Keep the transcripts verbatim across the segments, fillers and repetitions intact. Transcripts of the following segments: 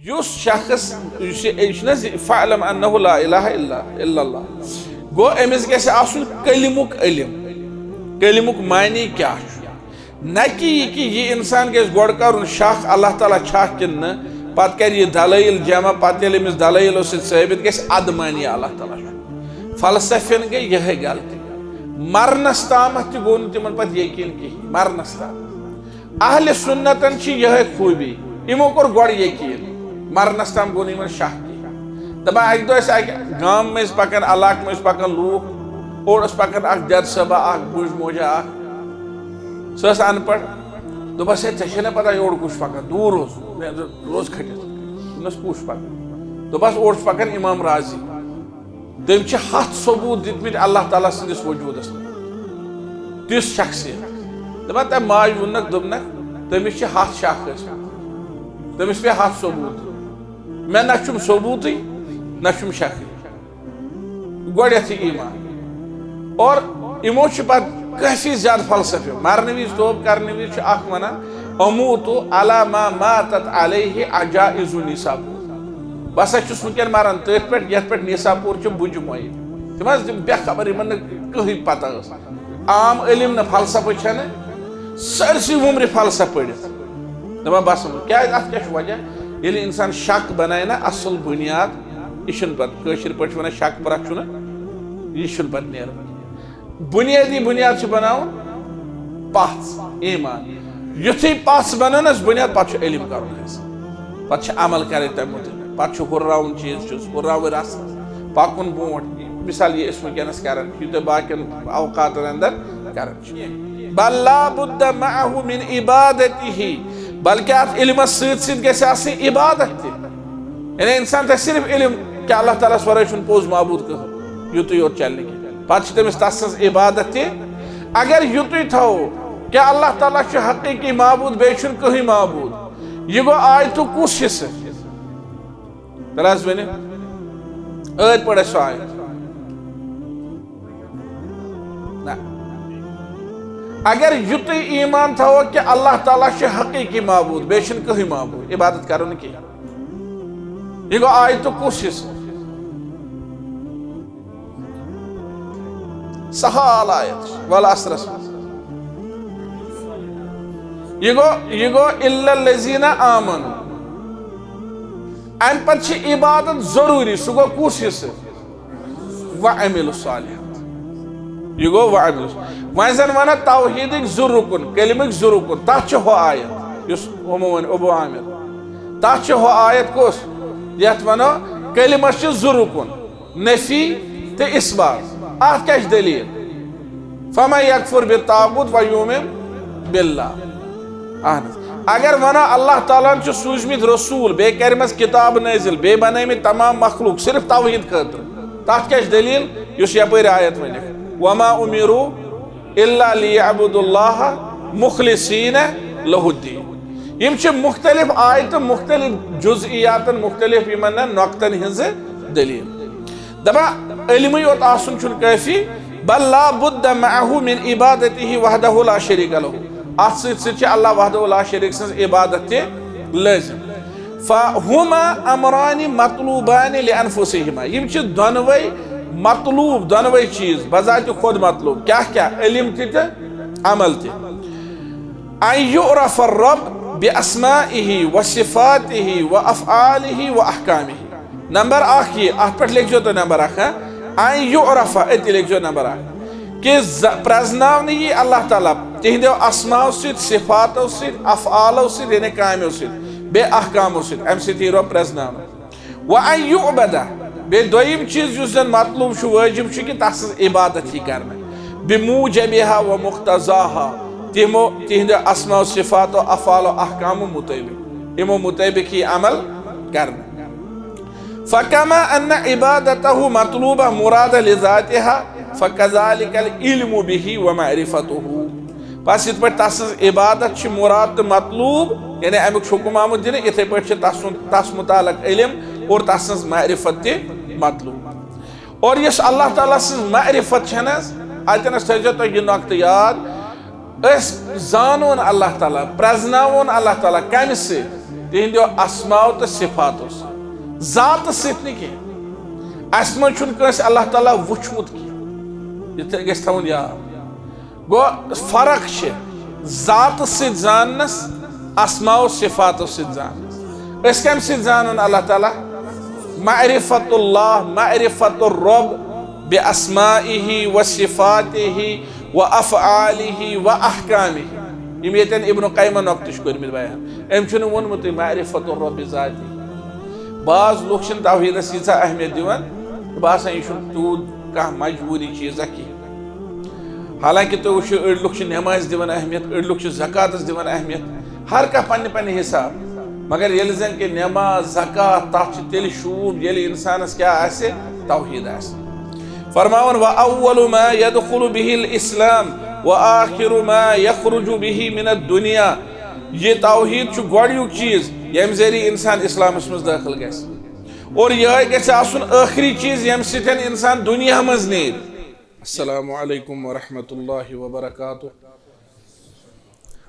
یُس شخص، یُس یہِ، یہِ چھُنہ زِ فعلم انہ لا الہ الا، الا اللہ، گوٚو أمِس گژھِ آسُن کلمُک علم۔ کلمُک معنی کیٛاہ چھُ؟ نہ کہِ یہِ کہِ یہِ انسان گژھِ گۄڈٕ کرُن شک اللہ تعالیٰ چھا کِنہٕ نہٕ، پتہٕ کرِ یہِ دلائل جمع، پتہٕ ییٚلہِ أمِس دلائلو سۭتۍ ثٲبت گژھِ ادٕ مانی اللہ تعالیٰ چھُ۔ فلسفین گٔے یِہے غلطی۔ مرنس تامتھ تہِ گوٚو نہٕ تِمن پتہٕ یقین کِہیٖنۍ، مرنس تام۔ اہل سنتن چھِ یِہے خوٗبی، یِمو کوٚر گۄڈٕ یقین، مرنس تام گوٚو نہٕ یِمن شک کِہیٖنۍ۔ دپان اکہِ دۄہ ٲسۍ اکہِ گامہٕ مٔنٛزۍ پکان، علاقہٕ مٔنٛزۍ پکان لوٗکھ، اورٕ ٲس پکان اکھ دٮ۪د صٲبہ اکھ، بٕج موجہ اکھ، سۄ ٲس ان پڑھ۔ دوٚپس، "ہے، ژےٚ چھے نہ پتہ یورٕ کُس چھُ پکان؟" دوٗر اوس، مےٚ دوٚپ، روز کھٔٹِتھ۔ دوٚپنس، "کُس چھُ پکان؟" دوٚپس، "اورٕ چھُ پکان امام رازی، تٔمۍ چھِ ہتھ ثبوت دِتمٕتۍ اللہ تعالیٰ سٕنٛدِس وجوٗدس منٛز، تِژھ شخصیت۔" دپان، تٔمۍ ماجہِ ووٚننکھ، دوٚپنکھ، "تٔمِس چھِ ہتھ شک ٲسمٕتۍ، تٔمِس پیٚیہِ ہتھ ثبوت دیُن۔ مےٚ نہ چھُم ثبوتٕے، نہ چھُم شکٕے۔" گۄڈٮ۪تھٕے ایمان۔ اور یِمو چھِ پتہٕ کٲفی زیادٕ فلسفہٕ، مرنہٕ وِزِ توبہٕ کرنہٕ وِزِ چھُ اکھ ونان، "اموت علی ما ماتت علیہ عجائز نیساپور۔" بہٕ ہسا چھُس وٕنکیٚن مران تٔتھۍ پٮ۪ٹھ، یتھ پٮ۪ٹھ نیساپور چھِ بُجہِ مۄیہِ۔ تِم حظ تِم بے خبر، یِمن نہٕ کٕہٕنۍ پتہ ٲس۔ عام علم نہٕ، فلسفہٕ چھنہٕ، سٲرسٕے وُمرِ فلسفہٕ پٔرِتھ۔ دپان بس وۄنۍ۔ کیازِ؟ اتھ کیٛاہ چھُ وجہ؟ ییٚلہِ انسان شک بنایہِ نا اصل بنیاد، یہِ چھُنہٕ پتہٕ، کٲشِر پٲٹھۍ چھِ ونان شک پرکھ چھُنہٕ، یہِ چھُنہٕ پتہٕ نیران۔ بنیٲدی بنیاد چھِ بناوُن پژھ، ایمان۔ یُتھُے پژھ بنٲونس بنیاد، پتہٕ چھُ علم کرُن حٲصِل، پتہٕ چھُ عمل کرٕنۍ تمہِ مُتعلق، پتہٕ چھُ ہُرراوُن چیٖز چھُس، ہُرراوٕنۍ رس، پکُن برونٛٹھ۔ مثال، یہِ أسۍ وٕنکیٚنس کران چھِ، یہِ تۄہہِ باقین اوقاتن اندر کران چھِ۔ بل لا بد معه من عبادته، بلکہ اتھ علمس سۭتۍ سۭتۍ گژھِ آسٕنۍ عبادت تہِ۔ یعنی انسان تھایہِ صرف علم کہِ اللہ تعالیٰ ہس ورٲے چھُنہٕ پوٚز معبوٗد کٕہٕنۍ، یُتُے یوت چلہِ نہٕ کینٛہہ۔ پتہٕ چھِ تٔمِس تس سٕنٛز عبادت تہِ۔ اگر یُتُے تھاوو کہِ اللہ تعالیٰ چھُ حقیٖقی معبوٗد، بیٚیہِ چھُنہٕ کٕہٕنۍ معبوٗد، یہِ گوٚو آیتُک کُس حصہٕ؟ تیٚلہِ حظ ؤنِو، ٲدۍ پٔر اَسہِ سۄ آیت۔ نہ۔ اگر یُتُے ایمان تھاوو کہِ اللہ تعالیٰ چھُ حقیٖقی معبوٗد، بیٚیہِ چھُنہٕ کٕہٕنۍ معبوٗد، عبادت کرو نہٕ کینٛہہ۔ یہِ گوٚو آیتُک کُس حصہٕ؟ سہل آیت چھِ، والعصرس منٛز۔ یہِ گوٚو، یہِ گوٚو الا الذین آمنوا۔ اَمہِ پتہٕ چھِ عبادت ضروٗری، سُہ گوٚو کُس حصہٕ؟ وعملوا الصالحات۔ یہِ گوٚو وعملوا۔ وۄنۍ زن ونان توحیدٕکۍ زٕ رُکُن، کلمٕکۍ زٕ رُکُن، تتھ چھِ ہُہ آیت، یُس ہُمو ؤنۍ ابو عامر۔ تتھ چھِ ہُہ آیت کُس؟ یتھ ونو کلمس چھِ زٕ رُکُن، نفی تہٕ اثبات۔ اتھ کیٛاہ چھِ دلیل؟ فمن یکفر بالطاغوت و یؤمن باللہ۔ اہن حظ۔ اگر ونو اللہ تعالیٰ ہن چھِ سوٗزمٕتۍ رسول، بیٚیہِ کرِمژ کتاب نٲزِل، بیٚیہِ بنٲومٕتۍ تمام مخلوق صرف توحید خٲطرٕ، تتھ کیٛاہ چھِ دلیل؟ یُس یپٲرۍ آیت ونکھ، وما امروا الا لیعبدوا اللہ مخلصین لہ الدین۔ یِم چھِ مختلف آیتہٕ، مختلف جزئیاتن، مختلف یِمن نۄقطن ہٕنٛزٕ دلیل۔ دپان علمٕے یوت آسُن چھُنہٕ کٲفی، بل لا بد معه من عبادته وحده لا شریک لہ۔ اتھ سۭتۍ سۭتۍ چھِ اللہ وحدہ لا شریک سٕنٛز عبادت تہِ لٲزم۔ فہما امران مطلوبان لانفسہما۔ یِم چھِ دۄنوے مطلوب، دۄنوے چیٖز بذات خود مطلوب۔ کیٛاہ کیٛاہ؟ علم تہِ تہٕ عمل تہِ۔ ان یعرف الرب باسمائه وصفاته وافعاله واحکامه۔ نمبر اکھ یہِ، اتھ پٮ۪ٹھ لیکھزیو تُہۍ نمبر اکھ، ہاں؟ ان یعرف، أتی لیکھزیو نمبر اکھ، کہِ ز-، پرزناونہٕ یی اللہ تعالیٰ تِہنٛدیو اسماو سۭتۍ، صفاتو سۭتۍ، افعالو سۭتۍ، یعنی کامیو سۭتۍ، بیٚیہِ احکامو سۭتۍ، امہِ سۭتۍ یی رۄب پرزناونہٕ۔ وان یعبد، بیٚیہِ دوٚیِم چیٖز یُس زن مطلوب چھُ، وٲجب چھُ، کہِ تس سٕنٛز عبادت یی کرنہٕ، بموجبها ومقتضاها، تِمو، تِہنٛدیو اسماو صفاتو، افعالو، احکامو مطٲبق، یِمو مطٲبق یی عمل کرنہٕ۔ فکما ان عبادته مطلوبہ مرادہ لذاتها، فکذالک العلم به ومعرفته۔ بس یِتھ پٲٹھۍ تس سٕنٛز عبادت چھِ مراد تہٕ مطلوب، یعنی امیُک چھُ حکم آمُت دِنہٕ، یِتھے پٲٹھۍ چھِ تس سُنٛد، تس متعلق علم اور تس سٕنٛز معرفت تہِ مطلوب۔ اور یُس اللہ تعالیٰ سٕنٛز معرفت چھےٚ نہ حظ، اتٮ۪نس تھٲیزیو تُہۍ یہِ نۄقطہٕ یاد، أسۍ زانون اللہ تعالیٰ، پرزناوون اللہ تعالیٰ کمہِ سۭتۍ؟ تِہنٛدیو اسماو تہٕ صفاتو سۭتۍ، ذاتس سۭتۍ نہٕ کینٛہہ۔ اسہِ منٛز چھُنہٕ کٲنٛسہِ اللہ تعالیٰ وُچھمُت کینٛہہ، یہِ تہِ گژھِ تھاوُن یاد۔ گوٚو، فرق چھِ ذاتس سۭتۍ زاننس، اسماء و صفاتو سۭتۍ زاننس۔ أسۍ کمہِ سۭتۍ زانن اللہ تعالیٰ؟ معرفت اللہ، معرفت الرب باسمائه و صفاته و افعاله و احکامه۔ یِم ییٚتٮ۪ن ابن قیمن نۄقطہٕ چھِ کٔرمٕتۍ بیان، أمۍ چھُنہٕ ووٚنمُتٕے معرفت الرب ذاتی۔ بعض لُکھ چھِنہٕ توحیٖدس ییٖژاہ اہمیت دِوان، تہٕ باسان یہِ چھُنہٕ تیوٗت کانٛہہ مجبوٗری چیٖزا کینٛہہ۔ حالانکہ تُہۍ وٕچھِو، أڑۍ لُکھ چھِ نٮ۪مازِ دِوان اہمیت، أڑۍ لُکھ چھِ زکاتس دِوان اہمیت، ہر کانٛہہ پننہِ پننہِ حساب۔ مگر ییٚلہِ زن کہِ نٮ۪ماز، زکات، تتھ چھِ تیٚلہِ شوٗب، ییٚلہِ انسانس کیٛاہ آسہِ؟ توحیٖد آسہِ۔ فرماوان، "وَأَوَّلُ مَا يَدْخُلُ بِهِ الْإِسْلَامُ وَآخِرُ مَا يَخْرُجُ بِهِ مِنَ الدُّنْيَا"، یہِ توحیٖد چھُ گۄڈٕنیُک چیٖز، ییٚمہِ ذٔریعہٕ انسان اسلامس منٛز دٲخل گژھِ، اور یِہوٚے گژھِ آسُن ٲخری چیٖز، ییٚمہِ سۭتۍ انسان دُنیا منٛز نیرِ۔ السلام علیکم ورحمۃ اللہ وبرکاتہ۔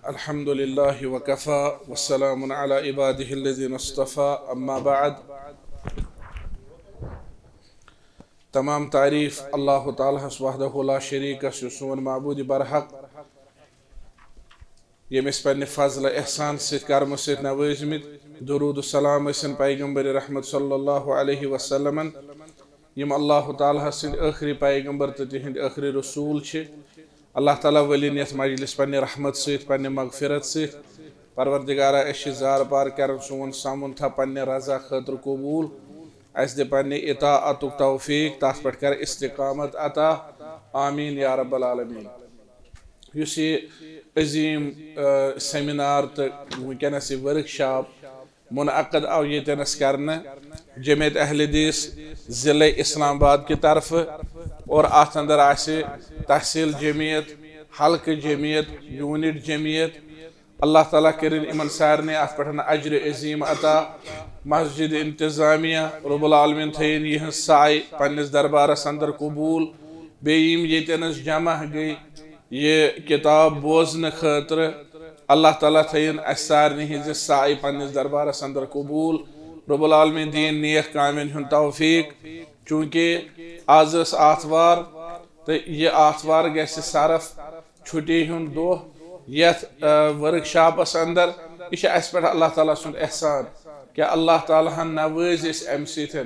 الحمد للہ وکفی وسلام علی عبادہ الذین اصطفی، اما بعد۔ تمام تعریف اللہ تعالیٰ ہس وحدہ لا شریکس، یُس سون معبود برحق، ییٚمۍ أسۍ پننہِ فضلہٕ احسان سۭتۍ کرمہٕ سۭتۍ نوٲزمٕتۍ۔ درود و سلام ٲسِن پیغمبر رحمت صلی اللہ علیہ وسلمن، یِم اللہ تعالیٰ ہس سٕنٛدۍ ٲخری پیغمبر تہٕ تِہنٛدۍ ٲخری رسول چھِ۔ اللہ تعالیٰ ؤلِن یتھ مجلس پننہِ رحمت سۭتۍ، پننہِ مغفرت سۭتۍ۔ پروردگارا، أسۍ چھِ زارٕ پار کران، سون سمُن تھاو پننہِ رضا خٲطرٕ قبول، اسہِ دِ پننہِ اطاعتُک توفیق، تتھ پٮ۪ٹھ کر استقامت عطا۔ آمین یا رب العالمین۔ یُس یہِ عظیٖم، آ، سیمینار تہٕ وٕنکیٚنس یہِ ورک شاپ منعقد آو ییٚتٮ۪نس کرنہٕ جمعیت اہل حدیث ضلع اسلام آباد کہِ طرفہٕ، اور اتھ اندر آسہِ تحصیل جمعیت، حلقہٕ جمعیت، یونٹ جمعیت۔ اللہ تعالیٰ کٔرِن یِمن سارنٕے اتھ پٮ۪ٹھ اجر عظیٖم عطا۔ مسجد انتظامیہ، رب العالمین تھٲیِن یِہٕنٛز سعی پننِس دربارس اندر قبول۔ بیٚیہِ یِم ییٚتٮ۪نس جمع گٔے یہِ کتاب بوزنہٕ خٲطرٕ، اللہ تعالیٰ تھٲیِن اسہِ سارنٕے ہٕنٛزِ سعی پننِس دربارس اندر قبول۔ رب العالمین دِیِن نیک کامٮ۪ن ہُنٛد توفیق۔ چوٗنٛکہِ آز ٲس آتھوار، تہٕ یہِ آتھوار گژھِ صرف چھُٹی ہُنٛد دۄہ یتھ، آ، ورک شاپس اندر۔ یہِ چھُ اسہِ پٮ۪ٹھ اللہ تعالیٰ سُنٛد احسان کہ اللہ تعالیٰ ہن نوٲزۍ أسۍ امہِ سۭتۍ،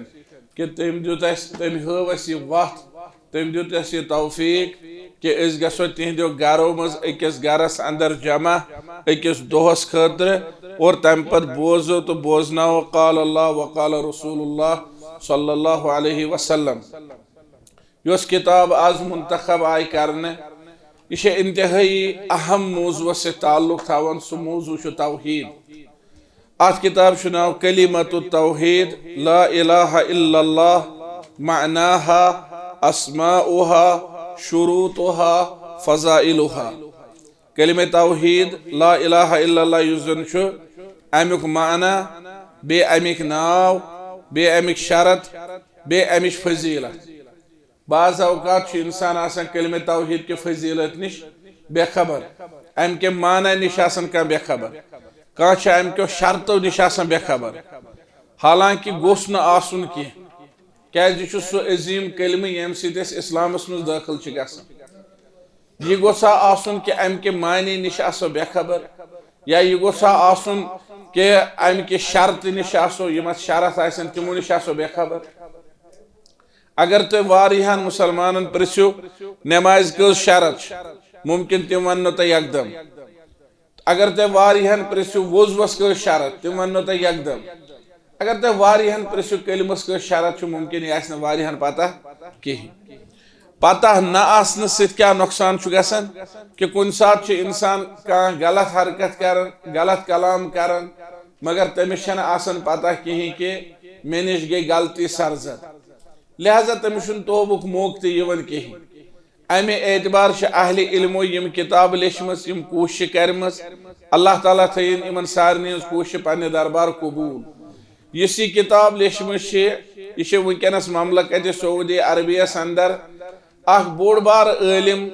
کہ تٔمۍ دیُت اسہِ، تٔمۍ ہٲو اسہِ یہِ وتھ، تٔمۍ دیُت اسہِ یہِ توفیق کہ أسۍ گژھو تِہنٛدیو گرو منٛز أکِس گرس اندر جمع أکِس دۄہس خٲطرٕ، اور تمہِ پتہٕ بوزو تہٕ بوزناوو قال اللہ و قال رسول اللہ صلی اللہ علیہ وسلم۔ یۄس کتاب آز منتخب آیہِ کرنہٕ، یہِ چھےٚ انتہٲئی اہم موضوعس سۭتۍ تعلق تھاوان، سُہ موضوع چھُ توحید۔ اتھ کتاب چھُ ناو کلمۃ التوحید، لا الہ الا اللہ، معناها، اسماؤها، شروطها، فضائلها۔ کلمہ توحید، لا الہ الا اللہ، یُس زن چھُ، امیُک معنی، بیٚیہِ امیِکۍ ناو، بیٚیہِ امیِکۍ شرط، بیٚیہِ امِچ فضیلت۔ بعض اوقات چھُ انسان آسان کلمہ توحید کہِ فضیلت نِش بے خبر، امہِ کہِ معنی نِش آسان کانٛہہ بے خبر، کانٛہہ چھُ امہِ کیو شرطو نِش آسان بے خبر۔ حالانکہ گوٚژھ نہٕ آسُن کینٛہہ، کیازِ یہِ چھُ سُہ عظیٖم کلمہٕ ییٚمہِ سۭتۍ أسۍ اسلامس منٛز دٲخل چھِ گژھان۔ یہِ گوٚژھ ہا آسُن کہِ امہِ کہِ معنی نِش آسو بے خبر، یا یہِ گوٚژھ ہا آسُن کہِ امہِ کہِ شرطہٕ نِش آسو، یِم اتھ شرط آسن، تِمو نِش آسو بے خبر۔ اگر تُہۍ واریاہن مسلمانن پرژھِو، نمازِ کٔژ شرط چھِ؟ ممکن تِم وننو تۄہہِ یکدم۔ اگر تُہۍ واریاہن پرژھِو، وضوس کٔژ شرط؟ تِم وننو تۄہہِ یکدم۔ اگر تُہۍ واریاہن پرژھِو، کلمس کٔژ شرط چھِ؟ ممکن یہِ آسہِ نہٕ واریاہن پتہ کِہیٖنۍ۔ پتہ نہ آسنہٕ سۭتۍ کیٛاہ نۄقصان چھُ گژھان؟ کہِ کُنہِ ساتہٕ چھُ انسان کانٛہہ غلط حرکت کران، غلط کلام کران، مگر تٔمِس چھنہٕ آسان پتہ کِہیٖنۍ کہِ مےٚ نِش گٔے غلطی سرزد۔ لہذا تٔمِس چھُنہٕ توبُک موقعہٕ تہِ یِوان کِہیٖنۍ۔ امہِ اعتبار چھِ اہلِ علمو یِم کتابہٕ لیچھمٕژ، یِم کوٗششہٕ کرِمٕژ، اللہ تعالیٰ تھٲیِن یِمن سارنٕے ہٕنٛز کوٗشش پننہِ دربار قبول۔ یُس یہِ کتاب لیچھمٕژ چھِ، یہِ چھِ وٕنکیٚنس مملکت سعودی عربیس اندر اکھ بوٚڑ بار عٲلم،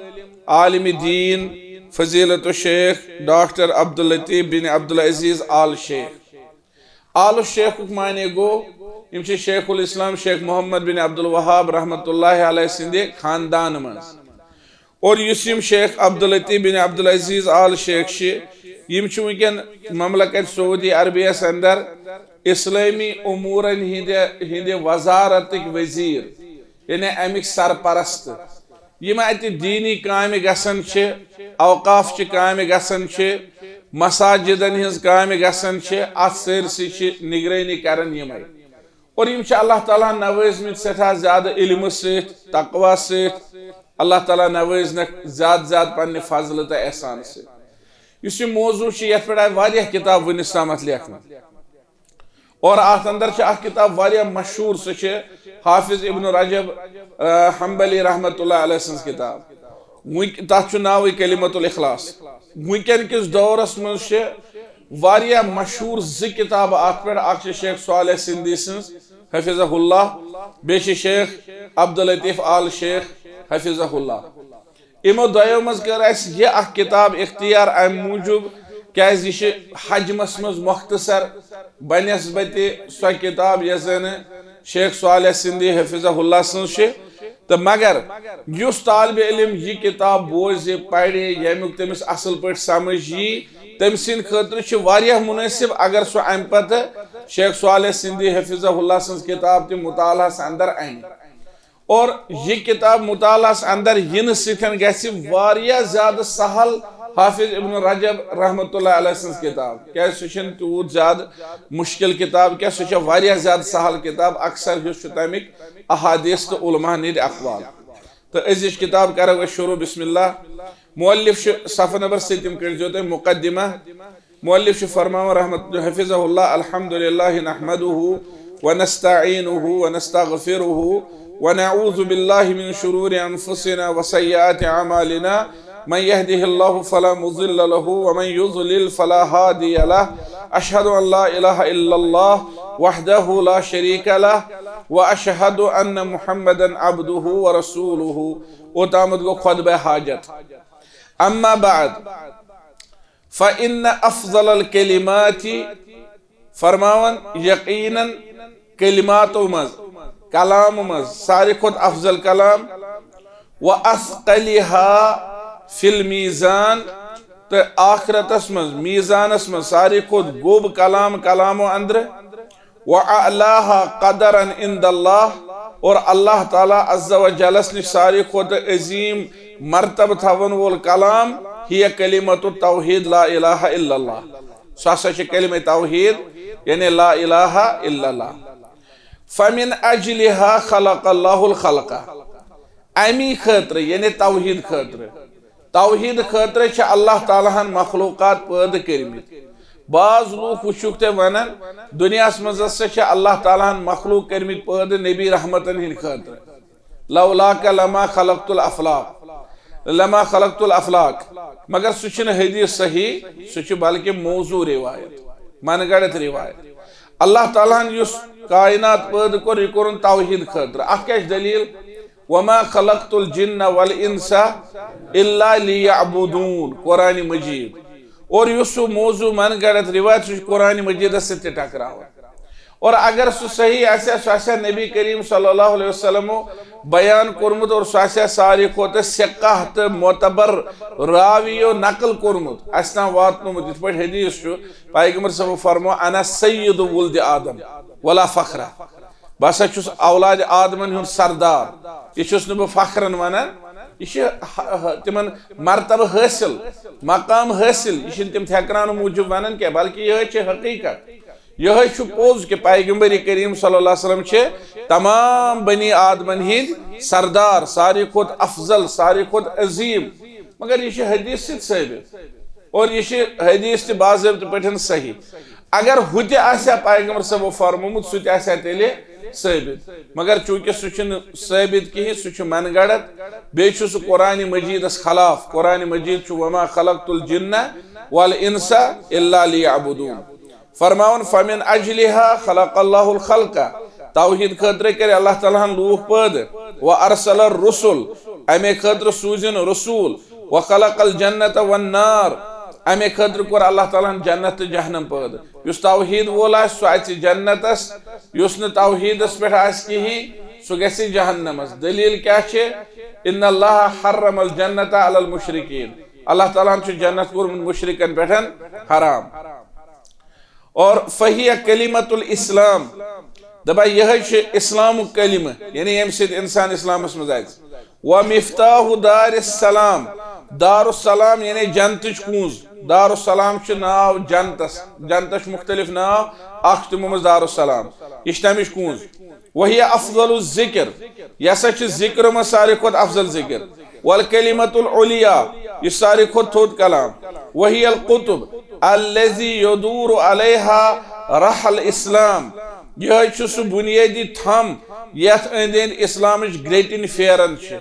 عالم دین، فضیلت الشیخ ڈاکٹر عبداللطیف بن عبدالعزیز آل شیخ۔ آل شیخُک معنی گوٚو، یِم چھِ شیخ الاسلام شیخ محمد بن عبد الوہاب رحمۃ اللہ علیہ سٕنٛدِ خاندان منٛز۔ اور یُس یِم شیخ عبداللطیف بن عبدالعزیز آل شیخ چھِ، یِم چھِ وٕنکیٚن مملکت سعودی عربیس اندر اسلٲمی امورن ہٕنٛدِ ہٕنٛدِ وزارتٕکۍ وزیر، یعنی امِکۍ سرپرست۔ یِم اتہِ دینی کامہِ گژھان چھِ، اوقاف چہِ کامہِ گژھان چھِ، مساجدن ہٕنٛز کامہِ گژھان چھِ، اتھ سٲرسٕے چھِ نگرٲنی کران یِمے۔ اور یِم چھِ اللہ تعالیٰ ہن نوٲزمٕتۍ سٮ۪ٹھاہ زیادٕ علمہٕ سۭتۍ، تقوی سۭتۍ۔ اللہ تعالیٰ نوٲزنکھ زیادٕ زیادٕ پننہِ فضلہٕ تہٕ احسانہٕ سۭتۍ۔ یُس یہِ موضوع چھُ، یتھ پٮ۪ٹھ آیہِ واریاہ کتاب وُنِس تامتھ لیکھنہٕ۔ اور اتھ اندر چھِ اکھ کتاب واریاہ مشہوٗر، سۄ چھِ حافظ ابن رجب، آ، حنبلی رحمۃ اللہ علیہ سٕنٛز کتاب۔ وٕنۍ تتھ چھُ ناوٕے کلمۃ الاخلاص۔ وٕنکیٚن کِس دورس منٛز چھِ واریاہ مشہوٗر زٕ کتابہٕ اتھ پٮ۪ٹھ، اکھ چھِ شیخ صالح سندی سٕنٛز حفظہ اللہ، بیٚیہِ چھِ شیخ عبداللطیف آل شیخ حفظہ اللہ۔ یِمو دۄیو منٛز کٔر اَسہِ یہِ اکھ کِتاب اختیار اَمہِ موٗجوٗب، کیٛازِ یہِ چھِ حجمس منٛز مۄختصر بنسبتِ سۄ کِتاب یۄس زَن شیخ صالح سندی حفظہ اللہ سٕنٛز چھِ۔ تہٕ مگر یُس طالب علم یہِ کِتاب بوزِ، پرِ، ییٚمیُک تٔمِس اصل پٲٹھۍ سمجھ یی، تٔمۍ سٕنٛدِ خٲطرٕ چھِ واریاہ مُنٲسِب اگر سُہ اَمہِ پتہٕ شیخ صالح سندی حفظہ اللہ سٕنٛز کِتاب تہِ مطالعس اندر انہِ۔ اور یہِ کِتاب مطالعس اندر یِنہٕ سۭتۍ گژھِ واریاہ زیادٕ سہل حافظ ابن رجب رحمۃ اللہ علیہ سٕنٛز کِتاب، کیٛازِ سُہ چھُنہٕ تیوٗت زیادٕ مُشکِل کِتاب کینٛہہ، سُہ چھےٚ واریاہ زیادٕ سہل کِتاب، اکثر حصہٕ چھُ تَمِکۍ احادیث تہٕ علماء ہٕنٛدۍ اقوال۔ تہٕ أزِچ کِتاب کرو أسۍ شروع، بسم اللہ۔ مؤلف چھُ صفحہ نمبر سٔتِم، کٔرۍزیو تُہۍ مقدمہ۔ مؤلف چھُ فرماوان رحمت حفظہ اللہ، الحمد للہ نحمده ونستعینه ونستغفره ونعوذ باللہ من شرور انفسنا وسیئات اعمالنا، من يهده الله فلا مضل له ومن يضلل فلا هادي له، اشهد ان لا اله الا الله وحده لا شريك له واشهد ان محمدا عبده ورسوله۔ اوتامتھ گوٚو خطبہ حاجت۔ اما بعد، فإن أفضل الكلمات، فرماوان یقیناً کلماتو منٛز، کلامو منٛز ساروی کھۄتہٕ افضل کلام، وأثقلها في الميزان، تہٕ آخرتس منٛز، میزانس منٛز ساروی کھۄتہٕ گوٚب کلام کلامو اندرٕ، وأعلاها قدرا عند الله، اور اللہ تعالیٰ عز و جلس نِش ساروی کھۄتہٕ عظیم مرتبہٕ تھاون وول کلام، هي كلمة التوحيد لا إله إلا الله۔ سُہ ہسا چھِ کلمہ توحید، یعنی لا الہ الا اللہ۔ فمن اجلها خلق الله الخلق۔ امی خٲطرٕ، یعنی توحید خٲطرٕ، توحید خٲطرٕ چھِ اللہ تعالیٰ ہن مخلوقات پٲدٕ کٔرمٕتۍ۔ بعض لوٗکھ وٕچھُکھ تُہۍ ونان، دُنیاہس منٛز ہسا چھِ اللہ تعالیٰ ہن مخلوق کٔرمٕتۍ پٲدٕ نبی رحمتن ہٕنٛدِ خٲطرٕ۔ لولاک لما خلقت الافلاق، لما خلقت الافلاق۔ مگر سُہ چھُنہٕ حدیث صحیح، سُہ چھُ بلکہ موضوع روایت، من گڑت روایت۔ اللہ تعالیٰ ہن یُس کائنات پٲدٕ کوٚر، یہِ کوٚرُن توحید خٲطرٕ۔ اتھ کیٛاہ چھِ دلیل؟ وما خلقت الجن والانس الا ليعبدون، قرآن مجید۔ اور یُس سُہ موضوع من گڑت روایت، سُہ چھُ قرآن مجیدس سۭتۍ تہِ ٹکراوان۔ اور اگر سُہ صحیح آسہِ ہا، سُہ آسہِ ہا نبی کریم صلی اللہ علیہ وسلمو بیان کوٚرمُت، اور سُہ آسہِ ہا ساروی کھۄتہٕ ثقہ تہٕ معتبر راویو نقل کوٚرمُت، اَسہِ تام واتنومُت۔ یِتھ پٲٹھۍ حدیث چھُ، پیغمبر صٲبو فرمو، انا سید ولد آدم ولا فخرہ۔ بہٕ ہسا چھُس اولاد آدمن ہُنٛد سردار۔ یہِ چھُس نہٕ بہٕ فخرن ونان، یہِ چھِ ہ-، ہ-، تِمن مرتبہٕ حٲصِل، مقام حٲصِل۔ یہِ چھِنہٕ تِم تھٮ۪کناونہٕ موٗجوٗب ونان کینٛہہ، بلکہِ یِہوٚے چھِ حقیٖقت۔ یِہوٚے چھُ پوٚز کہِ پیغمبر کریم صلی اللہ علیہ وسلم چھِ تمام بنی آدمن ہٕنٛدۍ سردار، ساروی کھۄتہٕ افضل، ساروی کھۄتہٕ عظیٖم۔ مگر یہِ چھِ حدیث سۭتۍ ثٲبت، اور یہِ چھِ حدیث تہِ باضٲبطہٕ پٲٹھۍ صحیح۔ اگر ہُہ تہِ آسہِ ہا پیغمبر صٲبو فرمومُت، سُہ تہِ آسہِ ہا تیٚلہِ ثٲبت۔ مگر چوٗنٛکہِ سُہ چھُنہٕ ثٲبت کِہیٖنۍ، سُہ چھُ من گڑت، بیٚیہِ چھُ سُہ قرآن مجیدس خلاف۔ قرآن مجید چھُ، وما خلقت الجن والانس الا ليعبدون۔ فرماوان، فمن اجلها خلق الله الخلق، توحید خٲطرٕ کٔرۍ اللہ تعالیٰ ہن لوٗکھ پٲدٕ، وارسل الرسل، امے خٲطرٕ سوٗزِن رسول، وخلق الجنة والنار، امے خٲطرٕ کوٚر اللہ تعالیٰ ہن جنت تہٕ جہنم پٲدٕ۔ یُس توحید وول آسہِ، سُہ اژِ جنتس، یُس نہٕ توحیدس پٮ۪ٹھ آسہِ کِہیٖنۍ، سُہ گژھِ جہنمس۔ دٔلیٖل کیٛاہ چھِ؟ ان اللہ حرم الجنت علی المشرکین، اللہ تعالیٰ ہن چھُ جنت کوٚرمُت مشرکن پٮ۪ٹھ حرام۔ اور فہی کلمت الاسلام، دپان یہے چھُ اسلامُک کلمہٕ، یعنی ییٚمہِ سۭتۍ انسان اسلامس منٛز اژِ۔ و مفتاح دار السلام، دار السلام یعنی جنتٕچ کونٛز۔ دار السلام چھُ ناو جنتس، جنتس چھُ مختلف ناو، اکھ چھُ تِمو منٛز دار السلام، یہِ چھِ تمِچ کونٛز۔ وہی افضل الذکر، یہِ ہسا چھِ ذکرو منٛز ساروی کھۄتہٕ افضل ذکر۔ والکلمۃ العلیا، یہِ ساروی کھۄتہٕ تھوٚد کلام۔ وہی القطب الذی یدور علیہا رح الاسلام، یہے چھُ سُہ بنیٲدی تھم یتھ أنٛدۍ أنٛدۍ اسلامٕچ گرٛیٹِن پھیران چھِ۔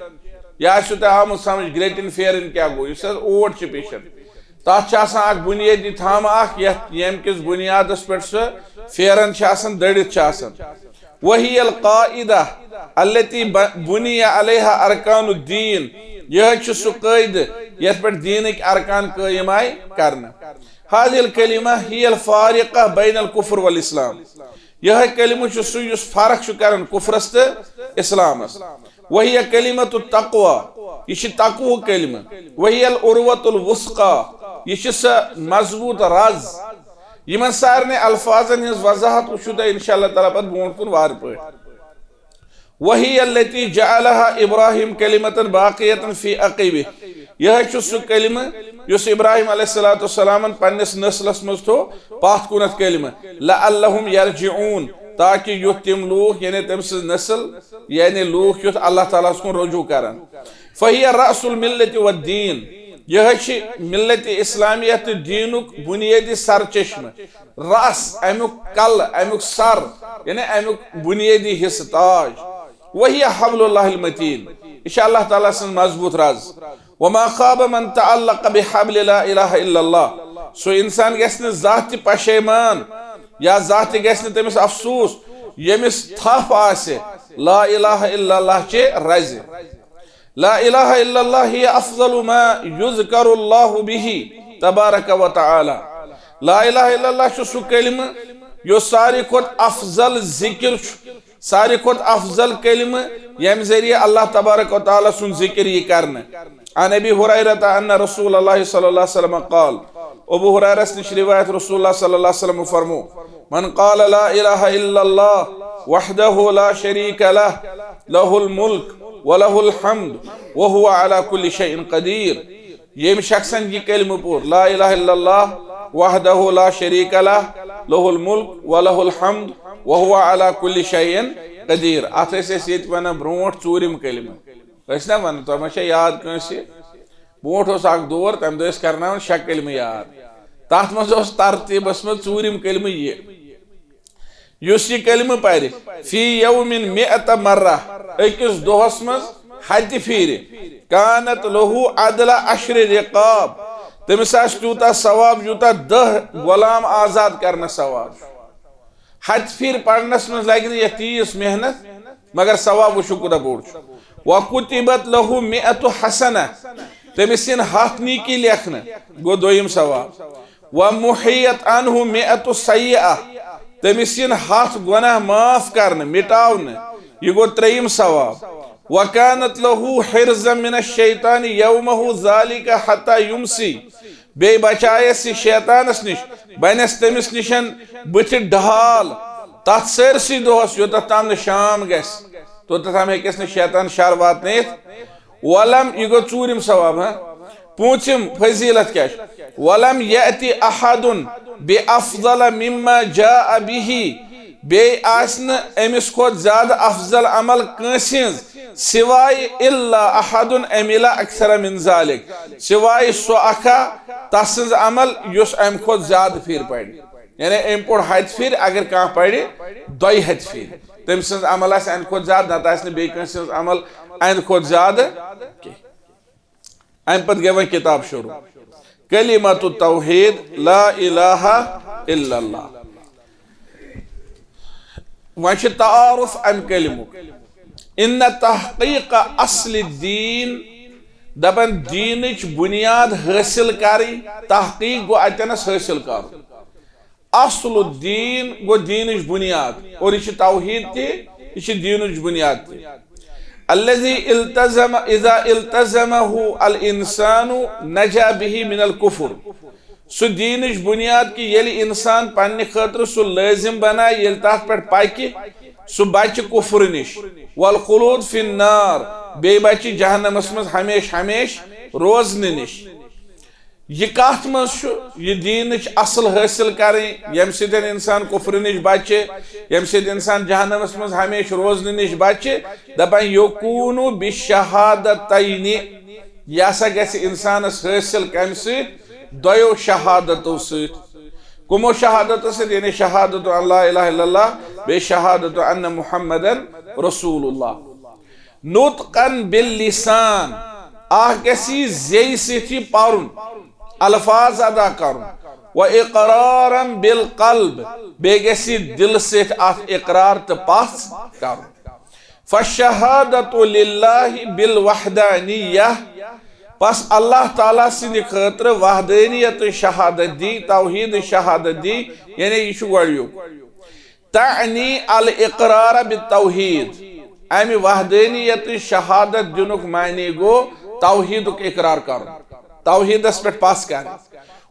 یہِ آسیو تۄہہِ آمُت سمجھ، گرٛیٹِن پھیران کیٛاہ گوٚو، یُس حظ اوٹ چھِ پِشان۔ تتھ چھِ آسان اکھ بنیٲدی تھامہٕ اکھ، یتھ، ییٚمہِ کِس بنیادس پٮ۪ٹھ سُہ پھیران چھِ آسان، دٔڑِتھ چھِ آسان۔ وہی القاعدہ التي ب-، بنی علیہا ارکان الدین، یہے چھُ سُہ قٲعدٕ یتھ پٮ۪ٹھ دیٖنٕکۍ ارکان قٲیِم آیہِ کرنہٕ۔ هذه الكلمة هي الفارقة بين الكفر والاسلام، یہے کلمہٕ چھُ سُہ یُس فرق چھُ کران کفرس تہٕ اسلامس۔ وہی کلمت التقوی، یہِ چھِ تقوہُک کلمہٕ۔ وہی العروۃ الوثقی، یہِ چھِ سۄ مضبوط رز۔ یِمن سارنٕے الفاظن ہٕنٛز وضاحت وٕچھِو تُہۍ انشاءاللہ تعالیٰ پتہٕ برونٛٹھ کُن وارٕ پٲٹھۍ۔ وہی التي جعلها ابراہیم کلمۃ باقیۃ فی عقبہ، یہے چھُ سُہ کلمہٕ یُس ابراہیم علیہ الصلوۃ والسلامن پننِس نسلس منٛز تھوو پتھ کُنتھ کلمہٕ، لعلہم یرجعون، تاکہ یُتھ تِم لوٗکھ، یعنی تٔمۍ سٕنٛز نسل، یعنی لوٗکھ یُتھ اللہ تعالیٰ ہس کُن رجوع کرن۔ فہی رأس الملت والدین، یہے چھِ ملت اسلامیہ تہٕ دیٖنُک بنیٲدی سرچشمہٕ، رأس، امیُک کلہٕ، امیُک سر، یعنی امیُک بنیٲدی حصہٕ، تاج۔ وہی حبل اللہ المتین، یہِ چھِ اللہ تعالیٰ سٕنٛز مضبوط رز۔ وما خاب من تعلق بحبل لا الہ الا اللہ، سُہ انسان گژھِ نہٕ زانٛہہ تہِ پشیمان یا زانٛہہ تہِ گژھِ نہٕ تٔمِس افسوس، ییٚمِس تھپھ آسہِ لا الہ الا اللہ چہِ رزِ۔ لا الہ الا اللہ ہی افضل ما یذکر اللہ بہ تبارک و تعالی۔ لا الہ الا اللہ چھُ سُہ کلمہٕ یُس ساروی کھۄتہٕ افضل ذکر چھُ، ساروی کھۄتہٕ افضل کلمہٕ ییٚمہِ ذٔریعہٕ اللہ تبارک و تعالی سُنٛد ذکر یی کرنہٕ۔ عن ابی ہریرہ ان رسول اللہ صلی اللہ علیہ وسلم قال، ابو ہریرس نش روایت، رسول اللہ صلی اللہ علیہ وسلم فرمو، من قال لا الہ الا اللہ وحدہ لا شریک لہ، لہ الملک ولہ الحمد وہو علی کل شیء قدیر۔ ییٚمۍ شخصن یہِ کلمہٕ پوٚر، لا الہ الا اللہ وحدہ لا شریک لہ، لہ الملک ولہ الحمد وہو علی کل شیء قدیر۔ اتھ ٲسۍ أسۍ ییٚتہِ ونان برونٛٹھ ژوٗرِم کلمہٕ۔ ٲسۍ نا ونان، تۄہہِ ما چھےٚ یاد کٲنٛسہِ؟ برونٛٹھ اوس اکھ دور، تمہِ دۄہ ٲسۍ کرناوان شےٚ کلمہٕ یاد۔ تتھ منٛز اوس ترتیٖبس منٛز ژوٗرِم کلمہٕ یہِ۔ یُس یہِ کلمہٕ پرِ، فی یوم مئۃ مرہ، أکِس دۄہس منٛز ہتہِ پھِرِ، کانت لہ عدل عشر رقاب، تٔمِس آسہِ تیوٗتاہ ثواب یوٗتاہ دہ غلام آزاد کرنس ثواب چھُ۔ ہتہِ پھِرِ پرنس منٛز لگہِ نہٕ یتھ تیٖژ محنت، مگر ثواب وٕچھِو کوٗتاہ بوٚڑ چھُ۔ وکتبت لہ مئۃ حسنہ، تٔمِس یِن ہتھ نیکی لیکھنہٕ، گوٚو دوٚیِم ثواب۔ ومحیت عنہ مئۃ سیئہ، تٔمِس یِن ہتھ گۄناہ معاف کرنہٕ، مٹاونہٕ، یہِ گوٚو ترٛیٚیِم ثواب۔ وکانت لہ حرزا من الشیطان یومہ ذلک حتی یمسی، بیٚیہِ بچایس یہِ شیطانس نِش، بنٮ۪س تٔمِس نِش بٕتھِ ڈھال تتھ سٲرسٕے دۄہس، یوٚتتھ تام نہٕ شام گژھِ، توٚتتھ تام ہیٚکٮ۪س نہٕ شیطان شر واتنٲیِتھ۔ ولم، یہِ گوٚو ژوٗرِم ثواب، ہاں؟ پوٗنٛژِم فضیلت کیٛاہ چھِ؟ ولم یأتی احد بافضل مما جاء به، بیٚیہِ آسہِ نہٕ أمِس کھۄتہٕ زیادٕ افضل عمل کٲنٛسہِ ہٕنٛز، سوائے الا احد عمل اکثر من ذلک، سوائے سُہ اکھا، تس سٕنٛز عمل یُس امہِ کھۄتہٕ زیادٕ پھِرِ پرِ۔ یعنی أمۍ پوٚر ہتہِ پھِرِ، اگر کانٛہہ پرِ دۄیہِ ہتہِ پھِرِ، تٔمۍ سٕنٛز عمل آسہِ اَمہِ کھۄتہٕ زیادٕ، نتہٕ آسہِ نہٕ بیٚیہِ کٲنٛسہِ ہٕنٛز عمل اَمہِ کھۄتہٕ زیادٕ کینٛہہ۔ اَمہِ پتہٕ گٔے وۄنۍ کِتاب شروع، کلمۃ التوحید، لا الہ الا اللہ۔ وۄنۍ چھُ تعارف اَمہِ کلمُک۔ ان تحقیق اصل الدین دپان دیٖنٕچ بُنیاد حٲصِل کرٕنۍ، تحقیٖق گوٚو اتٮ۪نس حٲصِل کرُن۔ اصل الدین گوٚو دیٖنٕچ بُنیاد، اور یہِ چھِ توحیٖد تہِ، یہِ چھِ دیٖنٕچ بُنیاد تہِ۔ الذي التزم، اذا التزمه الانسان نجا به من الكفر۔ سُہ دیٖنٕچ بُنیاد کہِ ییٚلہِ اِنسان پننہِ خٲطرٕ سُہ لٲزِم بنایہِ، ییٚلہِ تَتھ پٮ۪ٹھ پَکہِ، سُہ بچہِ کُفرٕ نِش۔ والخلود فی النار، بیٚیہِ بچہِ جہنمس منٛز ہمیشہِ ہمیشہِ روزنہٕ نِش۔ یہِ کتھ منٛز چھُ یہِ دیٖنٕچ اصل حٲصِل کرٕنۍ، ییٚمہِ سۭتۍ انسان کُفرٕ نِش بچہِ، ییٚمہِ سۭتۍ انسان جہنمس منٛز ہمیشہِ روزنہٕ نِش بچہِ؟ دپان، یکون بشہادتین، یہِ ہسا گژھِ انسانس حٲصِل کمہِ سۭتۍ؟ دۄیو شہادتو سۭتۍ۔ کمو شہادتو سۭتۍ؟ یعنی شہادت ان لا الہ الا اللہ، بیٚیہِ شہادت ان محمدن رسول اللہ۔ نطقا باللسان، اکھ گژھِ یہِ زیٚیہِ سۭتۍ یہِ پرُن، الفاظ ادا کرُن۔ و اقرارا بالقلب، بیٚیہِ گژھِ یہِ دِلہٕ سۭتۍ اتھ اقرار تہٕ پژھ کرُن۔ فالشہادت للہ بالوحدانیہ، پس اللہ تعالیٰ سٕنٛدِ خٲطرٕ وحدانیت شہادت دی، توحید شہادت دی، یعنی یہِ چھُ گۄڈٕنیُک۔ تعنی الاقرار بالتوحید، امہِ وحدانیت شہادت دِنُک معنی گوٚو توحیدُک اقرار کرُن، توحیدس پٮ۪ٹھ پژھ کرٕنۍ۔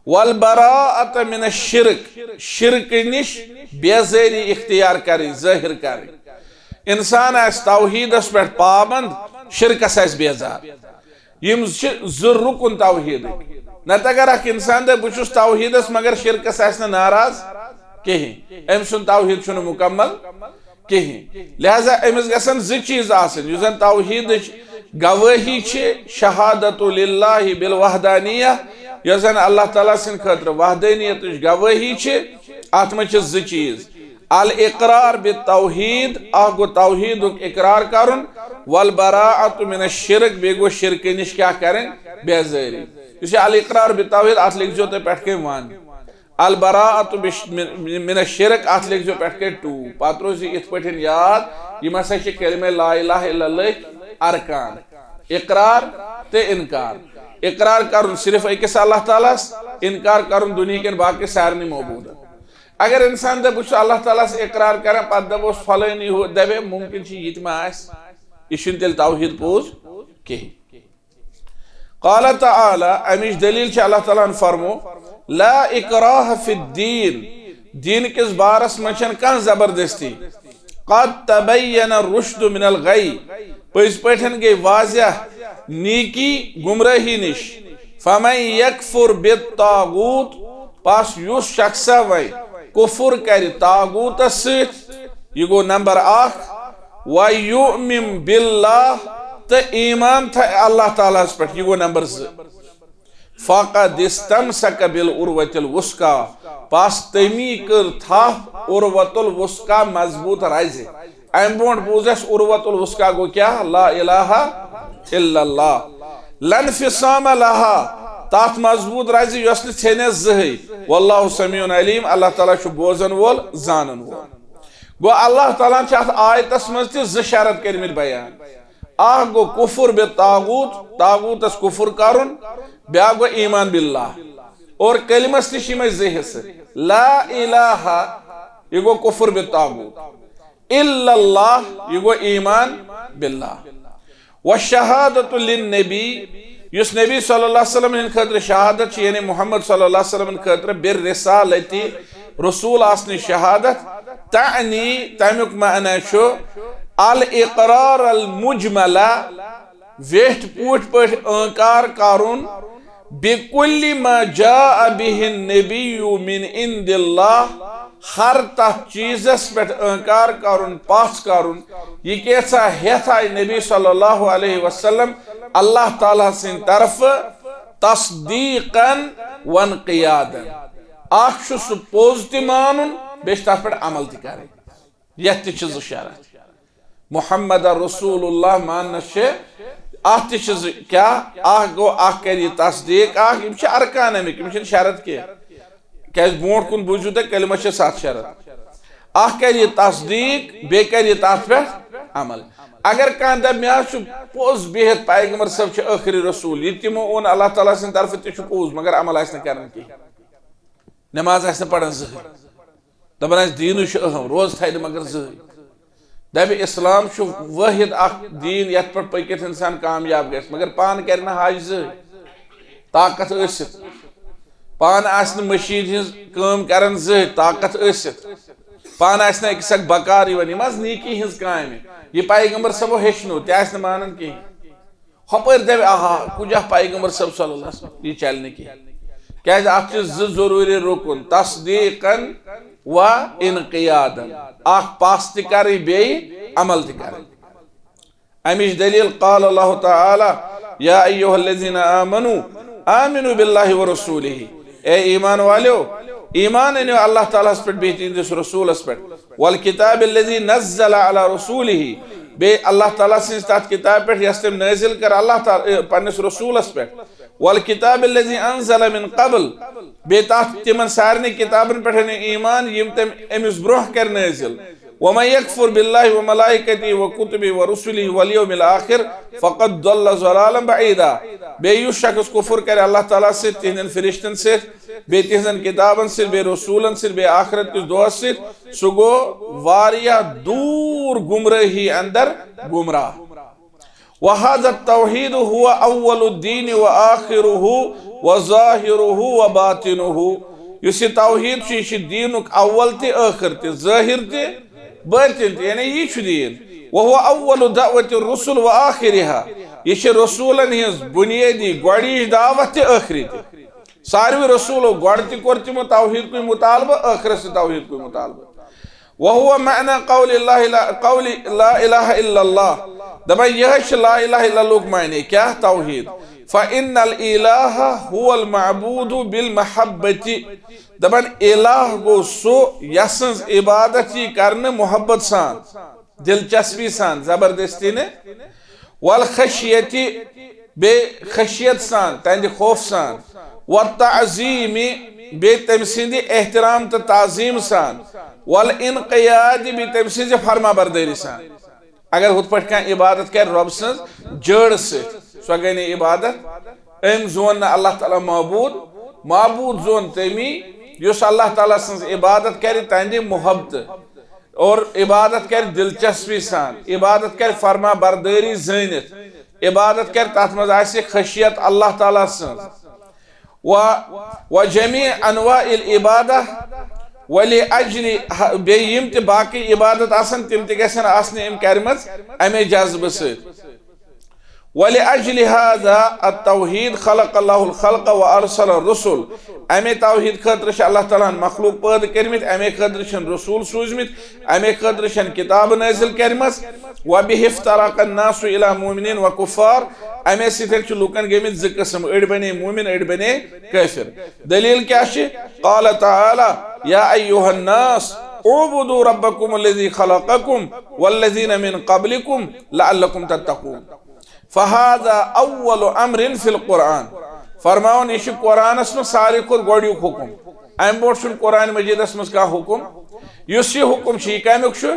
والبراءۃ من الشرک، شرکہٕ نِش بیزٲری اختیار کرٕنۍ، ظٲہِر کرٕنۍ۔ انسان آسہِ توحیدس پٮ۪ٹھ پابند، شرکس آسہِ بیزار۔ یِم چھِ زٕ رُکُن توحیدٕکۍ۔ نتہٕ اگر اکھ انسان دپہِ، بہٕ چھُس توحیدس مگر شرکس آسہِ نہٕ ناراض کِہیٖنۍ، أمۍ سُنٛد توحید چھُنہٕ مکمل کِہیٖنۍ۔ لہذا أمِس گژھن زٕ چیٖز آسٕنۍ، یُس زن توحیدٕچ گوٲہی چھِ، شہادت للہ بالوحدانیہ، یۄس زن اللہ تعالیٰ سٕنٛدِ خٲطرٕ وحدانیتٕچ گوٲہی چھِ، اتھ منٛز چھِ زٕ چیٖز۔ الاقرار بالتوحید، اکھ گوٚو توحیدُک اقرار کرُن، والبراءۃ من الشرک، بیٚیہِ گوٚو شرکہٕ نِش کیٛاہ کرٕنۍ؟ بیزٲری۔ یُس یہِ الاقرار بالتوحید، اتھ لیکھزیو تُہۍ پٮ۪ٹھ کٔنۍ ون۔ البراءۃ بش-، من، من الشرک، اتھ لیکھزیو پٮ۪ٹھ کٔنۍ ٹوٗ۔ پتہٕ روزِ یہِ یِتھ پٲٹھۍ یاد، یِم ہسا چھِ کلمہ لا الہ الا اللہ ارکان، اقرار تہٕ انکار۔ اقرار کرُن صرف أکِس اللہ تعالیٰ ہس، انکار کرُن دُنیہکٮ۪ن باقی سارنٕے معبوٗدن۔ اگر انسان دپہِ، بہٕ چھُس اللہ تعالیٰ ہس اقرار کران، پتہٕ دپوس فلٲنی ہُہ دپہِ، ممکن چھُ یہِ تہِ ما آسہِ، یہِ چھُنہٕ تیٚلہِ توحید پوٚز کِہیٖنۍ۔ قال تعالیٰ، امِچ دلیل چھِ اللہ تعالیٰ ہن فرمو، لا اکراہ فی الدین، دین کِس بارس منٛز چھنہٕ کانٛہہ زبردستی۔ قد تبین الرشد من الغی، پٔزۍ پٲٹھۍ گٔے واضح نیکی گمراہی نِش۔ فمن یکفر بالطاغوت، پس یُس شخصا وۄنۍ کفر کرِ طاغوتس سۭتۍ، یہِ گوٚو نمبر اکھ، ویؤمن باللہ، تہٕ ایمان تھایہِ اللہ تعالیٰ ہس پٮ۪ٹھ، یہِ گوٚو نمبر زٕ۔ فقد استمسک بالعروۃ الوثقی، پس تٔمی کٔر تھپھ عروۃ الوثقی مضبوط رزِ۔ امہِ برونٹھ بوٗز اسہِ عروۃ الوثقی گوٚو کیٛاہ؟ لا الہ الا اللہ۔ لا انفصام لہا، تتھ مضبوط رزِ یۄس نہٕ ژھیٚنٮ۪س زٕہٕے۔ واللہ سمیع علیم، اللہ تعالیٰ چھُ بوزن وول، زانن وول۔ گوٚو اللہ تعالیٰ ہن چھِ اتھ آیتس منٛز تہِ زٕ شرط کٔرمٕتۍ بیان۔ اکھ گوٚو کفر بالطاغوت، طاغوتس کفر کرُن، بیاکھ گوٚو ایمان باللہ۔ اور کلمس تہِ چھِ یِمے زٕ حصہٕ۔ لا الہ، یہِ گوٚو کفر بالطاغوت۔ الا اللہ، یہِ گوٚو ایمان باللہ۔ والشہادت للنبی، یُس نبی صلی اللہ علیہ وسلم ہٕنٛدِ خٲطرٕ شہادت چھِ، یعنی محمد صلی اللہ علیہ وسلم ہٕنٛدِ خٲطرٕ بالرسالتی، رسول آسنٕچ شہادت، تعنی، تمیُک معنی چھُ الاقرار المجمل، ویٹھ پوٗٹھۍ پٲٹھۍ انکار کرُن، بکل ما جاء به النبی من عند اللہ، ہر تتھ چیزس پٮ۪ٹھ انکار کرُن، پژھ کرُن، یہِ کینٛژھا ہیتھ آیہِ نبی صلی اللہ علیہ وسلم اللہ تعالیٰ سٕنٛدِ طرفہٕ، تصدیقا وانقیادا۔ اکھ چھُ سُہ پوٚز تہِ مانُن، بیٚیہِ چھُ تتھ پٮ۪ٹھ عمل تہِ کرٕنۍ۔ یتھ تہِ چھِ زٕ شرط۔ محمد رسول اللہ ماننس چھِ، اتھ تہِ چھِ زٕ، کیٛاہ؟ اکھ گوٚو، اکھ کرِ یہِ تصدیق، اکھ، یِم چھِ ارکان امیِکۍ، یِم چھِنہٕ شرط کینٛہہ۔ کیٛازِ برونٛٹھ کُن بوٗزِو تُہۍ، کلمس چھِ ستھ شرط۔ اکھ کرِ یہِ تصدیق، بیٚیہِ کرِ یہِ تتھ پٮ۪ٹھ عمل۔ اگر کانٛہہ دپہِ، مےٚ حظ چھُ پوٚز بِہِتھ پیغمبر صٲب چھِ ٲخری رسول، یہِ تہِ تِمو اوٚن اللہ تعالیٰ سٕنٛدِ طرفہٕ، تہِ چھُ پوٚز، مگر عمل آسہِ نہٕ کران کینٛہہ، نماز آسہِ نہٕ پران زٕہٕنۍ، دپان آسہِ دیٖنٕے چھُ اہم، روزٕ تھاوِ نہٕ مگر زٕہٕنۍ۔ دپہِ اسلام چھُ وٲحد اکھ دیٖن یتھ پٮ۪ٹھ پٔکِتھ انسان کامیاب گژھِ، مگر پانہٕ کرِ نہٕ حج زٕہٕنۍ، طاقت ٲسِتھ۔ پانہٕ آسہِ نہٕ مشیٖد ہٕنٛز کٲم کران زٕہٕنۍ، طاقت ٲسِتھ۔ پانہٕ آسہِ نہٕ أکِس اکھ بکار یِوان، یِم حظ نیکی ہٕنٛز کامہِ۔ یہِ پیغمبر صٲبو ہیٚچھنو، تہِ آسہِ نہٕ مانان کِہیٖنۍ۔ ہۄپٲرۍ دَپہِ، آہا، کُجاہ پیغمبر صٲب صلی اللہ علیہ وسلم، یہِ چلہِ نہٕ کِہیٖنۍ۔ کیٛازِ اَتھ چھِ زٕ ضروٗری رُکُن، تصدیقاً و انقیاداً۔ اکھ پَژھ تہِ کَرٕنۍ، بیٚیہِ عمل تہِ کَرٕنۍ۔ اَمِچ دٔلیٖل، قال اللہ تعالیٰ، یا ایھا الذین آمنوا آمنوا باللہ ورسولہ۔ اے ایمان والیو، ایمان أنِو اللہ تعالیٰ ہَس پٮ۪ٹھ، بیٚیہِ تِہنٛدِس رسوٗلَس پٮ۪ٹھ۔ والکتاب الذی نزل علی رسولہ، بیٚیہِ اللہ تعالیٰ سٕنٛز تَتھ کِتابہِ پٮ۪ٹھ یۄس تٔمۍ نٲزِل کٔر اللہ تعالیٰ، اے، پننِس رسوٗلَس پٮ۪ٹھ۔ والکتاب الذی انزل من قبل، بیٚیہِ تَتھ تِمن سارنٕے کِتابن پٮ۪ٹھ أنِو ایمان یِم تٔمۍ أمِس برونٛہہ کٔرۍ نٲزِل۔ ومن یکفر باللہ وملائکتہ وکتبہ ورسلہ والیوم الآخر فقد ضل ضلالا بعیدا۔ بیٚیہِ یُس شخص کفر کرِ اللہ تعالیٰ سۭتۍ، تِہنٛدٮ۪ن فرشتن سۭتۍ، بیٚیہِ تِہنٛزن کتابن سۭتۍ، بیٚیہِ رسولن سۭتۍ، بیٚیہِ آخرت کِس دۄہس سۭتۍ، سُہ گوٚو واریاہ دوٗر گمرٲہی اندر گمراہ۔ وهذا التوحید هو اول الدین وآخرہ وظاہرہ وباطنہ۔ یُس یہِ توحید چھُ، یہِ چھُ دیٖنُک اول تہِ، ٲخر تہِ، ظٲہر تہِ، باطن تہِ، یعنی یہِ چھُ دیٖن۔ وهو اول دعوت الرسل وآخرها۔ یہِ چھِ رسولن ہٕنٛز بنیٲدی گۄڈٕنِچ دعوت تہِ، ٲخری تہِ۔ ساروی رسولو گۄڈٕ تہِ کوٚر تِمو توحید کُے مطالبہٕ، ٲخرس تہِ توحید کُے مطالبہٕ۔ وهو معنی قول اللہ لا، قول لا الہ الا اللہ۔ دپان یہے چھِ لا الہ الا اللہ ہُک معنی۔ کیٛاہ؟ توحید۔ فإن الإله هو المعبود بالمحبة۔ دپان الہ گوٚو سُہ یسٕنٛز عبادت یی کرنہٕ محبت سان، دلچسپی سان، زبردستی نہٕ۔ والخشیت، بیٚیہِ خشیت سان، تہنٛدِ خوف سان۔ والتعظیم، بیٚیہِ تٔمۍ سٕنٛدِ احترام تہٕ تعظیم سان۔ والانقیاد، بیٚیہِ تٔمۍ سٕنٛزِ فرما بردٲری سان۔ اگر ہُتھ پٲٹھۍ کانٛہہ عبادت کرِ رۄب سٕنٛز جٲڑ سۭتۍ، سۄ گٔے نہٕ عبادت۔ أمۍ زون نہٕ اللہ تعالیٰ معبوٗد، معبوٗد زون تٔمی یُس اللہ تعالیٰ سٕنٛز عبادت کرِ تہنٛدِ محبتہٕ اور عبادت کرِ دلچسپی سان، عبادت کرِ فرما بردٲری زٲنِتھ، عبادت کرِ تتھ منٛز آسہِ خشیت اللہ تعالیٰ سٕنٛز۔ و، و جمیع انواع العبادہ، ولی اجل، بیٚیہِ یِم تہِ باقٕے عبادت آسن، تِم تہِ گژھن آسنہِ أمۍ کرِمژ امے جذبہٕ سۭتۍ۔ ولی اجل هذا التوحید خلق اللہ الخلق و ارسل الرسل۔ امے توحید خٲطرٕ چھِ اللہ تعالیٰ ہن مخلوق پٲدٕ کٔرمٕتۍ، امے خٲطرٕ چھِن رسول سوٗزمٕتۍ، امے خٲطرٕ چھِن کتابہٕ نٲزِل کٔرمٕژ۔ وبه افترق الناس الی مؤمنین و کفار۔ امے سۭتۍ چھِ لوٗکن گٔمٕتۍ زٕ قٕسم، أڑۍ بنے مومن، أڑۍ بنے کٲفر۔ دلیل کیٛاہ چھِ؟ قال تعالیٰ، یا ایھا الناس اعبدوا ربکم الذی خلقکم والذین من قبلکم لعلکم تتقون۔ فهذا اول امر فی القرآن۔ فرماوان، یہِ چھُ قرآنس منٛز ساروی کھۄتہٕ گۄڈٕنیُک حُکم۔ امہِ برونٛٹھ چھُنہٕ قرآن مجیدس منٛز کانٛہہ حُکم۔ یُس یہِ حُکم چھُ، یہِ کمیُک چھُ؟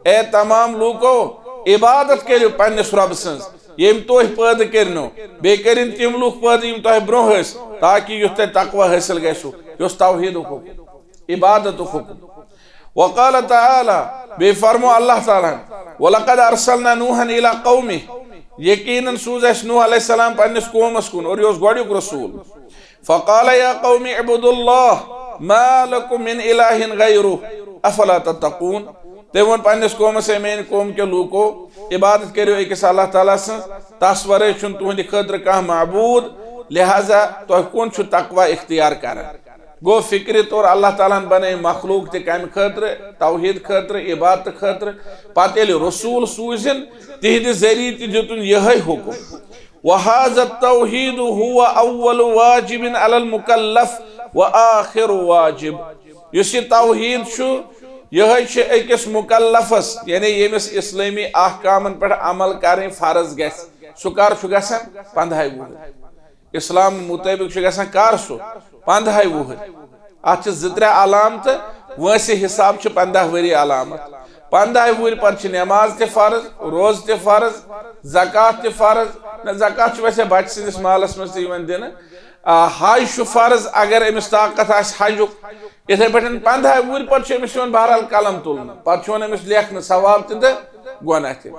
اے تمام لوٗکو، عبادت کٔرِو پننِس رۄب سٕنٛز، ییٚمۍ تُہۍ پٲدٕ کٔرنو۔ بیٚیہِ کٔرِن تِم لوٗکھ پٲدٕ، یِم تۄہہِ برونٛہہ ٲسۍ، تاکہِ یُتھ تۄہہِ تقوی حٲصِل گژھِو۔ یہِ اوس توحیدُک حُکم، عبادتُک حُکم۔ وقال تعالیٰ، بیٚیہِ فرمو اللہ تعالیٰ ہن، ولقد ارسلنا نوحا الی قومہ، یقیناً سوٗز اَسہِ نوح علیہ السلام پننِس قومس کُن، اور یہِ اوس گۄڈٕنیُک رسول۔ فقال یا قوم اعبدوا اللہ ما لکم من الہ غیرہ افلا تتقون۔ تٔمۍ ووٚن پننِس قومس، اے میٲنۍ قوم کیو لوٗکو، عبادت کٔرِو أکِس اللہ تعالیٰ سٕنٛز، تس ورٲے چھُنہٕ تُہنٛدِ خٲطرٕ کانٛہہ معبوٗد، لہذا تۄہہِ کُن چھُ تقوی اختیار کران۔ گوٚو، فکری طور اللہ تعالیٰ ہن بنٲے مخلوق تہِ کمہِ خٲطرٕ؟ توحید خٲطرٕ، عبادت خٲطرٕ۔ پتہٕ ییٚلہِ رسول سوٗزِن، تِہنٛدِ ذٔریعہٕ تہِ دیُتُن یِہوٚے حُکم۔ وهذا التوحید هو اول واجب علی المکلف و آخر واجب۔ یُس یہِ توحید چھُ، یِہوٚے چھُ أکِس مکلفس، یعنی ییٚمِس اسلٲمی احکامن پٮ۪ٹھ عمل کرٕنۍ فرض گژھِ۔ سُہ کر چھُ گژھان؟ پنٛدہاے وُہُر۔ اسلام مطٲبق چھُ گژھان کر سُہ؟ پنٛدہاے وُہٕرۍ۔ اتھ چھِ زٕ ترٛےٚ علامتہٕ، وٲنٛسہِ حساب چھِ پنٛداہ ؤری علامت۔ پنٛداہہِ وُہٕرۍ پتہٕ چھِ نماز تہِ فرض، روزٕ تہِ فرض، زکوٰۃ تہِ فرض۔ نہ، زکوٰۃ چھُ ویسے بچہٕ سٕنٛدِس مالس منٛز تہِ یِوان دِنہٕ۔ آ، حج چھُ فرض اگر أمِس طاقت آسہِ حجُک۔ یِتھے پٲٹھۍ پنٛداہہِ وُہٕرۍ پتہٕ چھُ أمِس یِوان بہرحال قلم تُلنہٕ، پتہٕ چھُ یِوان أمِس لیکھنہٕ ثواب تہِ تہٕ گۄناہ تہِ۔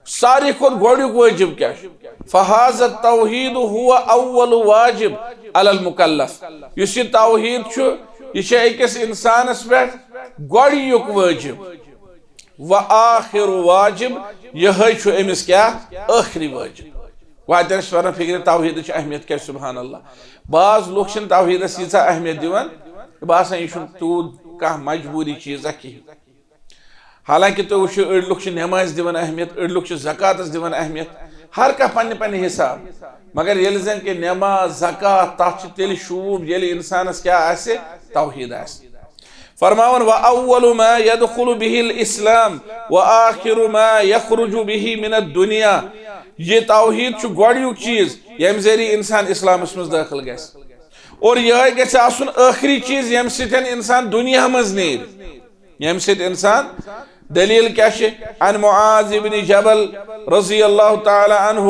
ساروی کھۄتہٕ گۄڈٕنیُک وٲجِب کیٛاہ چھُ؟ فہذا التوحید ہو اول واجب علی المکلف۔ یُس یہِ توحید چھُ، یہِ چھُ أکِس اِنسانَس پٮ۪ٹھ گۄڈٕنیُک وٲجِب۔ و آخر واجب، یِہوٚے چھُ أمِس کیٛاہ؟ ٲخری وٲجِب۔ وۄنۍ اَتٮ۪ن چھِ تَران فِکرِ توحیدٕچ اہمیت کیٛاہ چھِ، سبحان اللہ۔ بعض لُکھ چھِنہٕ توحیدَس ییٖژاہ اہمیت دِوان، باسان یہِ چھُنہٕ تیوٗت کانٛہہ مجبوٗری چیٖزا کِہیٖنۍ۔ حالانکہ تُہۍ وٕچھِو، أڑۍ لُکھ چھِ نٮ۪مازِ دِوان اہمیت، أڑۍ لُکھ چھِ زکوٰتَس دِوان اہمیت۔ ہر کانٛہہ پننہِ پننہِ حساب۔ مگر ییٚلہِ زن کہِ نٮ۪ماز، زکوٰۃ، تتھ چھِ تیٚلہِ شوٗب، ییٚلہِ انسانس کیٛاہ آسہِ؟ توحیٖد آسہِ۔ فرماوان، "وَأَوَّلُ مَا يَدْخُلُ بِهِ الْإِسْلَامُ وَآخِرُ مَا يَخْرُجُ بِهِ مِنَ الدُّنْيَا۔" یہِ توحیٖد چھُ گۄڈٕنیُک چیٖز، ییٚمہِ ذٔریعہٕ انسان اسلامس منٛز دٲخل گژھِ۔ اور یِہوٚے گژھِ آسُن ٲخری چیٖز، ییٚمہِ سۭتۍ انسان دُنیا منٛز نیرِ۔ ییٚمہِ سۭتۍ انسان، دلیل کیٛاہ چھِ؟ عن معاذ ابن جبل رضی اللہ تعالی عنہ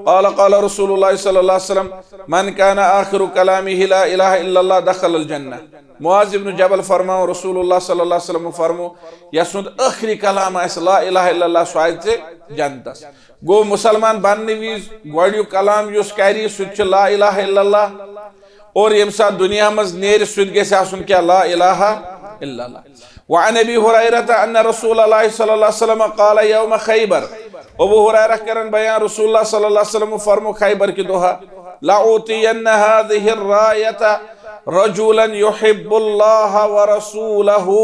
قال، قال رسول اللہ صلی اللہ علیہ وسلم، من کان آخر کلامہ لا الہ الا اللہ دخل الجنہ۔ معاذ ابن جبل فرماو، رسول اللہ صلی اللہ علیہ وسلم فرمو، یسُنٛد ٲخری کلام آسہِ لا الہ الا اللہ، سُہ آسہِ جنتس۔ گوٚو، مسلمان بننہٕ وِزِ گۄڈٕنیُک کلام یُس کرِ، سُہ تہِ چھُ لا الہ الا اللہ۔ اور ییٚمہِ ساتہٕ دُنیا منٛز نیرِ، سُہ تہِ گژھِ آسُن کیٛاہ؟ لا الہ الا اللہ۔ وعن ابی ہریرہ ان رسول اللہ صلی اللہ علیہ وسلم قال یوم خیبر۔ ابو ہریرہ کرن بیان، رسول اللہ صلی اللہ علیہ وسلم فرمو خیبر کہِ دۄہہ، لأعطین هذه الراية رجلا يحب الله ورسوله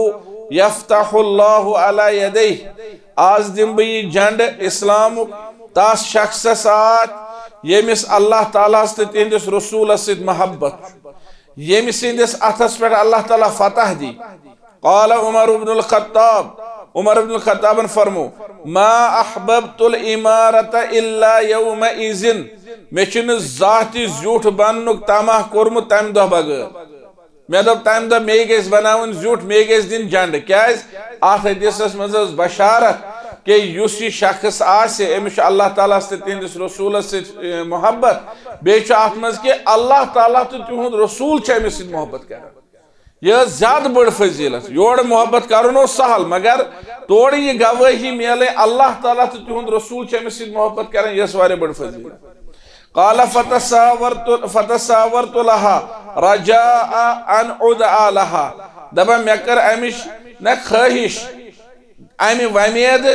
يفتح الله على يديه۔ آز دِمہٕ بہٕ یہِ جنڈٕ اسلامُک تس شخصس اتھ، ییٚمِس اللہ تعالیٰ ہس تہٕ تِہنٛدِس رسولس سۭتۍ محبت چھُ، ییٚمہِ سٕنٛدِس اتھس پٮ۪ٹھ اللہ تعالیٰ فتح دی۔ قال عمر بن الخطاب، عمر بن الخطابن فرمو، ما احببت الامارة الا يومئذ، مےٚ چھُنہٕ زانٛہہ تہِ زیُٹھ بننُک طمع کوٚرمُت تمہِ دۄہ بغٲر۔ مےٚ دوٚپ تمہِ دۄہ، مے گژھِ بناوٕنۍ زیُٹھ، مے گژھِ دِنۍ جنڈٕ۔ کیٛازِ؟ اتھ حدیثس منٛز ٲس بشارت کہ یُس یہِ شخص آسہِ، أمِس چھُ اللہ تعالیٰ ہس تہٕ تِہنٛدِس رسولس سۭتۍ، اے، محبت۔ بیٚیہِ چھُ اتھ منٛز کہ اللہ تعالیٰ تہٕ تِہُنٛد رسول چھُ أمِس سۭتۍ محبت کران۔ یہِ ٲس زیادٕ بٔڑ فضیلت۔ یورٕ محبت کرُن اوس سہل، مگر تورٕ یہِ گوٲہی میلے، اللہ تعالیٰ تہٕ تِہُنٛد رسول چھُ أمِس سۭتۍ محبت کران، یہِ ٲس واریاہ بٔڑ فضیلت۔ قال فتساورت، فتساورت لها رجاء ان ادعى لها۔ دپان، مےٚ کٔر امِچ نہ خٲہِش، امہِ وۄمید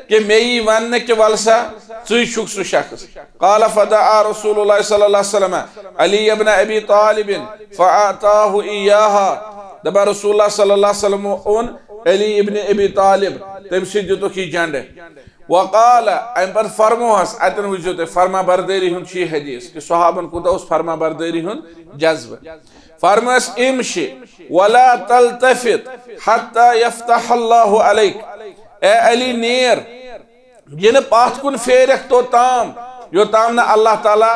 کہ مےٚ یی وننہٕ کہ ول سا، ژٕے چھُکھ سُہ شخص۔ قال فدعا رسول اللہ صلی اللہ علیہ وسلم علی ابن ابی طالب فاعطاه ایاها۔ دپان، رسول اللہ صلی اللہ علیہ وسلم اوٚن علی ابن ابی طالب، تٔمۍ سۭتۍ دِتُکھ یہِ جنڈٕ۔ وقال، امہِ پتہٕ فرموہس، اتٮ۪ن وٕچھزیو تُہۍ فرما بردٲری ہُنٛد چھُ یہِ حدیث، کہِ صحابن کوٗتاہ اوس فرما بردٲری ہُنٛد جذبہٕ۔ فرمٲس، امشِ ولا تلتفت حتى يفتح الله عليك۔ اے علی، نیر، یہِ نہٕ پتھ کُن پھیرکھ توٚتام، یوٚتام نہٕ اللہ تعالیٰ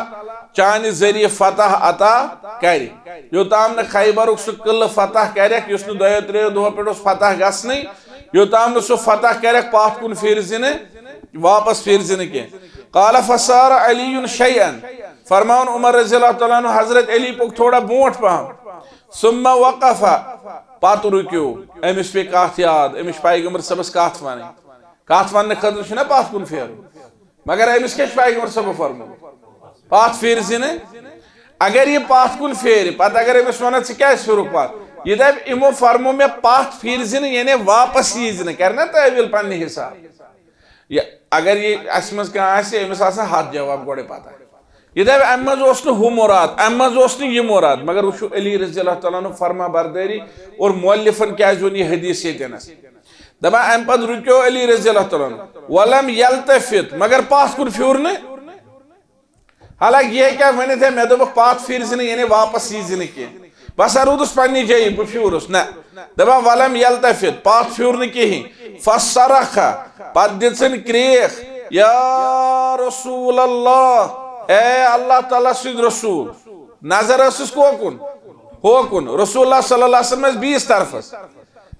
چانہِ ذٔریعہٕ فتح عطا کرِ، یوٚتام نہٕ خیبرُک سُہ قلعہٕ فتح کرکھ، یُس نہٕ دۄیو ترٛیٚیو دۄہو پٮ۪ٹھ اوس فتح گژھنٕے، یوٚتام نہٕ سُہ فتح کرکھ، پتھ کُن پھیرزِ نہٕ، واپس پھیرزِ نہٕ کینٛہہ۔ قال فصار علی شیئا، فرماوان عمر رضی اللہ تعالیٰ عنہ، حضرت علی پوٚک تھوڑا برونٛٹھ پہم، ثم وقف، پتہٕ رُکیو، أمِس پیٚیہِ کتھ یاد، أمِس چھِ پیغمبر صٲبس کتھ ونٕنۍ۔ کتھ وننہٕ خٲطرٕ چھُنہ پتھ کُن پھیرُن، مگر أمِس کیٛاہ چھُ پیغمبر صٲبن فرمومُت؟ پتھ پھیرزِ نہٕ۔ اگر یہِ پتھ کُن پھیرِ، پتہٕ اگر أمِس ونان، "ژٕ کیٛازِ پھیرُکھ پتھ؟" یہِ دپہِ، "یِمو فرموو مےٚ پتھ پھیرزِ نہٕ، یعنی واپس ییٖزِ نہٕ"، کرِ نا تعویل پننہِ حساب۔ یہِ، اگر یہِ اسہِ منٛز کانٛہہ آسہِ، أمِس آسہِ نہٕ ہتھ جواب گۄڈے پتہ۔ یہِ دپہِ، "امہِ منٛز اوس نہٕ ہُہ مراد، امہِ منٛز اوس نہٕ یہِ مراد"، مگر وٕچھِو علی رضی اللہ تعالیٰ عنہ فرما بردٲری اور مؤلفن کیٛازِ ووٚن یہِ حدیث ییٚتٮ۪نس۔ دپان، امہِ پتہٕ رُکیو علی رضی اللہ تعالیٰ عنہ، "ولم یلتفت"، مگر پتھ کُن پھیوٗر نہٕ۔ حالانکہ یہِ ہیٚکہِ ہا ؤنِتھ، "ہے، مےٚ دوٚپُکھ پتھ پھیرزِ نہٕ، یعنی واپس ییٖزِ نہٕ کینٛہہ۔" بہٕ ہسا روٗدُس پننہِ جایہِ، بہٕ پھیوٗرُس نہ۔ دپان، "ولم یلتفت"، پتھ پھیوٗر نہٕ کِہیٖنۍ۔ فصرخ، پتہٕ دِژٕن کرٛیکھ، "یا رسول اللہ"، اے اللہ تعالیٰ سٕنٛدۍ رسول۔ نظر ٲسٕس کوکُن؟ ہوکُن۔ رسول اللہ صلی اللہ علیہ وسلم ٲسۍ بیٚیِس طرفس۔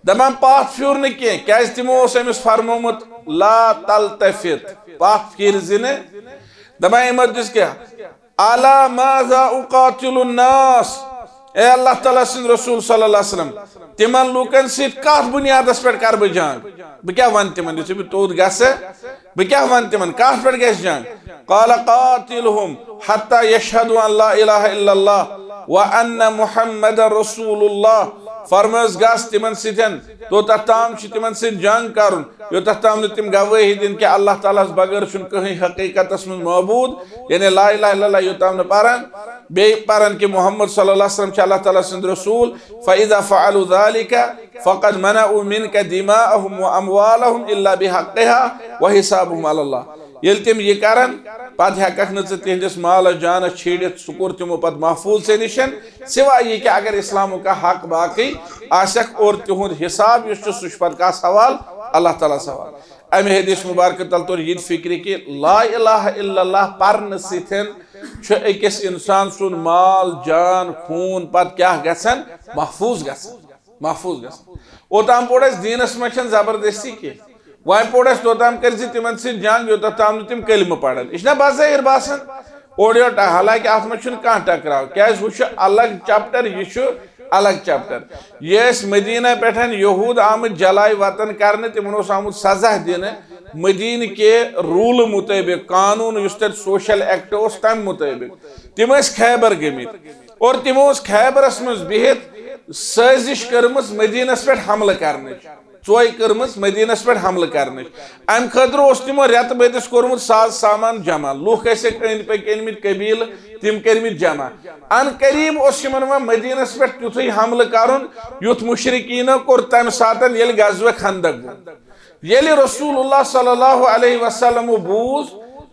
دپان پتھ پھیور نہٕ کینٛہہ، کیازِ تِمو اوس أمِس فرمومُت، "لا تلتفت"، پتھ پھیرِ زِ نہٕ۔ دپان أمۍ دِژ کیٛاہ؟ "الا ماذا اقاتل الناس"، اے اللہ تعالیٰ سٕنٛدۍ رسول صلی اللہ علیہ وسلم، تِمن لوٗکن سۭتۍ کتھ بُنیادس پٮ۪ٹھ کرٕ بہٕ جنگ؟ بہٕ کیٛاہ ونہٕ تِمن؟ یُتھُے بہٕ توٚت گژھٕ، بہٕ کیٛاہ ونہٕ تِمن؟ کتھ پٮ۪ٹھ گژھِ جنگ؟ قال قاتلهم حتى يشهدوا ان لا اله الا الله وان محمد رسول الله۔ فرمٲیس، گژھ تِمن سۭتۍ، توٚتتھ تام چھُ تِمن سۭتۍ جنگ کرُن، یوٚتتھ تام نہٕ تِم گوٲہی دِن کہِ اللہ تعالیٰ ہس بغٲر چھُنہٕ کٕہٕنۍ حقیقتس منٛز معبوٗد، یعنی لا اله الا الله یوٚتام نہٕ پرن، بیٚیہِ پرن کہِ محمد صلی اللہ علیہ وسلم چھُ اللہ تعالیٰ سُنٛد رسول۔ فاذا فعلوا ذلك فقد منعوا منك دماءهم واموالهم الا بحقها وحسابهم على الله۔ ییٚلہِ تِم یہِ کرن، پتہٕ ہٮ۪ککھ نہٕ ژٕ تِہنٛدِس مالس جانس چھیڑِتھ، سُہ کوٚر تِمو پتہٕ محفوٗظ ژےٚ نِش، سوائے یہِ کہِ اگر اسلامُک کانٛہہ حق باقٕے آسٮ۪کھ اور تِہُنٛد حساب یُس چھُ، سُہ چھُ پتہٕ کس حوالہٕ؟ اللہ تعالیٰ ہس حوالہٕ۔ امہِ حدیث مبارکہٕ تل توٚر یہِ تہِ فکرِ کہِ لا الہ الا اللہ پرنہٕ سۭتۍ چھُ أکِس انسان سُنٛد مال، جان، خوٗن پتہٕ کیٛاہ گژھان؟ محفوٗظ گژھان۔ محفوٗظ گژھان۔ اوٚتام پوٚر اَسہِ دیٖنَس منٛز چھَنہٕ زبردستی کینٛہہ۔ وۄنۍ پوٚر اَسہِ توٚتام کٔرۍ زِ تِمَن سۭتۍ جنگ، یوٚتَتھ تام نہٕ تِم کلمہٕ پَرَن۔ یہِ چھُنہ بظٲہِر باسان اورٕ یورٕ ٹا-، حالانکہِ اَتھ منٛز چھُنہٕ کانٛہہ ٹکراو۔ کیٛازِ؟ ہُہ چھُ الگ چیپٹر، یہِ چھُ الگ چیپٹر۔ یہِ اَسہِ مدیٖنہ پٮ۪ٹھ یہوٗد آمٕتۍ جلاے وطن کرنہٕ، تِمَن اوس آمُت سزا دِنہٕ مدیٖنہٕ کہِ روٗلہٕ مُطٲبِق، قانوٗن یُس تَتہِ سوشل ایکٹ اوس، تَمہِ مُطٲبِق۔ تِم ٲسۍ خیبر گٔمٕتۍ۔ اور تِمو ٲس خیبرس منٛز بِہِتھ سٲزِش کٔرمٕژ مدیٖنس پٮ۪ٹھ حملہٕ کرنٕچ، ژوے کٔرمٕژ مدیٖنس پٮ۪ٹھ حملہٕ کرنٕچ۔ امہِ خٲطرٕ اوس تِمو رٮ۪تہٕ بٔدِس کوٚرمُت ساز سامان جمع، لُکھ ٲسِکھ أنٛدۍ پٔکۍ أنۍمٕتۍ قبیٖلہٕ، تِم کٔرمٕتۍ جمع۔ ان قریب اوس یِمن وۄنۍ مدیٖنس پٮ۪ٹھ تیُتھُے حملہٕ کرُن، یُتھ مُشرِکیٖنو کوٚر تمہِ ساتن، ییٚلہِ غزوہ خندق گوٚو۔ ییٚلہِ رسول اللہ صلی اللہ علیہ وسلمو بوٗز،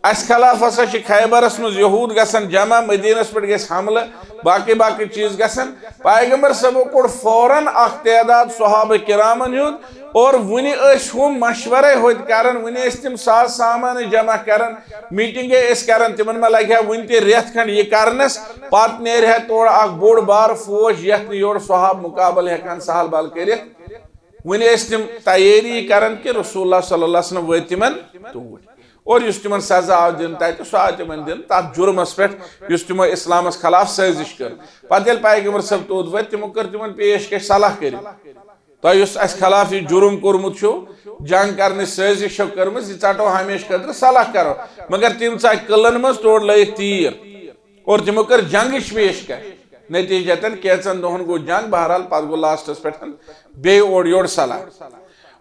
اسہِ خلاف ہسا چھِ خیبرس منٛز یہوٗد گژھان جمع، مدیٖنس پٮ۪ٹھ گژھِ حملہٕ، باقٕے باقٕے چیٖز گژھان۔ پیغمبر صٲبو کوٚڑ فوراً اکھ تعداد صحابہ کرامن ہُنٛد، اور وُنہِ ٲسۍ ہُم مشورے ہوٚتۍ کران، وُنہِ ٲسۍ تِم ساز سامان جمع کران، میٖٹنگے ٲسۍ کران، تِمن ما لگہِ ہا وُنہِ تہِ رٮ۪تھ کھنٛڈ یہِ کرنس، پتہٕ نیرِ ہا تورٕ اکھ بوٚڑ بار فوج، یتھ نہٕ یورٕ صحابہٕ مُقابلہٕ ہٮ۪کہٕ ہن سہل بل کٔرِتھ۔ وُنہِ ٲسۍ تِم تیٲری کران کہِ رسول اللہ صلی اللہ علیہ وسلم وٲتۍ تِمن توٗرۍ۔ اور یُس تِمن سزا آو دِنہٕ تتہِ، سُہ آو تِمن دِنہٕ تتھ جُرمس پٮ۪ٹھ، یُس تِمو اسلامس خلاف سٲزِش کٔر۔ پتہٕ ییٚلہِ پیغمبر صٲب توٚت وٲتۍ، تِمو کٔر تِمن پیشکش، صلاح کٔرِو۔ تۄہہِ یُس اسہِ خلاف یہِ جُرم کوٚرمُت چھُو، جنگ کرنٕچ سٲزِش چھو کٔرمٕژ، یہِ ژٹو ہمیشہٕ خٲطرٕ، صلاح کرو۔ مگر تِم ژاے قلعن منٛز، تورٕ لٲگِکھ تیٖر۔ اور تِمو کٔر جنگٕچ پیشکش۔ نتیجتاً کینٛژن دۄہن گوٚو جنگ، بہرحال پتہٕ گوٚو لاسٹس پٮ۪ٹھ بیٚیہِ اورٕ یورٕ صلاح۔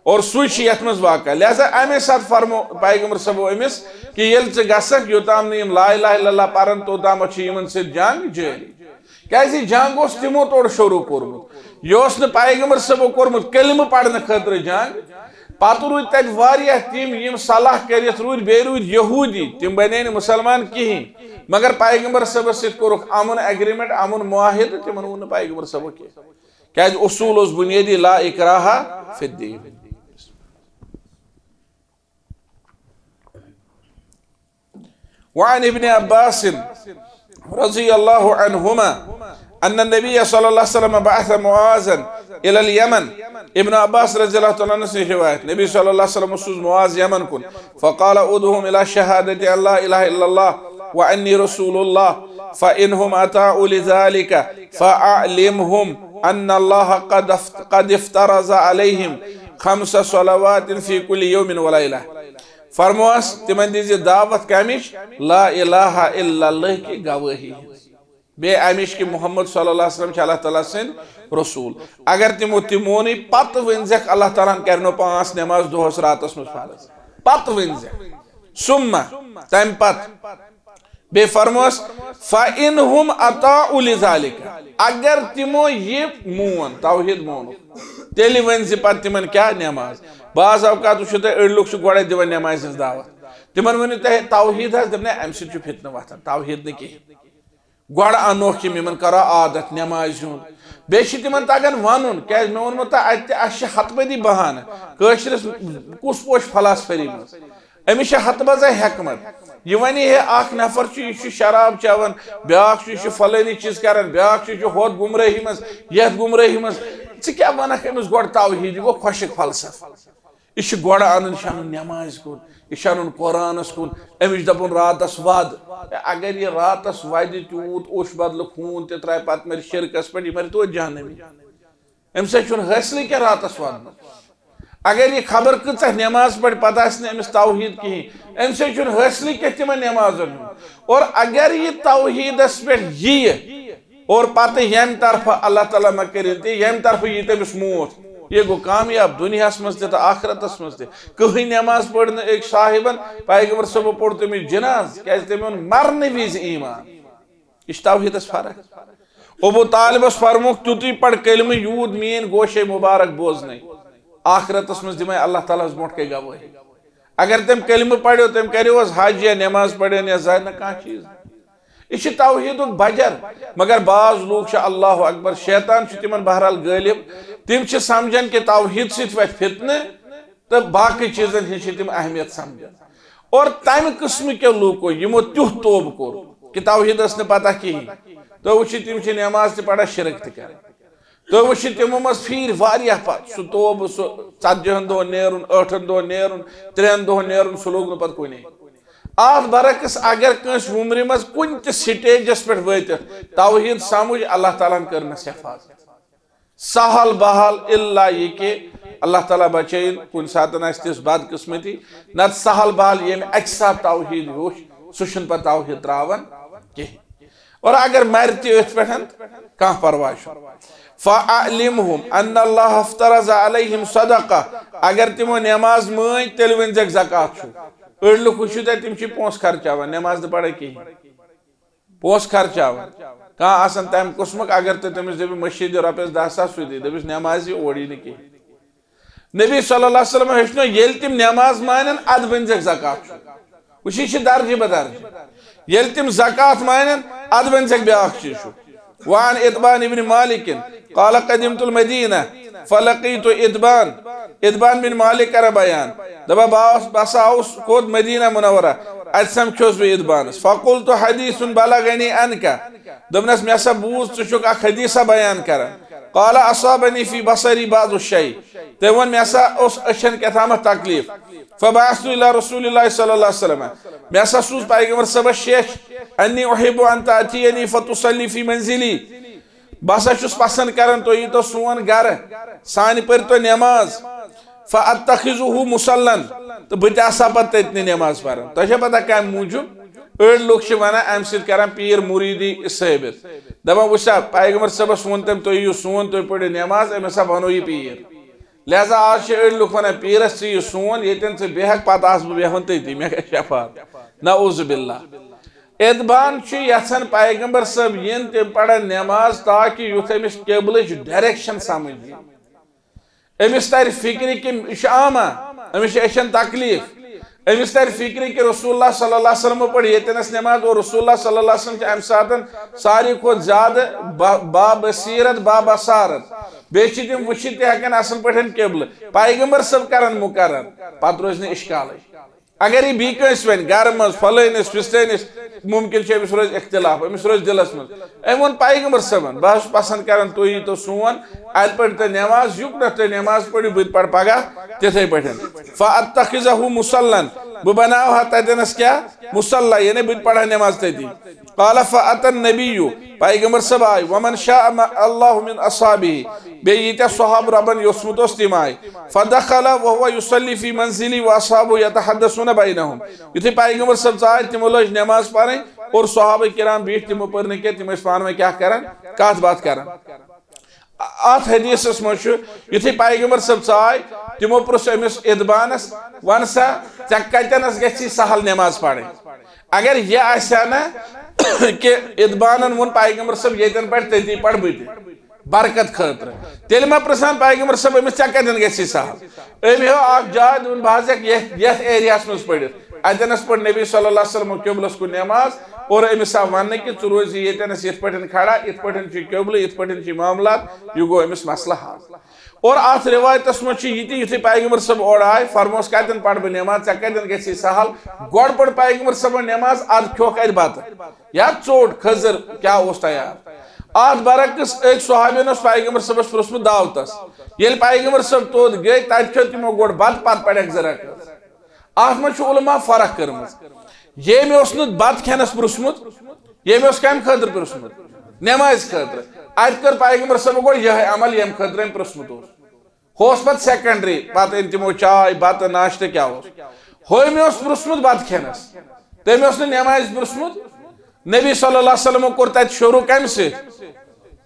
اور سُے چھُ یتھ منٛز واقعہ۔ لہذا امے ساتہٕ فرمو پیغمبر صٲبو أمِس کہِ ییٚلہِ ژٕ گژھکھ، یوٚتام نہٕ یِم لا الہ الا اللہ پرن، توٚتامتھ چھِ یِمن سۭتۍ جنگ جٲری۔ کیازِ یہِ جنگ اوس تِمو تورٕ شروع کوٚرمُت۔ یہِ اوس نہٕ پیغمبر صٲبو کوٚرمُت کلمہٕ پرنہٕ خٲطرٕ جنگ۔ پتہٕ روٗدۍ تتہِ واریاہ تِم، یِم صلاح کٔرِتھ روٗدۍ، بیٚیہِ روٗدۍ یہوٗدی، تِم بنے نہٕ مُسلمان کِہیٖنۍ۔ مگر پیغمبر صٲبس سۭتۍ کوٚرُکھ امن ایگریمنٹ، امن معاہدٕ، تِمن ووٚن نہٕ پیغمبر صٲبو کینٛہہ۔ کیازِ اصوٗل اوس بُنیٲدی لا اکراہ فی الدین۔ وعن ابن عباس رضي الله عنهما أن النبي صلى الله عليه وسلم بعث معاذا إلى اليمن۔ ابن عباس رضي الله تعالى عنه سٕنٛز رِوایت، نبی صلی اللہ علیہ وسلم سوٗز معاذ یمن کُن۔ فقال ادعهم إلى شهادة أن لا إله إلا الله وأني رسول الله، فإنهم أطاعوا لذلك فأعلمهم أن الله قد افت-، قد افترض عليهم خمس صلوات في كل يوم وليلة۔ فرموس، تِمن دِزِ دعوت کمِچ؟ لا الہ الا اللہ کہِ گوٲہی ہٕنٛز۔ بیٚیہِ امِچ کہِ محمد صلی اللہ علیہ وسلم چھِ اللہ تعالیٰ سٕنٛدۍ رسول۔ اگر تِمو تہِ مونٕے، پتہٕ ؤنۍزٮ۪کھ اللہ تعالیٰ ہن کرنو پانٛژھ نٮ۪ماز دۄہس راتس منٛز فرض۔ پتہٕ ؤنۍزٮ۪کھ۔ ثم، تمہِ پتہٕ۔ بیٚیہِ فرموس، فَإِنْ هُمْ أَطَاعُوا لِذَلِكَ، اگر تِمو یہِ مون، توحید مونُکھ، تیٚلہِ ؤنۍ زِ پتہٕ تِمن کیٛاہ نٮ۪ماز۔ بعض اوقات وٕچھِو تُہۍ، أڑۍ لُکھ چھِ گۄڈے دِوان نٮ۪مازِ ہٕنٛز دعوت۔ تِمن ؤنِو تُہۍ توحید حظ، دَپہِ نہ، اَمہِ سۭتۍ چھُ فتنہٕ وۄتھان، توحید نہٕ کِہیٖنۍ۔ گۄڈٕ اَنوکھ یِم، یِمن کرو عادت نٮ۪مازِ ہُنٛد۔ بیٚیہِ چھِ تِمن تگان وَنُن، کیٛازِ مےٚ ووٚنمو تۄہہِ اَتہِ تہِ، اَسہِ چھِ ہتہٕ بٔدی بہانہٕ۔ کٲشرِس کُس پوش فلاسفری منٛز؟ أمِس چھِ ہتہٕ بزے حکمت۔ یہِ وَنہِ ہے، اکھ نفر چھُ، یہِ چھُ شراب چٮ۪وان، بیٛاکھ چھُ، یہِ چھُ فلٲنی چیٖز کران، بیٛاکھ چھُ، یہِ چھُ ہۄتھ گمرٲہی منٛز، یتھ گمرٲہی منٛز۔ ژٕ کیٛاہ ونکھ أمِس گۄڈٕ توحیٖد؟ یہِ گوٚو خۄشک فلسفہٕ۔ یہِ چھُ گۄڈٕ انان، یہِ چھُ انان نٮ۪مازِ کُن، یہِ چھُ انان قرآنس کُن، أمِس چھُ دپُن راتس ود۔ ہے، اگر یہِ راتس ودِ تیوٗت اوٚش بدلہٕ خوٗن تہِ ترٛایہِ، پتہٕ مرِ شرکس پٮ۪ٹھ، یہِ مرِ توتہِ جہنمی۔ أمِس ہے چھُنہٕ حٲصلٕے کینٛہہ راتس ودنُک۔ اگر یہِ خبر کۭژاہ نٮ۪ماز پرِ، پتہٕ آسہِ نہٕ أمِس توحیٖد کِہیٖنۍ، أمِس ہے چھُنہٕ حٲصلٕے کینٛہہ تِمن نٮ۪مازن ہُنٛد۔ اور اگر یہِ توحیٖدس پٮ۪ٹھ یِیہِ، اور پتہٕ ییٚمہِ طرفہٕ، اللہ تعالیٰ مہ کٔرِنۍ تہِ، ییٚمہِ طرفہٕ یی تٔمِس موت، یہِ گوٚو کامیاب دُنیاہس منٛز تہِ تہٕ آخرتس منٛز تہِ۔ کٕہٕنۍ نٮ۪ماز پٔر نہٕ أکۍ صاحبن، پیغمبر صٲبو پوٚر تٔمِس جناز، کیازِ تٔمۍ اوٚن مرنہٕ وِزِ ایمان۔ یہِ چھِ توحیٖدس فرق۔ ابو طالبس فرمووُکھ، تیُتُے پَر کلمہٕ، یوٗت میٲنۍ گوشے مبارک بوزنَے، آخرتس منٛز دِمے اللہ تعالیٰ ہس برونٛٹھ کَنہِ گوٲہی۔ اگر تٔمۍ کلمہٕ پریو، تٔمۍ کریو حظ حج یا نٮ۪ماز پرن یا زانہِ نہٕ کانٛہہ چیٖز۔ یہِ چھِ توحیٖدُک بجر۔ مگر بعض لوٗکھ چھِ، اللہ اکبر، شیطان چھُ تِمن بہرحال غٲلب۔ تِم چھِ سمجھان کہِ توحیٖد سۭتۍ وتھِ فتنہٕ تہٕ باقٕے چیٖزن ہٕنٛز چھِ تِم اہمیت سمجھان۔ اور تمہِ قٕسمہٕ کیو لوٗکو یِمو تیُتھ توبہٕ کوٚر کہِ توحیٖد ٲس نہٕ پتہ کِہیٖنۍ، تُہۍ وٕچھِو، تِم چھِ نٮ۪ماز تہِ پران، شرک تہِ کران۔ تُہۍ وٕچھِو، تِمو منٛز پھیٖرۍ واریاہ پتہٕ سُہ توبہٕ، سُہ ژتجی ہن دۄہن نیرُن، ٲٹھن دۄہن نیرُن، ترٛٮ۪ن دۄہن نیرُن، سُہ لوٚگ نہٕ پتہٕ کُنے۔ اتھ برعکس اگر کٲنٛسہِ عمرِ منٛز کُنہِ تہِ سٹیجس پٮ۪ٹھ وٲتِتھ توحیٖد سمجھ، اللہ تعالیٰ ہن کٔرنس حفاظت۔ سہل بہل الا یہِ کہِ اللہ تعالیٰ بچٲیِن، کُنہِ ساتن آسہِ تِژھ بدقسمتی، نتہٕ سہل بہل ییٚمۍ اکہِ ساتہٕ توحیٖد ہیوٚچھ، سُہ چھُنہٕ پتہٕ توحیٖد تراوان کِہیٖنۍ۔ اور اگر مرِ تہِ أتھۍ پٮ۪ٹھ، کانٛہہ پرواے چھُنہٕ۔ فَأَعْلِمْهُمْ أَنَّ اللَّهَ افْتَرَضَ عَلَيْهِمْ صَدَقَةً۔ اگر تِمو نٮ۪ماز مٲنۍ، تیٚلہِ ؤنۍزٮ۪کھ زکوٰۃ چھُ۔ أڑۍ لُکھ وٕچھِو تُہۍ، تِم چھِ پونٛسہٕ خرچاوان، نٮ۪ماز نہٕ پران کِہیٖنۍ۔ پونٛسہٕ خرچاوان۔ کانٛہہ آسان تَمہِ قٕسمُک، اگر تُہۍ تٔمِس دٔپِو، مٔشیٖد دِ رۄپیَس دَہ ساس، سُہ دی، دٔپِس، نٮ۪مازِ اورٕ یی نہٕ کِہیٖنۍ۔ نبی صلی اللہ علیہ وسلم ہیٚچھنو، ییٚلہِ تِم نٮ۪ماز مانن، اَدٕ ؤنۍزٮ۪کھ زکوٰۃ چھُ۔ وٕچھ، یہِ چھِ درجہِ بدرجہِ۔ ییٚلہِ تِم زکوٰۃ مانن، اَدٕ ؤنۍزٮ۪کھ بیٛاکھ چیٖز چھُ۔ وعن عتبان ابن مالک قال قدمت المدینہ فلقیت عتبان۔ عتبان بن مالک کران بیان، دپان، بہٕ آس، بہٕ ہسا آوُس کوٚت؟ مدینہ منورہ۔ اتہِ سمکھیوس بہٕ عتبانس۔ فقلت حدیث بلغنی عنک۔ دوٚپنس، مےٚ ہسا بوٗز ژٕ چھُکھ اکھ حدیثہ بیان کران۔ قال اصابنی فی بصری بعض الشیء۔ تٔمۍ ووٚن، مےٚ ہسا اوس أچھن کیٛاہ تامتھ تکلیف۔ فبعثت الی رسول اللہ صلی اللہ علیہ وسلم۔ مےٚ ہسا سوٗز پیغمبر صٲبس شیچھ، انی احب ان تاتینی فتصلی فی منزلی۔ بہٕ ہسا چھُس پسند کران، تُہۍ ییٖتو سون گرٕ، سانہِ پٔرۍ تو نٮ۪ماز۔ فاتخذہ مصلن، تہٕ بہٕ تہِ آسہٕ ہا پتہٕ تٔتنٕے نٮ۪ماز پران۔ تۄہہِ چھا پتہ کمہِ موٗجوٗب؟ أڑۍ لُکھ چھِ ونان، امہِ سۭتۍ کران پیٖر مُریٖدی ثٲبت۔ دپان، وٕچھ سا، پیغمبر صٲبس ووٚن تٔمۍ، تُہۍ یِیِو سون، تُہۍ پٔرِو نٮ۪ماز، أمِس ہا بنو یہِ پیٖر۔ لہذا آز چھِ أڑۍ لُکھ ونان، پیٖرس ژٕ یہِ سون، ییٚتٮ۪ن ژٕ بیٚہکھ، پتہٕ آسہٕ بہٕ بیٚہوان تٔتی، مےٚ گژھِ شفاعت۔ نعوذ باللہ۔ عتبان چھُ یژھان پیغمبر صٲب یِن، تِم پرن نٮ۪ماز، تاکہِ یُتھ أمِس قبلٕچ ڈائریکشن سمجھ یی۔ أمِس ترِ فکرِ کہِ یہِ چھُ عامہ، أمِس چھِ أچھن تکلیف۔ أمِس ترِ فکرِ کہِ رسول اللہ صلی اللہ علیہ وسلم پٔر ییٚتٮ۪نس نٮ۪ماز، اور رسول اللہ صلی اللہ علیہ وسلم چھِ امہِ ساتن ساروی کھۄتہٕ زیادٕ با-، بابصیرت، بابصارت۔ بیٚیہِ چھِ تِم وٕچھِتھ تہِ ہٮ۪کان اصل پٲٹھۍ قبلہٕ۔ پیغمبر صٲب کرن مقرر، پتہٕ روزِ نہٕ اشکالٕے۔ اگر یہِ بیٚیہِ کٲنٛسہِ وَنہِ، گرٕ منٛز فلٲنِس فستٲنِس، مُمکِن چھُ أمِس روزِ اختلاف، أمِس روزِ دِلس منٛز۔ أمۍ ووٚن پیغمبر صٲبن، بہٕ حظ چھُس پسنٛد کران تُہۍ ییٖتو سون، اَتہِ پٔرِو تُہۍ نٮ۪ماز، یُکنتھ تُہۍ نٮ۪ماز پٔرِو، بہٕ تہِ پرٕ پگاہ تِتھَے پٲٹھۍ۔ فَأَتَّخِذَهُ مُصَلًّا، بہٕ بناوٕ ہا تَتٮ۪نَس کیٛاہ؟ مُصلی، یعنی بہٕ تہِ پرٕ ہا نٮ۪ماز تٔتی۔ قال فأتى النبي، پیغمبر صٲب آے، ومن شاء الله من أصحابه، بیٚیہِ ییٖتیٛاہ صحابہٕ رۄبن یوٚژھمُت اوس تِم آے۔ فدخل وهو يصلي في منزله وأصحابه يتحدثون بينهم، یُتھُے پیغمبر صٲب ژاے تِمو لٲج نٮ۪ماز پرٕنۍ اور صحابہ کرام بیٖٹھۍ تِمو پٔر نہٕ کینٛہہ، تِم ٲسۍ پانہٕ ؤنۍ کیٛاہ کران؟ کتھ باتھ کران۔ اتھ حدیثس منٛز چھُ، یُتھُے پیغمبر صٲب ژاے، تِمو پرُژھ أمِس عتبانس، ون سا، ژےٚ کتٮ۪نس گژھی سہل نٮ۪ماز پرٕنۍ؟ اگر یہِ آسہِ ہا نہ کہِ عتبانن ووٚن پیغمبر صٲب ییٚتٮ۪ن پرِ تٔتی پرٕ بہٕ تہِ برکت خٲطرٕ، تیٚلہِ ما پرژھان پیغمبر صٲب أمِس، ژےٚ کتٮ۪ن گژھی سہل؟ أمۍ ہیوٚو اکھ جاے، دوٚپُن، بہٕ حظ ہٮ۪کہٕ یتھ، یتھ ایریاہس منٛز پٔرِتھ۔ اتٮ۪نس پٔر نبی صلی اللہ علیہ وسلم قبلس کُن نٮ۪ماز اور أمِس آو وننہٕ کہِ ژٕ روزِ ییٚتٮ۪نس یِتھ پٲٹھۍ کھڑا، یِتھ پٲٹھۍ چھِ قبلہٕ، یِتھ پٲٹھۍ چھِ معاملات، یہِ گوٚو أمِس مسلہٕ حل۔ اور اتھ رِوایتس منٛز چھُ یہِ تہِ، یُتھُے پیغمبر صٲب اورٕ آے، فرموس، کتٮ۪ن پرٕ بہٕ نٮ۪ماز، ژےٚ کتٮ۪ن گژھی سہل؟ گۄڈٕ پٔر پیغمبر صٲبن نٮ۪ماز، ادٕ کھیوٚکھ اتہِ بتہٕ یا ژوٚٹ، کھٔزٕر، کیٛاہ اوس تیار۔ اتھ برعکس أکۍ صحابین اوس پیغمبر صٲبس پرٛژھمُت دعوتس۔ ییٚلہِ پیغمبر صٲب توٚت گٔے، تتہِ کھیوٚو تِمو گۄڈٕ بتہٕ، پتہٕ پرکھ زٕ رکعت۔ اتھ منٛز چھِ علماء فرق کٔرمٕژ۔ ییٚمۍ اوس نہٕ بتہٕ کھٮ۪نس پرٛژھمُت، ییٚمۍ اوس کمہِ خٲطرٕ پرٛژھمُت؟ نمازِ خٲطرٕ۔ اتہِ کٔر پیغمبر صٲبن گۄڈٕ یِہے عمل، ییٚمہِ خٲطرٕ أمۍ پرٛژھمُت اوس۔ ہُہ اوس پتہٕ secondary، پتہٕ أنۍ تِمو چاے، بتہٕ، ناشتہٕ کیٛاہ اوس۔ ہُمۍ اوس پرٛژھمُت بتہٕ کھٮ۪نس، تٔمۍ اوس نہٕ نمازِ پرٛژھمُت۔ نبی صلی اللہ علیہ وسلمو کوٚر تتہِ شروع کمہِ سۭتۍ؟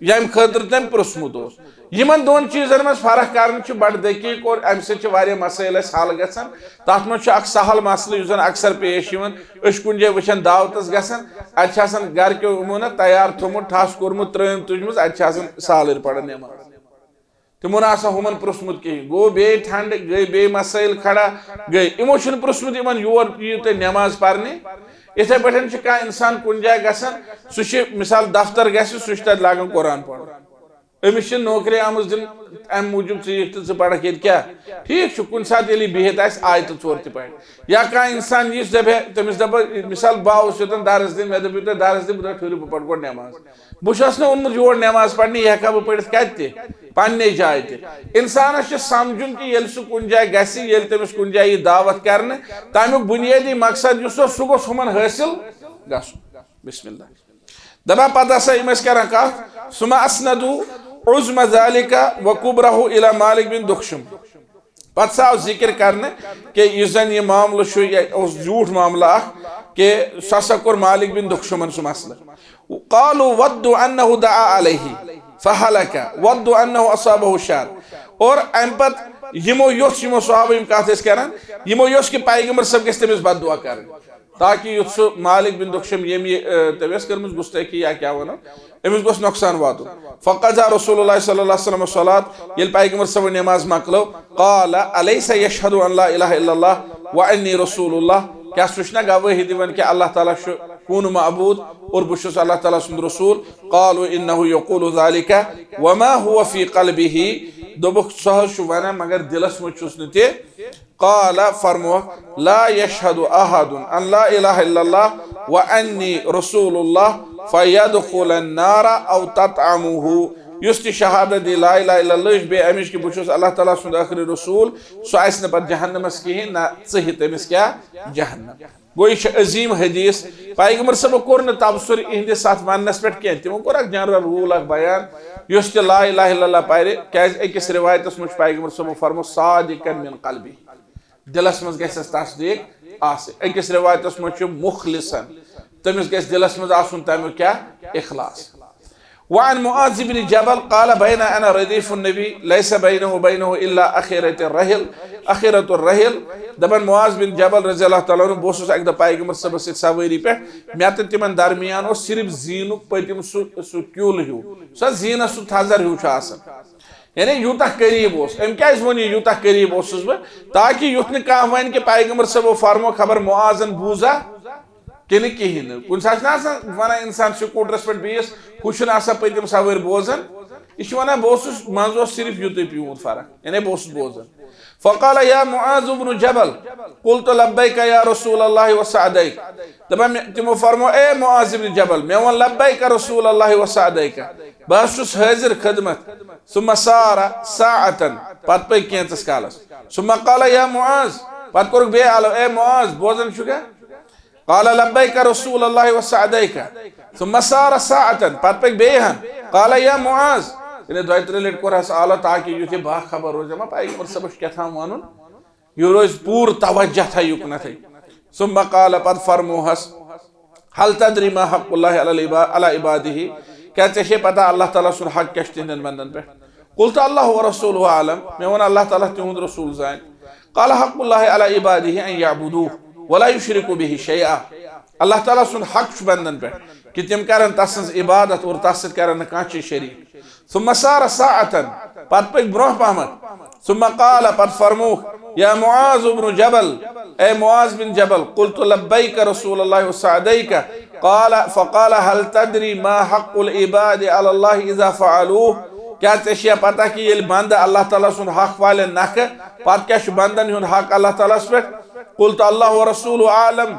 ییٚمہِ خٲطرٕ تٔمۍ پرٛژھمُت اوس۔ یِمن دۄن چیٖزن منٛز فرق کرٕنۍ چھِ بڑٕ دقیق اور امہِ سۭتۍ چھِ واریاہ مسٲیل اسہِ حل گژھان۔ تتھ منٛز چھُ اکھ سہل مسلہٕ یُس زن اکثر پیش یِوان۔ أسۍ چھِ کُنہِ جایہِ وٕچھان دعوتس گژھان، اتہِ چھِ آسان گرِکیو یِمو نا تیار تھوٚومُت، ٹھس کوٚرمُت، ترٲم تُجمٕژ، اتہِ چھِ آسان سالٕرۍ پران نٮ۪ماز۔ تِمو نہٕ آسان ہُمن پرٛژھمُت کِہیٖنۍ۔ گوٚو بیٚیہِ ٹھنڈٕ، گٔے بیٚیہِ مسٲیل کھڑا، گٔے۔ یِمو چھُنہٕ پرٛژھمُت یِمن یور یِیِو تُہۍ نٮ۪ماز پرنہِ۔ یِتھے پٲٹھۍ چھُ کانٛہہ انسان کُنہِ جایہِ گژھان، سُہ چھُ مثال دفتر گژھِ، سُہ چھُ تتہِ لاگان قرآن پرُن۔ أمِس چھِ نوکری آمٕژ دِنہٕ، امہِ موٗجوٗب ژٕ یِکھ تہٕ ژٕ پرکھ ییٚتہِ کیٛاہ؟ ٹھیٖک چھُ، کُنہِ ساتہٕ ییٚلہِ یہِ بِہِتھ آسہِ آیتہٕ ژور تہِ پرِ۔ یا کانٛہہ انسان یی، سُہ دپہِ ہے، تٔمِس دپہٕ مثال بہٕ آوُس یوٚتن درس دِنہِ، مےٚ دوٚپ یہِ تۄہہِ درس دِنہٕ، بہٕ دپہٕ ٹھٔہرِو بہٕ پرٕ گۄڈٕ نٮ۪ماز۔ بہٕ چھُس نہٕ اوٚنمُت یور نٮ۪ماز پرنہِ، یہِ ہٮ۪کہٕ ہا بہٕ پٔرِتھ کتہِ تہِ؟ پننہِ جایہِ تہِ۔ انسانس چھُ سمجھُن کہِ ییٚلہِ سُہ کُنہِ جایہِ گژھِ، ییٚلہِ تٔمِس کُنہِ جایہِ یی دعوت کرنہٕ، تمیُک بُنیٲدی مقصد یُس اوس، سُہ گوٚژھ ہُمن حٲصِل گژھُن۔ بسم اللہ۔ دپان پتہٕ ہسا یِم ٲسۍ کران کتھ، ثم اسندوا عظم ذلك وكبره الى مالك بن دخشم۔ پتہٕ سا آو ذکر کرنہٕ کہِ یُس زن یہِ معاملہٕ چھُ، یہِ اوس زیوٗٹھ معاملہٕ اکھ، کہِ سُہ ہسا کوٚر مالک بن دخشمن سُہ مسلہٕ۔ قالوا ودوا انه دعا عليه فهلك ودوا انه اصابه الشر۔ اور امہِ پتہٕ یِمو یوٚژھ، یِمو صحابہ یِم کتھ ٲسۍ کران، یِمو یوٚژھ کہِ پیغمبر صٲب گژھِ تٔمِس بد دعا کرٕنۍ۔ تاکہِ یُتھ سُہ مالک بن دخشم، ییٚمۍ یہِ، آ، تٔمۍ ٲس کٔرمٕژ گُستٲخی یا کیٛاہ وَنو، أمِس گوٚژھ نۄقصان واتُن۔ فقضى رسول الله صلى الله عليه وسلم الصلاة، ییٚلہِ پیغمبر صٲبن نٮ۪ماز مۄکلٲو، قال أليس يشهد أن لا إله إلا الله وأني رسول الله، کیٛاہ سُہ چھُنہ گوٲہی دِوان کہِ اللہ تعالیٰ چھُ کُن معبوٗد اور بہٕ چھُس اللہ تعالیٰ سُنٛد رسول؟ قالوا إنه يقول ذلك وما هو في قلبه، دوٚپُکھ سُہ حظ چھُ وَنان مگر دِلس منٛز چھُس نہٕ تہِ۔ قال، فرموکھ، لا يشهد أحد أن لا إله إلا الله وأني رسول الله فيدخل النار أو تطعمه۔ یُس تہِ شہادت دی لا الہ الا اللہ، یُس بیٚیہِ اَمِچ کہِ بہٕ چھُس اللہ تعالیٰ سُنٛد ٲخری رسول، سُہ آسہِ نہٕ پتہٕ جہنمس کِہیٖنۍ، نہ ژٕہہِ تٔمِس کیٛاہ جہنم۔ گوٚو یہِ چھُ عظیٖم حدیث۔ پیغمبر صٲبن کوٚر نہٕ تبصرٕ اِہنٛدِس اتھ وننس پٮ۪ٹھ کینٛہہ، تِمو کوٚر اکھ general rule اکھ بیان، یُس تہِ لا الہ الا اللہ پرِ، کیٛازِ أکِس رِوایتس منٛز چھُ پیغمبر صٲبن فرموو صادقا من قلبه۔ دِلس منٛز گژھٮ۪س تصدیٖق آسٕنۍ۔ أکِس رِوایتس منٛز چھُ مُخلصن، تٔمِس گژھِ دِلس منٛز آسُن تَمیُک کیٛاہ؟ اخلاص۔ وعن معاذ بن جبل قال بين أنا رديف النبي ليس بيني وبينه إلا أخيرة الرحل، أخيرة الرحل۔ دپان معاذ بن جبل رضی اللہ تعالیٰ عنہ، بہٕ اوسُس اکہِ دۄہ پیغمبر صٲبس سۭتۍ سوٲری پٮ۪ٹھ، مےٚ تہٕ تِمن درمیان اوس صرف زیٖنُک پٔتِم سُہ، سُہ کیُل ہیوٗ، سۄ زیٖنس سُہ تھزر ہیوٗ چھُ آسان۔ یعنی یوٗتاہ قریب اوس۔ أمۍ کیٛازِ ووٚن یہِ یوٗتاہ قریب اوسُس بہٕ؟ تاکہِ یُتھ نہٕ کانٛہہ وَنہِ کہِ پیغمبر صٲبو فرمو خبر معاذن بوٗزا کِنہٕ کِہیٖنۍ نہٕ۔ کُنہِ ساتہٕ چھُنہ آسان ونان اِنسان سکوٗٹرس پٮ۪ٹھ بیٚیِس، ہُہ چھُنہٕ آسان پٔتِم سوٲرۍ بوزان۔ یہِ چھُ ونان بہٕ اوسُس، منٛزٕ اوس صرف یُتُے پیوٗنت فرق، یعنی بہٕ اوسُس بوزان۔ فقال يا معاذ بن جبل، قلت لبيك يا رسول الله وسعديك۔ دپان مےٚ، تِمو فرمو، اے معاذ ابن جبل، مےٚ ووٚن لبیک رسول اللہ و سعدیک، بہٕ حظ چھُس حٲضِر خدمت۔ ثم سار ساعة، پتہٕ پٔکۍ کینٛژس کالس۔ ثم قال یا معاذ، پتہٕ کوٚرُکھ بیٚیہِ آلو، اے معاذ، بوزان چھُکھا؟ قال لبیک رسول اللہ و سعدیک۔ ثم سار ساعة، پتہٕ پٔکۍ بیٚیہِ ہن۔ قال یا معاذ، یعنی دۄیہِ ترٛیٚیہِ لٹہِ کوٚر حظ آلو تاکہِ یُتھ یہِ باخبر روزِ، ما پیغمبر صٲبس چھُ کیٛاہ تام ونُن۔ یہِ روزِ پوٗرٕ توجہ تھایہِ یُکنتھٕے۔ ثم قال، پتہٕ فرموہس، هل تدري ما حق الله على العبا-، على عباده؟ کیٛاہ ژےٚ چھے پتہ اللہ تعالیٰ سُنٛد حق کیٛاہ چھُ تِہنٛدٮ۪ن بندن پٮ۪ٹھ؟ قلت الله ورسوله أعلم، مےٚ ووٚن اللہ تعالیٰ تِہُنٛد رسول زانہِ۔ قال حق الله على عباده أن يعبدوه ولا يشركوا به شيئا۔ اللہ تعالیٰ سُنٛد حق چھُ بندن پٮ۪ٹھ کہِ تِم کرن تسٕنٛز عبادت اور تس سۭتۍ کرن نہٕ کانٛہہ چیٖز شریٖک۔ ثم سار ساعة، پتہٕ پٔکۍ برونٛہہ پہمتھ۔ ثم قال، پتہٕ فرمووُکھ، یا معاذ بن جبل، اے معاذ بن جبل، قلت لبیک رسول اللہ و سعدیک۔ قال، فقال، هل تدري ما حق العباد على الله إذا فعلوه؟ کیٛاہ ژےٚ چھےٚ پتہ کہِ ییٚلہِ بندٕ اللہ تعالیٰ سُنٛد حق والٮ۪ن نکھٕ، پتہٕ کیٛاہ چھُ بندن ہُنٛد حق اللہ تعالیٰ ہس پٮ۪ٹھ؟ قلت الله ورسوله أعلم۔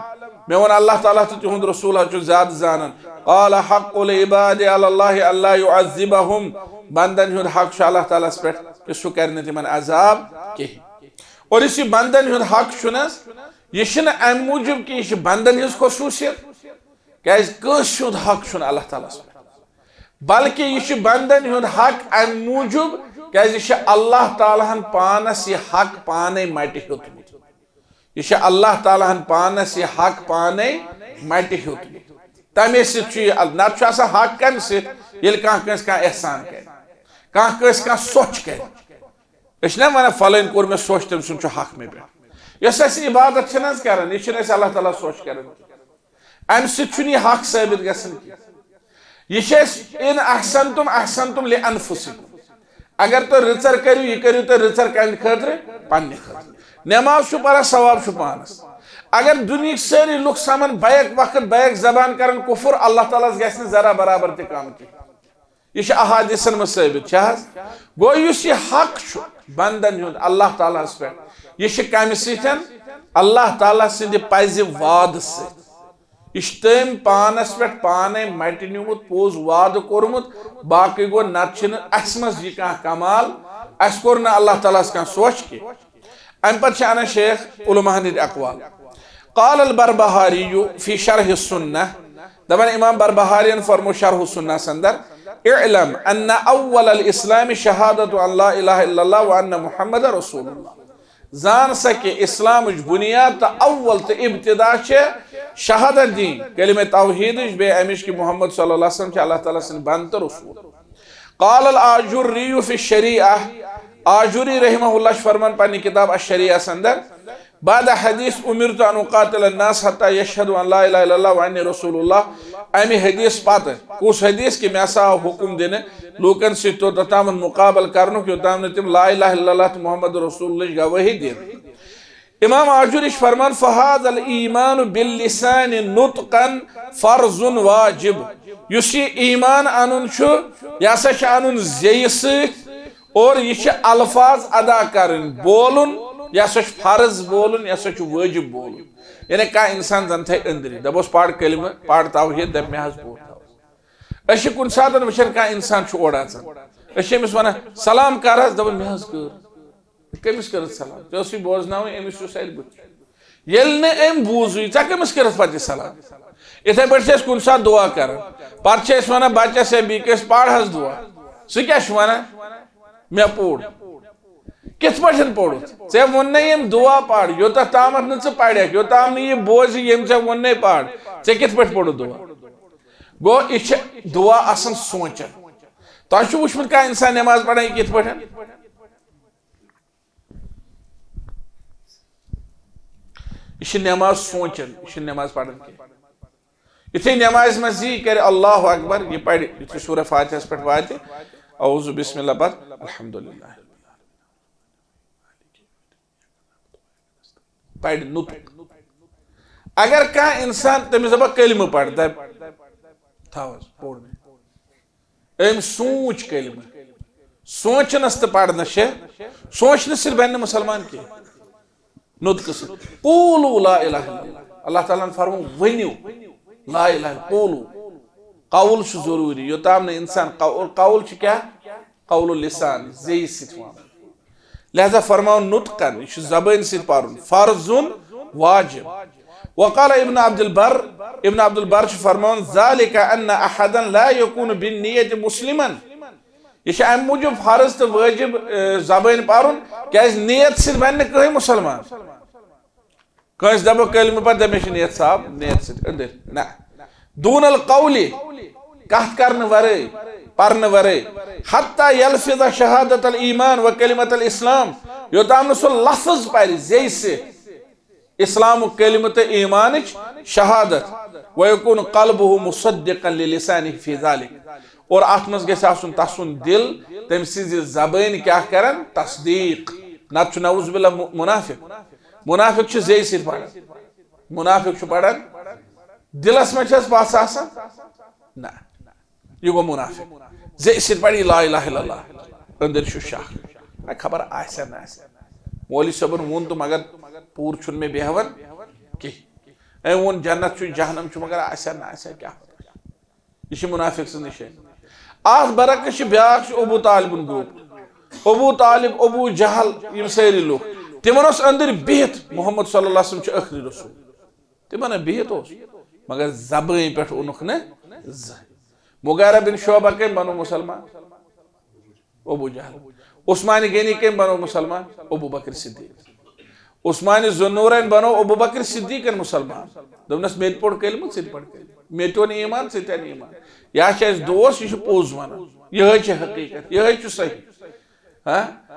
مےٚ ووٚن، اللہ تعالیٰ تہٕ تِہُنٛد رسول حظ چھُ زیادٕ زانان۔ قال حق العباد علی اللہ الا یعذبہم، بندن ہُنٛد حق چھُ اللہ تعالیٰ ہس پٮ۪ٹھ کہِ سُہ کرِ نہٕ تِمن عذاب کِہیٖنۍ۔ اور یُس یہِ بندن ہُنٛد حق چھُ نہ حظ، یہِ چھُنہٕ امہِ موٗجوٗب کہِ یہِ چھِ بندن ہٕنٛز خصوٗصیت، کیازِ کٲنٛسہِ ہُنٛد حق چھُنہٕ اللہ تعالیٰ ہس پٮ۪ٹھ، بلکہِ یہِ چھُ بندن ہُنٛد حق امہِ موٗجوٗب کیازِ یہِ چھُ اللہ تعالیٰ ہن پانس یہِ حق پانے مٹہِ ہیوٚتمُت۔ یہِ چھُ اللہ تعالیٰ ہن پانس یہِ حق پانے مٹہِ ہیوٚتمُت۔ تمے سۭتۍ چھُ یہِ ال-، نتہٕ چھُ آسان حق کمہِ سۭتۍ؟ ییٚلہِ کانٛہہ کٲنٛسہِ کانٛہہ احسان کرِ، کانٛہہ کٲنٛسہِ کانٛہہ سۄچھ کرِ۔ أسۍ چھِنہ ونان، فلٲنۍ کوٚر مےٚ سۄچھ، تٔمۍ سُنٛد چھُ حق مےٚ پٮ۪ٹھ۔ یۄس اَسہِ عبادت چھِنہٕ حظ کران، یہِ چھِنہٕ أسۍ اللہ تعالیٰ سۄچھ کران کینٛہہ۔ امہِ سۭتۍ چھُنہٕ یہِ حق ثٲبت گژھان کینٛہہ۔ یہِ چھِ أسۍ، ان احسنتم احسنتم لانفسکم۔ اگر تُہۍ رٕژر کٔرِو، یہِ کٔرِو تُہۍ رٕژر کمہِ خٲطرٕ؟ پننہِ خٲطرٕ۔ نماز چھُ پران، ثواب چھُ پانس۔ اگر دُنیہٕکۍ سٲری لُکھ سمن بیک وقت بیک زبان کرن کفر، اللہ تعالیٰ ہس گژھِ نہٕ ذرا برابر تہِ کم کینٛہہ۔ یہِ چھُ احادیثن منٛز ثٲبت، چھا حظ؟ گوٚو یُس یہِ حق چھُ بندن ہُنٛد اللہ تعالیٰ ہس پٮ۪ٹھ، یہِ چھُ کمہِ سۭتۍ؟ اللہ تعالیٰ سٕنٛدِ پزِ وعدٕ سۭتۍ۔ یہِ چھُ تٔمۍ پانس پٮ۪ٹھ پانے مٹہِ نیومُت، پوٚز وعدٕ کوٚرمُت۔ باقٕے گوٚو، نتہٕ چھِنہٕ اسہِ منٛز یہِ کانٛہہ کمال، اسہِ کوٚر نہٕ اللہ تعالیٰ ہس کانٛہہ سۄچھ کینٛہہ۔ امہِ پتہٕ چھِ انان شیخ علماہن ہٕنٛدۍ اقوال۔ قال البربہاری فی شرح السنہ، دپان امام بربہارین فرمو شرح السنہ اندر، اعلم ان اول الاسلام شہادت ان لا الہ الا اللہ وان محمد رسول اللہ۔ زان سا کہ اسلامٕچ بنیاد تہٕ اول تہٕ ابتدا چھِ شہادت دِنۍ، کلمہ توحیدٕچ، بیٚیہِ امِچ کہ محمد صلی اللہ علیہ وسلم چھِ اللہ تعالیٰ سٕنٛدۍ بندٕ تہٕ رسول۔ قال الآجری فی الشریعہ، آجری رحمہ اللہ چھُ فرمان پننہِ کتاب الشریعہ اندر، بعد حدیث امرت ان اقاتل الناس حتی یشہدوا ان لا الہ الا اللہ وانی رسول اللہ، امہِ حدیث پتہٕ، کُس حدیث؟ کہ مےٚ ہسا آو حکم دِنہٕ لوٗکن سۭتۍ توٚتام مقابل کرنُک یوٚتام نہٕ تِم لا الہ الا اللہ تہٕ محمد رسول اللہٕچ گوٲہی دِن۔ امام آجوری چھُ فرمان، فہذا الایمان باللسان نطقا فرض واجب، یُس یہِ ایمان انُن چھُ، یہِ ہسا چھُ انُن زیٚیہِ سۭتۍ، اور یہِ چھِ الفاظ ادا کرٕنۍ، بولُن، یہِ ہسا چھُ فرض بولُن، یہِ ہسا چھُ وٲجب بولُن۔ یعنی کانٛہہ انسان زن تھایہِ أنٛدری، دپوس، "پَر کلمہٕ، پَر توحید"، دپہِ، "مےٚ حظ پوٚر توحید۔" أسۍ چھِ کُنہِ ساتہٕ وٕچھان کانٛہہ انسان چھُ اورٕ اژان، أسۍ چھِ أمِس ونان، "سلام کر حظ"، دپان، "مےٚ حظ کٔر۔" کٔمِس کٔرٕتھ سلام؟ ژےٚ ٲسٕے بوزناوٕنۍ، أمِس یُس اَتہِ بٕتھِ چھُ۔ ییٚلہِ نہٕ أمۍ بوٗزٕے، ژےٚ کٔمِس کٔرٕتھ پتہٕ یہِ سلام؟ یِتھے پٲٹھۍ چھِ أسۍ کُنہِ ساتہٕ دُعا کران، پتہٕ چھِ أسۍ ونان بچس یا بیٚیہِ کٲنٛسہِ، "پَر حظ دُعا"، سُہ کیٛاہ چھُ ونان؟ "مےٚ پوٚر"۔ کِتھ پٲٹھۍ پوٚرُتھ؟ ژےٚ ووٚن نَے ییٚمۍ دُعا پَر، یوٚتتھ تامَتھ نہٕ ژٕ پَرکھ، یوٚتام نہٕ یہِ بوزِ ییٚمۍ ژےٚ ووٚن نَے پَر، ژےٚ کِتھ پٲٹھۍ پوٚرُتھ دُعا؟ گوٚو، یہِ چھِ دُعا آسان سونٛچان۔ تۄہہِ چھُ وٕچھمُت کانٛہہ اِنسان نٮ۪ماز پَران، یہِ کِتھ پٲٹھۍ؟ یہِ چھِ نٮ۪ماز سونٛچان، یہِ چھِنہٕ نٮ۪ماز پَران کینٛہہ۔ یُتھُے نٮ۪مازِ منٛز یی، یہِ کَرِ اللہ اکبر، یہِ پَرِ، یُتھُے سورہ فاتحَس پٮ۪ٹھ واتہِ، اعوذ بسم اللہ، پَتہٕ الحمدللہ۔ پَرِ نُطق۔ اگر کانٛہہ اِنسان تٔمِس دَپان، "کلمہٕ پَر"، دَپہِ، "تھاو حظ، پوٚر مےٚ۔" أمۍ سوٗنٛچ کلمہٕ۔ سونٛچنَس تہٕ پَرنَس چھِ، سونٛچنہٕ سۭتۍ بَنہِ نہٕ مُسلمان کینٛہہ۔ نُطقہٕ سۭتۍ۔ "قولوا لا الہ الا اللہ۔" اللہ تعالیٰ ہَن فرموو، "ؤنِو لا الہ الا، قولوا۔" قول چھُ ضروٗری، یوٚتام نہٕ اِنسان قو-، اور قول چھُ کیٛاہ؟ قول اللسان، زیٚیہِ سۭتۍ وَنُن۔ لہذا فرماو نُطقن، یہِ چھُ زبٲنۍ سۭتۍ پَرُن، فرض واجب۔ وقال ابن عبد البر، ابن عبد البر چھُ فرماوان، "ذلك ان احدا لا يكون بالنية مسلما۔" یہِ چھُ اَمہِ موٗجوٗب فرض تہٕ وٲجب، اے، زبٲنۍ پَرُن، کیٛازِ نیت سۭتۍ بَنہِ نہٕ کٕہٕنۍ مُسلمان۔ کٲنٛسہِ دَپو کلمہٕ پَتہٕ دَپہِ، "مےٚ چھِ نیت صاف، نیت سۭتۍ أنٛدٕرۍ۔" نہ۔ دون القول، کَتھ کَرنہٕ وَرٲے، پَرنہٕ وَرٲے۔ حتی یلفظ شہادت الایمان و کلمت الاسلام، یوٚتام نہٕ سُہ لفظ پَرِ زیٚیہِ سۭتۍ اِسلامُک کلمہٕ تہٕ ایمانٕچ شہادت۔ ویکون قلبہ مصدقا للسانہ فی ذلک، اور اَتھ منٛز گژھِ آسُن تَسُنٛد دِل تٔمۍ سٕنٛزِ زبٲنۍ کیٛاہ کَران؟ تصدیٖق۔ نَتہٕ چھُ نعوذ باللہ مُ-، مُنافِق۔ مُنافِق چھُ زیٚیہِ سۭتۍ پَران۔ مُنافِق چھُ پَران۔ دِلَس منٛز چھَس پَژھ آسان؟ نہ۔ یہِ گوٚو مُنافِق۔ زیٚیہِ سۭتۍ پَرِ یہِ لا الہ الا اللہ۔ أنٛدٕرۍ چھُ شک۔ اے، خبر آسہِ نہ آسہِ۔ مولوی صٲبَن ووٚن تہٕ مگر پوٗرٕ چھُنہٕ مےٚ بیہوان کینٛہہ۔ أمۍ ووٚن جنت چھُ، جہنم چھُ، مگر آسیا نہ آسیا کیٛاہ پتہ۔ یہِ چھِ منافق سٕنٛز نِشٲنی۔ اتھ برعکس چھِ بیٛاکھ، چھُ ابو طالبُن group۔ ابو طالب، ابو جہل، یِم سٲری لُکھ، تِمن اوس أنٛدٕرۍ بِہِتھ محمد صلی اللہ علیہ وسلم چھُ ٲخری رسول۔ تِمن نہ بِہِتھ اوس، مگر زبٲنۍ پٮ۪ٹھ اوٚنُکھ نہٕ زٕہٕنۍ۔ مغیرہ بن شعبہ کٔمۍ بنو مسلمان؟ ابو جہل۔ عثمان غنی کٔمۍ بنو مسلمان؟ ابو بکر صدیق۔ عثمان ذوالنورین بنو ابو بکر صدیقن مسلمان۔ دوٚپنس، "مےٚ تہِ پوٚر کلمہٕ، ژٕ تہِ پَر کلمہٕ۔ مےٚ تہِ اوٚن ایمان، ژٕ تہِ اَن ایمان۔ یہِ ہا چھِ اَسہِ دوس، یہِ چھُ پوٚز وَنان۔ یِہوٚے چھِ حقیٖقت، یِہوٚے چھُ صحیح۔" ہاں؟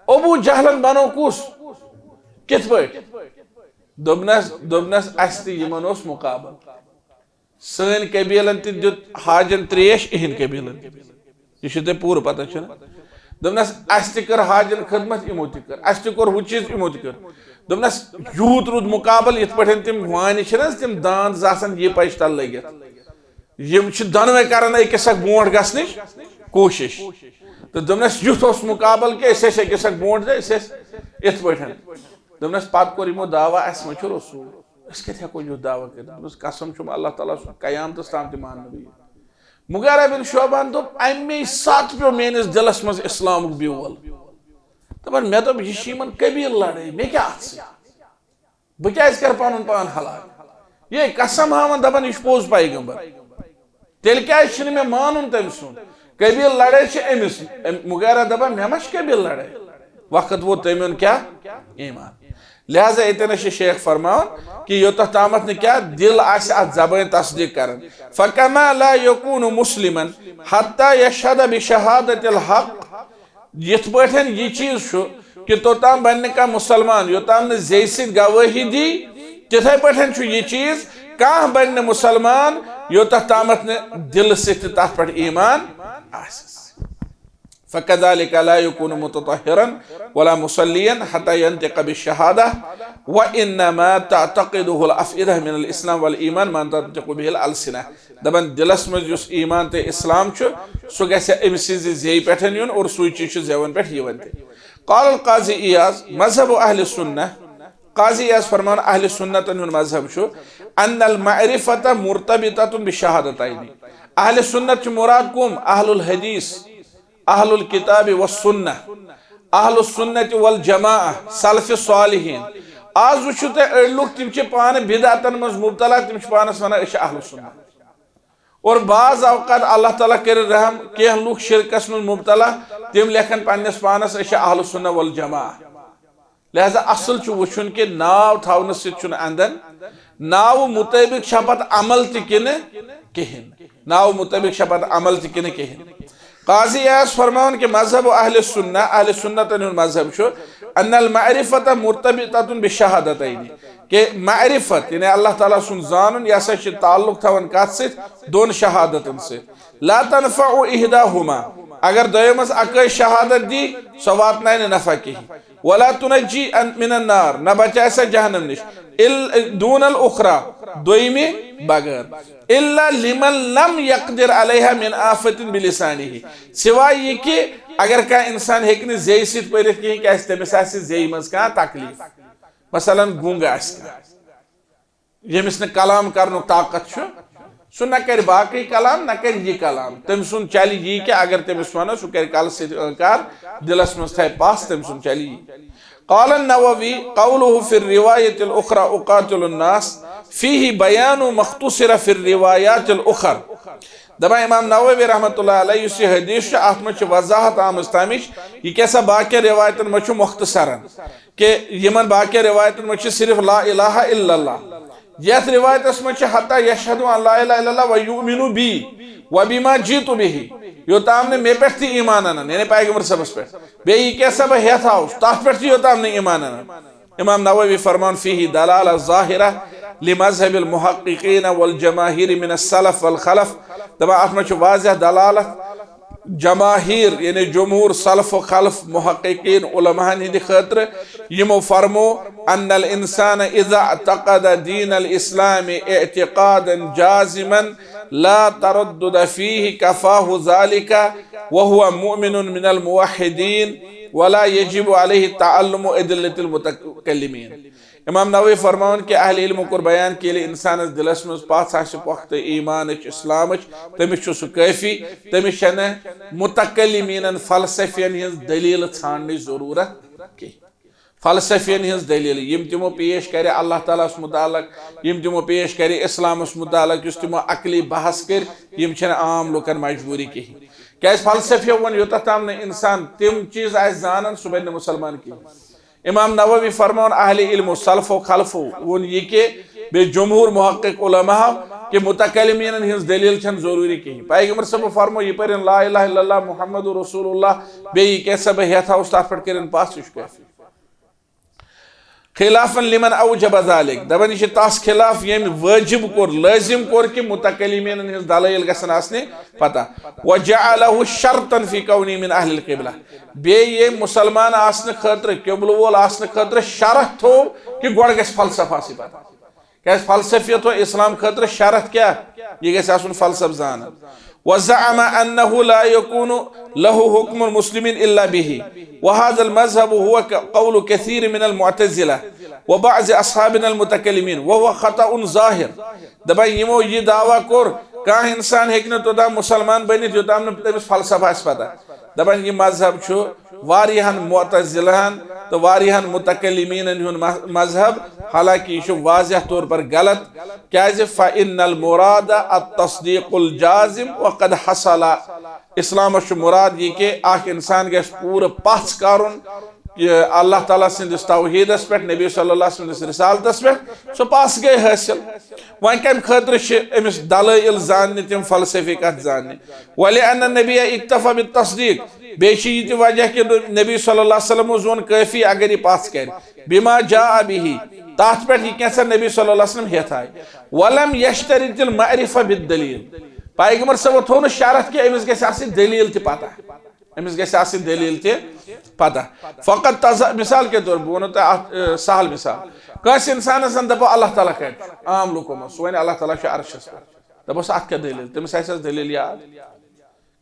ابو جہلن بنو کُس؟ کِتھ پٲٹھۍ؟ دوٚپنس، دوٚپنس، "اَسہِ تہِ یِمن اوس مُقابل۔ سٲنۍ قبیلن تہِ دیُت حاجن تریش، اِہِنٛدۍ قبیلن تہِ دیُت۔" یہِ چھُ تۄہہِ پوٗرٕ پتہ، چھُنہ؟ دوٚپنس، "اَسہِ تہِ کٔر حاجن خدمت، یِمو تہِ کٔر۔ اَسہِ تہِ کوٚر ہُہ چیٖز، یِمو تہِ کٔر۔" دوٚپنس، یوٗت روٗد مُقابل، یِتھ پٲٹھۍ تِم وانہِ چھِنہ حظ، تِم داند زٕ آسان یہِ پچہِ تل لٔگِتھ۔ یِم چھِ دۄنوَے کران أکِس اکھ برونٛٹھ گژھنٕچ کوٗشِش۔ تہٕ دوٚپنس، یُتھ اوس مُقابل کہِ أسۍ ٲسۍ أکِس اکھ برونٛٹھ تہٕ أسۍ ٲسۍ یِتھ پٲٹھۍ۔ دوٚپنس، پتہٕ کوٚر یِمو دعویٰ، "اَسہِ منٛز چھُ رسول، أسۍ کتہِ ہٮ۪کو یُتھ دعویٰ کٔرِتھ؟" دوٚپنس، "قسم چھُم اللہ تعالیٰ سُنٛد، قیامتس تام تہِ ماننہٕ بہٕ یہِ۔" مغیرہ بن شعبان دوٚپ، "اَمے ساتہٕ پیوٚو میٲنِس دِلس منٛز اسلامُک بیول۔" دپان، "مےٚ دوٚپ، یہِ چھِ یِمن قبیٖل لڑٲے، مےٚ کیٛاہ اتھ سۭتۍ؟" بہٕ کیٛازِ کرٕ پنُن پان ہلاک؟ یہِ قسم ہاوان دپان، یہِ چھُ پوٚز پیغمبر۔ تیٚلہِ کیٛازِ چھُنہٕ مےٚ مانُن تٔمۍ سُنٛد؟ قبیٖل لڑٲے چھِ أمِس۔ أمۍ مغیرہ دپان، مےٚ ما چھِ قبیٖل لڑٲے؟ وقت ووت تٔمۍ اوٚن کیٛاہ؟ ایمان۔ لہذا ییٚتٮ۪ن چھِ شیخ فرماوان کہِ یوٚتتھ تامتھ نہٕ کیٛاہ دِل آسہِ اتھ زبٲنۍ تصدیٖق کران۔ فکما لا یکون مسلما حتی یشہد بشہادت الحق۔ یِتھ پٲٹھۍ یہِ چیٖز چھُ کہِ توٚتام بنہِ نہٕ کانٛہہ مُسلمان، یوٚتام نہٕ زیٚیہِ سۭتۍ گوٲہی دی، تِتھے پٲٹھۍ چھُ یہِ چیٖز، کانٛہہ بنہِ نہٕ مُسلمان، یوٚتتھ تامتھ نہٕ دِلہٕ سۭتۍ تہِ تتھ پٮ۪ٹھ ایمان آسٮ۪س۔ فکذلک لا یکون متطہرا ولا مصلیا حتی ینطق بالشہادہ، وانما تعتقدہ الافئدہ من الاسلام والایمان ما تنطق بہ الالسنہ۔ دپان، دِلس منٛز یُس ایمان تہٕ اسلام چھُ، سُہ گژھِ أمۍ سٕنٛزِ زیٚیہِ پٮ۪ٹھ یُن اور سُے چیٖز چھُ زٮ۪ون پٮ۪ٹھ یِوان تہِ۔ قال القاضی عیاض، مذہب اہل سنہ، قاضی عیاض فرمان، اہل سنتن ہُنٛد مذہب چھُ ان المعرفة مرتبطة بالشہادتین۔ اہل سنت چھُ مراد کم؟ اہل الحدیث، اہل الکتاب والسنہ، اہل السنت والجماعہ، سلف صالحین۔ آز وٕچھِو تُہۍ، أڑۍ لُکھ، تِم چھِ پانہٕ بدعتن منٛز مبتلا، تِم چھِ پانس ونان، "أسۍ چھِ اہل سنت۔" اور بعض اوقات اللہ تعالیٰ کٔرِن رحم، کینٛہہ لُکھ شرکس منٛز مبتلا، تِم لیکھن پننِس پانس، "أسۍ چھِ اہل سنہ والجماعہ۔" لہذا اصل چھُ وٕچھُن کہِ ناو تھاونہٕ سۭتۍ چھُنہٕ اندن، ناوٕ مطٲبق چھا پتہٕ عمل تہِ کِنہٕ کِہیٖنۍ۔ ناوٕ مطٲبق چھا پتہٕ عمل تہِ کِنہٕ کِہیٖنۍ۔ قاضی عیاض فرماوان کہِ مذہب اہل سنہ، اہل سنتن ہُنٛد مذہب چھُ ان المعرفة مرتبطة بالشہادتین، کہِ معرفت یعنی اللہ تعالیٰ سُنٛد زانُن، یہِ ہسا چھُ تعلق تھاوان کتھ سۭتۍ؟ دۄن شہادتن سۭتۍ۔ لا تنفع احداہما، اگر دۄیو منٛز اکٲے شہادت دی، سۄ واتنایہِ نہٕ نفع کِہیٖنۍ۔ ولا تنجی من النار، نہ بچایہِ سۄ جہنم نِش۔ ال-، دون الاخری، دوٚیمہِ بغٲر۔ الا لمن لم یقدر علیہا من آفت بلسانہ، سوائے یہِ کہِ اگر کانٛہہ انسان ہیٚکہِ نہٕ زیٚیہِ سۭتۍ پٔرِتھ کِہیٖنۍ، کیٛازِ تٔمِس آسہِ زیٚیہِ منٛز کانٛہہ تکلیف، مثلاً گونٛگ آسہِ کانٛہہ، ییٚمِس نہٕ کلام کرنُک طاقت چھُ، سُہ نہ کرِ باقٕے کلام، نہ کرِ یہِ کلام۔ تٔمۍ سُنٛد چلہِ یی کہِ اگر تٔمِس ونو، سُہ کرِ کلہٕ سۭتۍ انکار، دلس منٛز تھایہِ پژھ، تٔمۍ سُنٛد چلہِ یی۔ قال النووی، قوله في الرواية الأخرى أقاتل الناس، فيه بيان ما اختصر في الروايات الأخر۔ دپان امام نووی رحمۃ اللہ علیہ، یُس یہِ حدیث چھُ، اتھ منٛز چھِ وضاحت آمٕژ تمِچ، یہِ کیٛاہ سا باقین روایتن منٛز چھُ مختصرن۔ کہ یمن باقین روایتن منٛز چھِ صرف لا الہ الا اللہ۔ یتھ روایتس منٛز چھِ حتی یشہدوا ان لا الہ الا اللہ و یؤمنوا بی و بما جئت بہ، یوٚتام نہٕ مےٚ پٮ۪ٹھ تہِ ایمان انن، یعنی پیغمبر صٲبس پٮ۪ٹھ، بیٚیہِ یہِ کیٛاہ سا بہٕ ہٮ۪تھ آوُس، تتھ پٮ۪ٹھ تہِ یوٚتام نہٕ ایمان انن۔ امام نووی فرمان، فیہ دلالہ ظاہرہ لمذہب المحققین والجماہیر من السلف والخلف، دپان اتھ منٛز چھِ واضح دلالت جماہیر، یعنی جمہور، سلف و خلف، محققین، علماء ہندِ خٲطرٕ، یمو فرمو، ان الانسان اذا اعتقد دین الاسلام اعتقادا جازما لا تردد فيه كفاه ذلك وهو مؤمن من الموحدين ولا يجب عليه تعلم أدلة المتكلمين۔ امام نووی فرماوان کہ اہل علمو کوٚر بیان کہ ییٚلہِ انسانس دلس منٛز پژھ آسہِ پۄختہٕ ایمانٕچ، اسلامٕچ، تٔمِس چھُ سُہ کٲفی۔ تٔمِس چھنہٕ متکلمیٖنن، فلسفین ہٕنٛز دٔلیٖلہٕ ژھانڈنٕچ ضروٗرت کینٛہہ۔ فلسفین ہٕنٛز دٔلیٖلہٕ، یِم تِمو پیش کرِ اللہ تعالیٰ ہس متعلق، یِم تِمو پیش کرِ اسلامس متعلق، یُس تِمو عقلی بحث کٔرۍ، یِم چھنہٕ عام لوٗکن مجبوٗری کِہیٖنۍ۔ کیازِ فلسفیو ووٚن، یوٚتتھ تام نہٕ انسان تِم چیٖز آسہِ زانان، سُہ بنہِ نہٕ مسلمان کِہیٖنۍ۔ امام نووی فرماون، اہل علمو، سلفو خلفو ووٚن یہِ کہ بیٚیہِ جمہوٗر محقق علماء کہ متکلمیٖنن ہٕنٛز دٔلیٖل چھنہٕ ضروٗری کِہیٖنۍ۔ پیغمبر صٲبو فرمو، یہِ پٔرِن لا الہ الا اللہ محمد رسول اللہ، بیٚیہِ یہِ کیٛاہ سا بہٕ ہٮ۪تھ ہا اوس تتھ پٮ۪ٹھ کٔرِن پس، یہِ چھُ کٲفی۔ خلافا لمن اوجب ذلك، دپان یہِ چھِ تس خلاف ییٚمۍ وٲجب کوٚر، لٲزم کوٚر کہ متکلمیٖنن ہٕنٛز دلائل گژھن آسنہِ پتہ۔ وجعله شرطا في كونه من اهل القبلة، بیٚیہِ ییٚمۍ مسلمان آسنہٕ خٲطرٕ، قبلہٕ وول آسنہٕ خٲطرٕ شرط تھوو کہ گۄڈٕ گژھِ فلسفہٕ آسٕنۍ پتہ۔ کیازِ فلسفیت و اسلام خٲطرٕ شرط کیٛاہ؟ یہِ گژھِ آسُن فلسفہٕ زانان۔ وزعم انه لا يكون له حكم المسلمين الا به، وهذا المذهب هو ك- قول كثير من المعتزلة وبعض اصحابنا المتكلمين، وهو خطأ ظاهر۔ دپان یِمو یہِ دعویٰ کوٚر، کانٛہہ انسان ہیٚکہِ نہٕ توٚتام مسلمان بٔنِتھ، یوٚتام نہٕ تٔمِس فلسفہٕ آسہِ پتہ۔ دپان یہِ مذہب چھُ واریاہن معتزلہن تہٕ واریاہن متکلمیٖنن ہُنٛد مذ- مذہب، حالانکہ یہِ چھُ واضح طور پر غلط۔ کیازِ؟ فإن المراد التصديق الجازم وقد حصل۔ اسلامس چھُ مراد یہِ کہ اکھ انسان گژھِ پوٗرٕ پژھ کرُن کہ اللہ تعالیٰ سٕنٛدِس توحیٖدس پٮ۪ٹھ، نبی صلی اللہ علیہ وسلم سٕنٛدِس رسالتس پٮ۪ٹھ، سُہ پژھ گٔے حٲصِل۔ وۄنۍ کمہِ خٲطرٕ چھِ أمِس دلائل زاننہِ، تِم فلسفی کتھ زاننہِ؟ ولأن النبي اكتفى بالتصديق، بیٚیہِ چھِ یہِ تہِ وجہ کہ نبی صلی اللہ علیہ وسلم اوس ووٚن کٲفی اگر یہِ پژھ کرِ، بما جاء به، تتھ پٮ۪ٹھ یہِ کینٛژھا نبی صلی اللہ علیہ وسلم ہٮ۪تھ آیہِ۔ ولم يشترط المعرفة بالدليل، پیغمبر صٲبو تھوٚو نہٕ شرط کہ أمِس گژھِ آسٕنۍ دٔلیٖل تہِ پتہ، أمِس گژھِ آسٕنۍ دٔلیٖل تہِ پتہ۔ فقط تز-، مثال کے طور، بہٕ وَنو تۄہہِ اکھ، اے، سہل مثال۔ کٲنٛسہِ انسانس زن دپو اللہ تعالیٰ کتہِ چھُ؟ عام لوٗکو منٛز، سُہ وَنہِ اللہ تعالیٰ چھُ عرشس پٮ۪ٹھ۔ دپوس اتھ کیٛاہ دٔلیٖل؟ تٔمِس آسہِ حظ دٔلیٖل یاد؟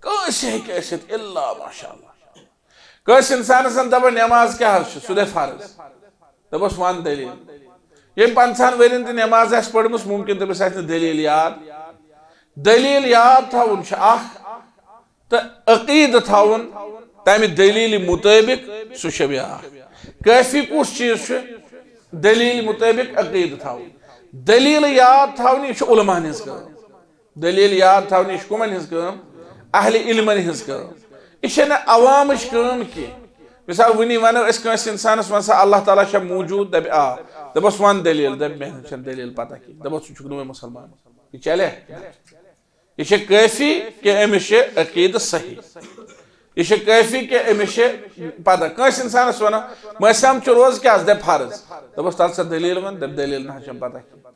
کٲنٛسہِ ہیٚکہِ ٲسِتھ الا ماشاء اللہ۔ کٲنٛسہِ انسانس زن دپو نٮ۪ماز کیٛاہ حظ چھِ؟ سُہ دپہِ فرض۔ دپوس ون دٔلیٖل۔ ییٚمۍ پنٛژاہن ؤرین تہِ نٮ۪ماز آسہِ پٔرمٕژ، ممکن تٔمِس آسہِ نہٕ دٔلیٖل یاد۔ دٔلیٖل یاد تھاوُن چھُ اکھ، تہٕ عقیٖدٕ تھاوُن تمہِ دٔلیٖلہِ مُطٲبِق، سُہ چھُ بیٛاکھ۔ کٲفی کُس چیٖز چھُ؟ دٔلیٖلہِ مُطٲبِق عقیٖدٕ تھاوُن۔ دٔلیٖلہٕ یاد تھاونہِ، یہِ چھُ علماہن ہٕنٛز کٲم۔ دٔلیٖلہٕ یاد تھاونہِ، یہِ چھِ کٕمن ہٕنٛز کٲم؟ اہلِ علمن ہٕنٛز کٲم۔ یہِ چھےٚ نہٕ عوامٕچ کٲم کینٛہہ۔ مثال، وٕنی ونو أسۍ کٲنٛسہِ انسانس، ون سا، اللہ تعالیٰ چھا موٗجوٗد؟ دپہِ، آ۔ دپس، ون دٔلیٖل۔ دپہِ، مےٚ چھنہٕ دٔلیٖل پتہ کینٛہہ۔ دپس، ژٕ چھُکھ نہٕ وۄنۍ مُسلمان۔ یہِ چلے؟ یہِ چھےٚ کٲفی کہِ أمِس چھِ عقیٖدٕ صحیح؟ یہِ چھےٚ کٲفی کہِ أمِس چھِ پتہ؟ کٲنٛسہِ انسانس ونو، مٲنٛسہِ ہم چھُ روزٕ کیٛاہ حظ؟ دپہِ، فرض۔ دپس، تتھ ژےٚ دٔلیٖل ون؟ دپہِ، دٔلیٖل نہ حظ چھم پتہ کینٛہہ۔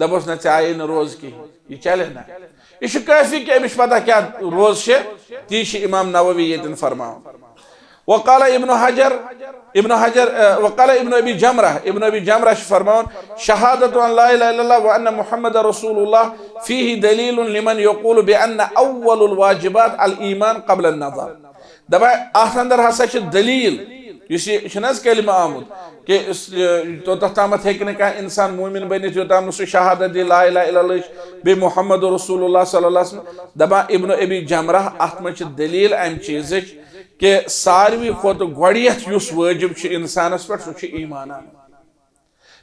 دپس، نہ، ژےٚ آیے نہٕ روزٕ کِہیٖنۍ، یہِ چلہِ نہ۔ یہِ چھُ کٲفی کہِ أمِس چھِ پتہ کیٛاہ روزٕ چھِ، تی چھِ امام نووی ییٚتٮ۪ن فرماوان۔ وقال ابن حجر، ابن حجر، آ، وقال ابن ابی جمرہ، ابن ابی جمرہ چھُ فرماوان، شہادت ان لا الہ الا اللہ وان محمد رسول اللہ فیہ دلیل لمن یقول بان اول الواجبات الایمان قبل النظر۔ دپان اتھ اندر ہسا چھِ دلیٖل، یُس یہِ چھُنہٕ حظ کلمہٕ آمُت کہ اس، یہِ، توٚتتھ تامتھ ہیٚکہِ نہٕ کانٛہہ انسان مومن بٔنِتھ یوٚتام نہٕ سُہ شہادت دی لا الہ الا اللہ، بیٚیہِ محمد رسول اللہ صلی اللہ علیہ وسلم۔ دپان ابن ابی جمرہ، اتھ منٛز چھِ دلیٖل امہِ چیٖزٕچ کہ ساروی کھۄتہٕ گۄڈٕنیتھ یُس وٲجب چھُ انسانس پٮ۪ٹھ، سُہ چھُ ایمان انُن۔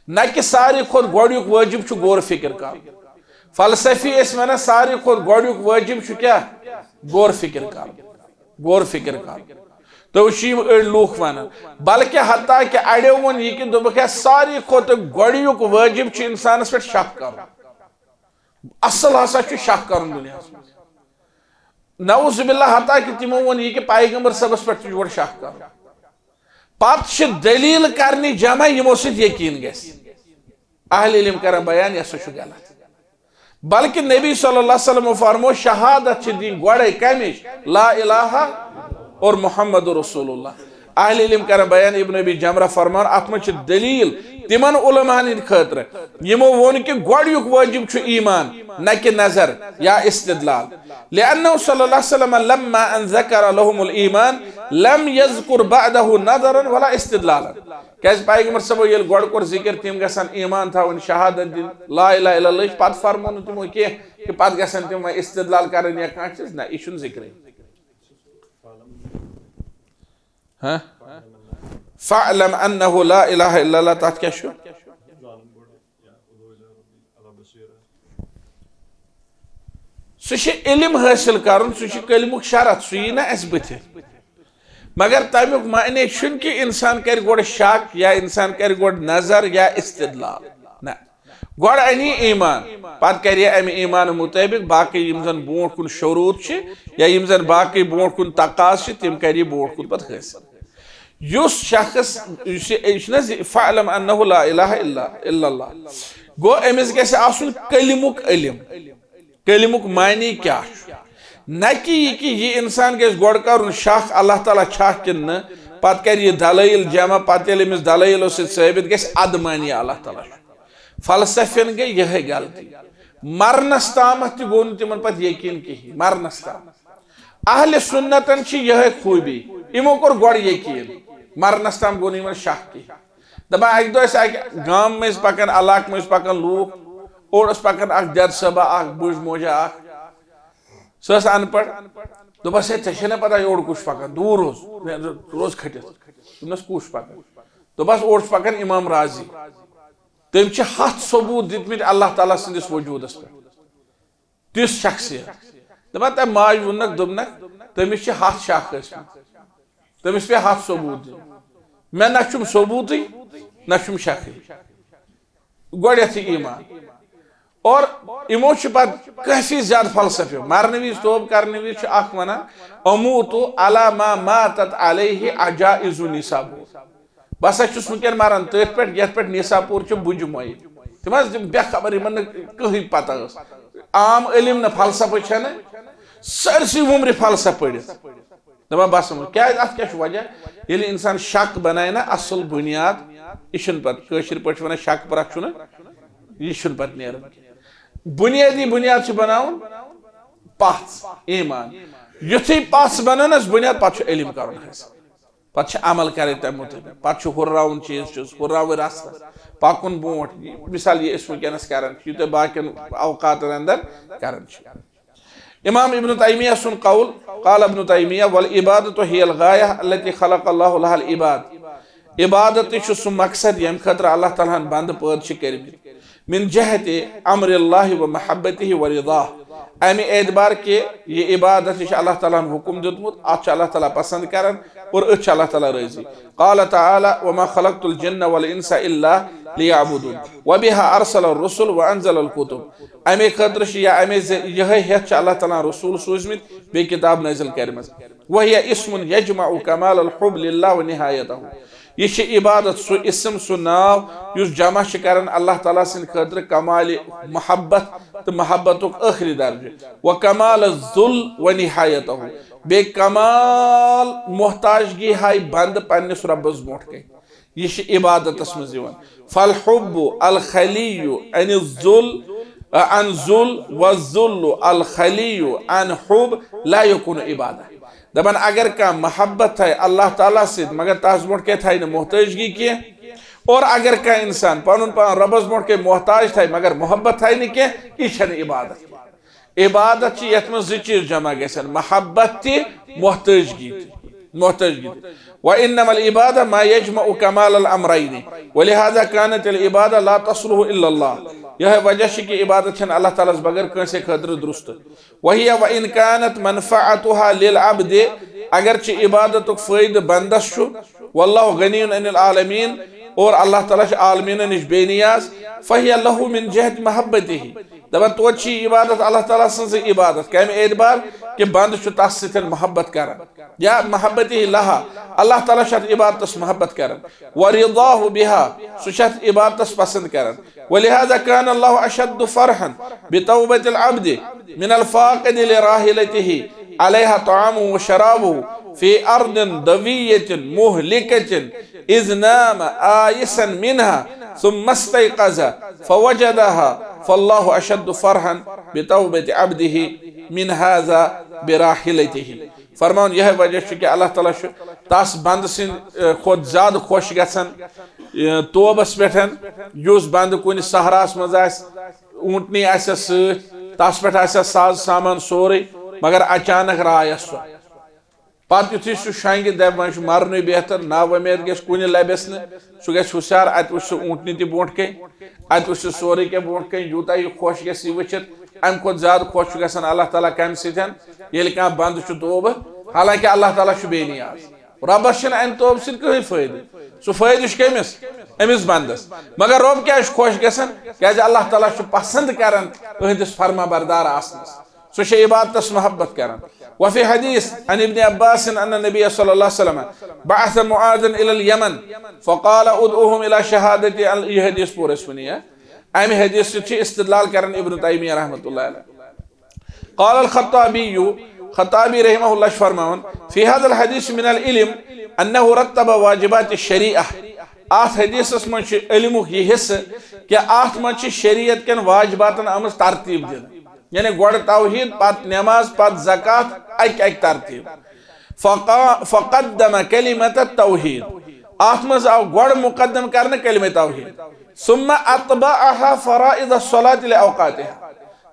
نہ کہ ساروی کھۄتہٕ گۄڈٕنیُک وٲجب چھُ غور فکر کرُن۔ فلسفی ٲسۍ ونان ساروی کھۄتہٕ گۄڈٕنیُک وٲجب چھُ کیٛاہ؟ غور فکر کرُن۔ غور فکر کرُن۔ تُہۍ وٕچھِو یِم أڑۍ لوٗکھ ونان۔ بلکہ حتیٰ کہ اڑیو ووٚن یہِ کہِ دوٚپُکھ ہے ساروی کھۄتہٕ گۄڈٕنیُک وٲجب چھُ انسانس پٮ۪ٹھ شک کرُن۔ اصل ہسا چھُ شک کرُن دُنیاہس منٛز۔ نعوذ باللہ، حتیٰ کہ تِمو ووٚن یہِ کہِ پیغمبر صٲبس پٮ۪ٹھ تہِ چھُ گۄڈٕ شک کرُن۔ پتہٕ چھِ دلیٖل کرنہِ جمع، یِمو سۭتۍ یقیٖن گژھِ۔ اہل علم کران بیان، یہِ ہسا چھُ غلط۔ بلکہ نبی صلی اللہ علیہ وسلم فرمو، شہادت چھِ دِنۍ گۄڈے کمِچ؟ لا الہ اور محمد رسول اللہ۔ اہل علم کران بیان، ابن ابی جمرہ فرمان، اتھ منٛز چھِ دلیٖل تِمن علماہن ہٕنٛدِ خٲطرٕ یِمو ووٚن کہِ گۄڈٕنیُک وٲجب چھُ ایمان، نہ کہِ نظر یا استدلال۔ لأنه صلی اللہ علیہ وسلم لما ان ذکر لهم الایمان لم یذکر بعدہ نظرا ولا استدلالا۔ کیازِ پیغمبر صٲبو ییٚلہِ گۄڈٕ کوٚر ذِکِر، تِم گژھن ایمان تھاوٕنۍ، شہادت دِنۍ، لا الہ الا اللہ، پتہٕ فرموو نہٕ تِمو کینٛہہ کہِ پتہٕ گژھن تِم وۄنۍ استدلال کرٕنۍ یا کانٛہہ چیٖز۔ نہ، یہِ چھُنہٕ ذِکرٕے۔ ہاں؟ فاعلم انہ لا الہ الا اللہ، تتھ کیٛاہ چھُ؟ سُہ چھُ علم حٲصِل کرُن، سُہ چھُ کلمُک شرط، سُہ یی نہٕ اَسہِ بٕتھِ۔ مگر تَمیُک معنی چھُنہٕ کہِ اِنسان کرِ گۄڈٕ شک یا اِنسان کرِ گۄڈٕ نظر یا استدلال۔ نہ، گۄڈٕ اَنہِ ایمان، پتہٕ کرِ اَمہِ ایمان مُطٲبِق باقٕے یِم زن برونٛٹھ کُن شروٗط چھِ یا یِم زن باقٕے برونٛٹھ کُن تقاضہٕ چھِ، تِم کرِ یہِ برونٛٹھ کُن پتہٕ حٲصِل۔ یُس شخص، یُس یہِ، یہِ چھُنہ زِ فاعلم انہ لا الہ الا، الا اللہ، گوٚو أمِس گژھِ آسُن کلمُک علم، کلمُک معنی کیٛاہ چھُ۔ نہ کہِ یہِ کہِ یہِ اِنسان گژھِ گۄڈٕ کرُن شک اللہ تعالیٰ چھا کِنہٕ نہٕ، پتہٕ کرِ یہِ دلٲیِل جمع، پتہٕ ییٚلہِ أمِس دلٲیِلو سۭتۍ ثٲبت گژھِ ادٕ مانی اللہ تعالیٰ چھُ۔ فلسفین گٔے یِہے غلطی۔ مرنس تامتھ تہِ گوٚو نہٕ تِمن پتہٕ یقین کِہیٖنۍ، مرنس تام۔ اہل سنتن چھِ یِہے خوٗبی، یِمو کوٚر گۄڈٕ یقین، مرنس تام گوٚو نہٕ یِمن شک کِہیٖنۍ۔ دپان اکہِ دۄہ ٲسۍ اکہِ گامہٕ مٔنٛزۍ پکان، علاقہٕ مٔنٛزۍ پکان لوٗکھ، اورٕ ٲس پکان اکھ دٮ۪د صٲبہ اکھ، بٕج موجہ اکھ، سۄ ٲس ان پڑھ۔ دوٚپس، "ہے، ژےٚ چھے نہ پتہ یہِ اورٕ کُس چھُ پکان؟ دوٗر روز، روز کھٔٹِتھ۔" دوٚپنس، "کُس چھُ پکان؟" دوٚپس، "اورٕ چھُ پکان امام رازی۔ تٔمۍ چھِ ہتھ ثبوت دِتمٕتۍ اللہ تعالیٰ سٕنٛدِس وجوٗدس پٮ۪ٹھ۔" تِژھ شخصیت۔ دپان تٔمۍ ماجہِ ووٚننکھ، دوٚپنکھ، "تٔمِس چھِ ہتھ شک ٲسمٕتۍ، تٔمِس پیٚیہِ ہتھ ثبوت دِنۍ۔ مےٚ نہ چھُم ثبوتٕے، نہ چھُم شکٕے۔" گۄڈٮ۪تھٕے ایمان۔ اور یِمو چھِ پتہٕ کٲفی زیادٕ فلسفیو، مرنہٕ وِزِ توبہٕ کرنہٕ وِزِ چھُ اکھ ونان، "اموت علی ما ماتت علیہ عجائز نیسابور۔" بہٕ ہسا چھُس وٕنکیٚن مران تٔتھۍ پٮ۪ٹھ، یتھ پٮ۪ٹھ نیساپور چھِ بُجہِ مۄیہِ۔ تِم حظ تِم بے خبر، یِمن نہٕ کٕہٕنۍ پتہ ٲس۔ عام علم نہٕ، فلسفہٕ چھنہٕ، سٲرسٕے وُمرِ فلسفہٕ پٔرِتھ۔ دپان بس وۄنۍ، کیازِ اتھ کیٛاہ چھُ وجہ؟ ییٚلہِ انسان شک بنایہِ نا اصل بُنیاد، یہِ چھُنہٕ پتہٕ، کٲشِر پٲٹھۍ چھِ ونان شک پرکھ چھُنہٕ، یہِ چھُنہٕ پتہٕ نیران۔ بُنیٲدی بُنیاد چھُ بناوُن پژھ، ایمان۔ یُتھُے پژھ بنٲونس بُنیاد، پتہٕ چھُ علم کرُن حٲصِل۔ پتہٕ چھِ عمل کرٕنۍ تَمہِ مُطٲبِق۔ پتہٕ چھُ ہُرراوُن چیٖز چیٖز، ہُرراوٕنۍ رستہٕ، پکُن برونٛٹھ۔ مثال، یہِ أسۍ وٕنکیٚنس کران چھِ، یہِ تۄہہِ باقین اوقاتن اندر کران چھِ۔ امام ابن تیمیہ سُنٛد قول، قال ابن تیمیہ، "والعبادة هي الغاية التي خلق الله لها العباد۔" عبادت تہِ چھُ سُہ مقصد ییٚمہِ خٲطرٕ اللہ تعالیٰ ہن بندٕ پٲدٕ چھِ کٔرمٕتۍ۔ من جہت امر اللہ و محبتہ و رضاہ۔ امہِ اعتبار کہِ یہِ عبادت، یہِ چھُ اللہ تعالیٰ ہن حکم دیُتمُت، اتھ چھُ اللہ تعالیٰ پسند کران اور أتھۍ چھُ اللہ تعالیٰ رٲضی۔ قال تعالیٰ، "وما خلقت الجن والانس الا لیعبدون، وبها ارسل الرسل وانزل الکتب۔" امے خٲطرٕ چھِ یا امے ذٔ-، یِہے ہیتھ چھِ اللہ تعالیٰ ہن رسول سوٗزمٕتۍ، بیٚیہِ کتاب نٲزل کرِمٕژ۔ وهي اسم يجمع كمال الحب لله ونهايته۔ یہِ چھِ عبادت، سُہ اسم، سُہ ناو یُس جمع چھِ کران اللہ تعالیٰ سٕنٛدِ خٲطرٕ کمال محبت تہٕ محبتُک ٲخری درجہٕ۔ وکمال الذل ونہایتہ، بیٚیہِ کمال محتاجگی ہاے بندٕ پننِس رۄبس برونٛٹھ کَنہِ۔ یہِ چھِ عبادتس منٛز یِوان۔ فالحب الخلی عن الذل، عن ذل، والذل الخلی عن حب لا یکون عبادہ۔ دپان اگر کانٛہہ محبت تھایہِ اللہ تعالیٰ سۭتۍ مگر تس برونٛٹھ کیٛاہ تھایہِ نہٕ محتاجگی کینٛہہ، اور اگر کانٛہہ انسان پنُن پان رۄبس برونٛٹھ کینٛہہ محتاج تھایہِ مگر محبت تھایہِ نہٕ کینٛہہ، یہِ چھنہٕ عبادت کینٛہہ۔ عبادت چھِ یتھ منٛز زٕ چیٖز جمع گژھن، محبت تہِ، محتاجگی تہِ۔ محتاجگی تہِ۔ وانما العبادہ ما یجمع کمال الامرین، ولہذا کانت العبادہ لا تصلح الا اللہ۔ یہے وجہ چھِ کہ عبادت چھنہٕ اللہ تعالیٰ ہس بغیر کٲنٛسے خٲطرٕ درست۔ وہی وان کانت منفعتها للعبد، اگرچہ عبادتک فٲیدٕ بندس چھُ، واللہ غنی عن العالمین، اور اللہ تعالیٰ چھُ عالمیٖنن نِش بے نیاز، فہی لہ من جہت محبتہ۔ دپان توتہِ چھِ یہِ عبادت اللہ تعالیٰ سٕنٛزٕے عبادت، کمہِ اعتبار کہ بندٕ چھُ تس سۭتۍ محبت کران۔ یا محبتہ لہا، اللہ تعالیٰ چھُ اتھ عبادتس محبت کران۔ ورضاہ بہا، سُہ چھُ اتھ عبادتس پسند کران۔ ولہذا کان اللہ اشد فرحا بتوبة العبد من الفاقد لراحلته عليها طعامه وشرابه في أرض دوية مهلكة إذ نام آيسا منها ثم استيقظ فوجدها، فالله أشد فرحا بتوبة عبده من هذا براحلته۔ فرماوُن۔ یہے وجہ چھُ کہ اللہ تعالیٰ چھُ تس بندٕ سٕنٛدِ، اے، کھۄتہٕ زیادٕ خۄش گژھان، اے، توبس پٮ۪ٹھ، یُس بندٕ کُنہِ صحراہس منٛز آسہِ، اوٗنٹنی آسٮ۪س سۭتۍ، تس پٮ۪ٹھ آسٮ۪س ساز سامان سورُے، مگر اچانک رایس سۄ۔ پتہٕ یُتھُے سُہ شۄنٛگہِ، دپہِ، وۄنۍ چھُ مرنُے بہتر، نا وۄمید گژھِ کُنہِ لبٮ۪س نہٕ۔ سُہ گژھِ ہُشار، اتہِ وٕچھِ سُہ اوٗنٹنہِ تہِ برونٛٹھ کَنہِ، اتہِ وٕچھِ سُہ سورُے کینٛہہ برونٛٹھ کَنہِ، یوٗتاہ یہِ خۄش گژھِ یہِ وٕچھِتھ۔ امہِ کھۄتہٕ زیادٕ خۄش چھُ گژھان اللہ تعالیٰ کمہِ سۭتۍ؟ ییٚلہِ کانٛہہ بندٕ چھُ توبہٕ، حالانکہ اللہ تعالیٰ چھُ بے نیاز۔ رۄبس چھُنہٕ امہِ توبہٕ سۭتۍ کٕہٕنۍ فٲیدٕ۔ سُہ فٲیدٕ چھُ کٔمِس؟ أمِس بندس۔ مگر رۄب کیازِ چھُ خۄش گژھان؟ کیازِ اللہ تعالیٰ چھُ پسند کران أہنٛدِس فرما بردار آسنس۔ سُہ چھُ عبادتس محبت کران۔ وفي حديث عن ابن عباس أن النبي صلى الله عليه وسلم بعث معاذا إلى اليمن فقال ادعوهم إلى شهادة أن، یہِ حدیث پوٚر اَسہِ وُنی، ہا؟ امہِ حدیث سۭتۍ چھُ استدلال کران ابن تیمیہ رحمۃ اللہ علیہ۔ قال الخطابی، خطابی رحمہ اللہ چھُ فرماوان، في هذا الحديث من العلم أنه رتب واجبات الشريعة۔ اتھ حدیثس منٛز چھُ علمُک یہِ حصہٕ کہ اتھ منٛز چھِ شریعت کٮ۪ن واجباتن آمٕژ ترتیب دِنہٕ۔ یعنی گۄڈٕ توحید، پتہٕ نماز، پتہٕ زکوٰۃ، اکہِ اکہِ ترتیب۔ فقا-، فقدم کلمۃ التوحید۔ اتھ منٛز آو گۄڈٕ مقدم کرنہٕ کلمہ توحید۔ ثم اتبعها فرائض الصلاۃ لأوقاتها۔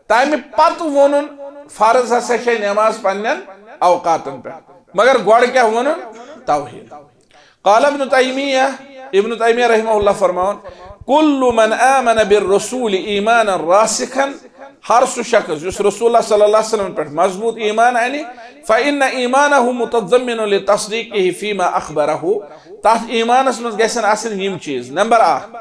تمہِ پتہٕ ووٚنُن فرض ہسا چھے نماز پننٮ۪ن اوقاتن پٮ۪ٹھ۔ مگر گۄڈٕ کیٛاہ ووٚنُن؟ توحید۔ قال ابن تیمیہ، ابن تیمیہ رحمہ اللہ فرماوان، كل من آمن بالرسول إيمانا راسخا، ہر سُہ شخص یُس رسول اللہ صلی اللہ علیہ وسلم پٮ۪ٹھ مضبوٗط ایمان انہِ، فإن إيمانه متضمن لتصديقه فيما أخبره، تتھ ایمانس منٛز گژھن آسٕنۍ یِم چیٖز۔ نمبر اکھ،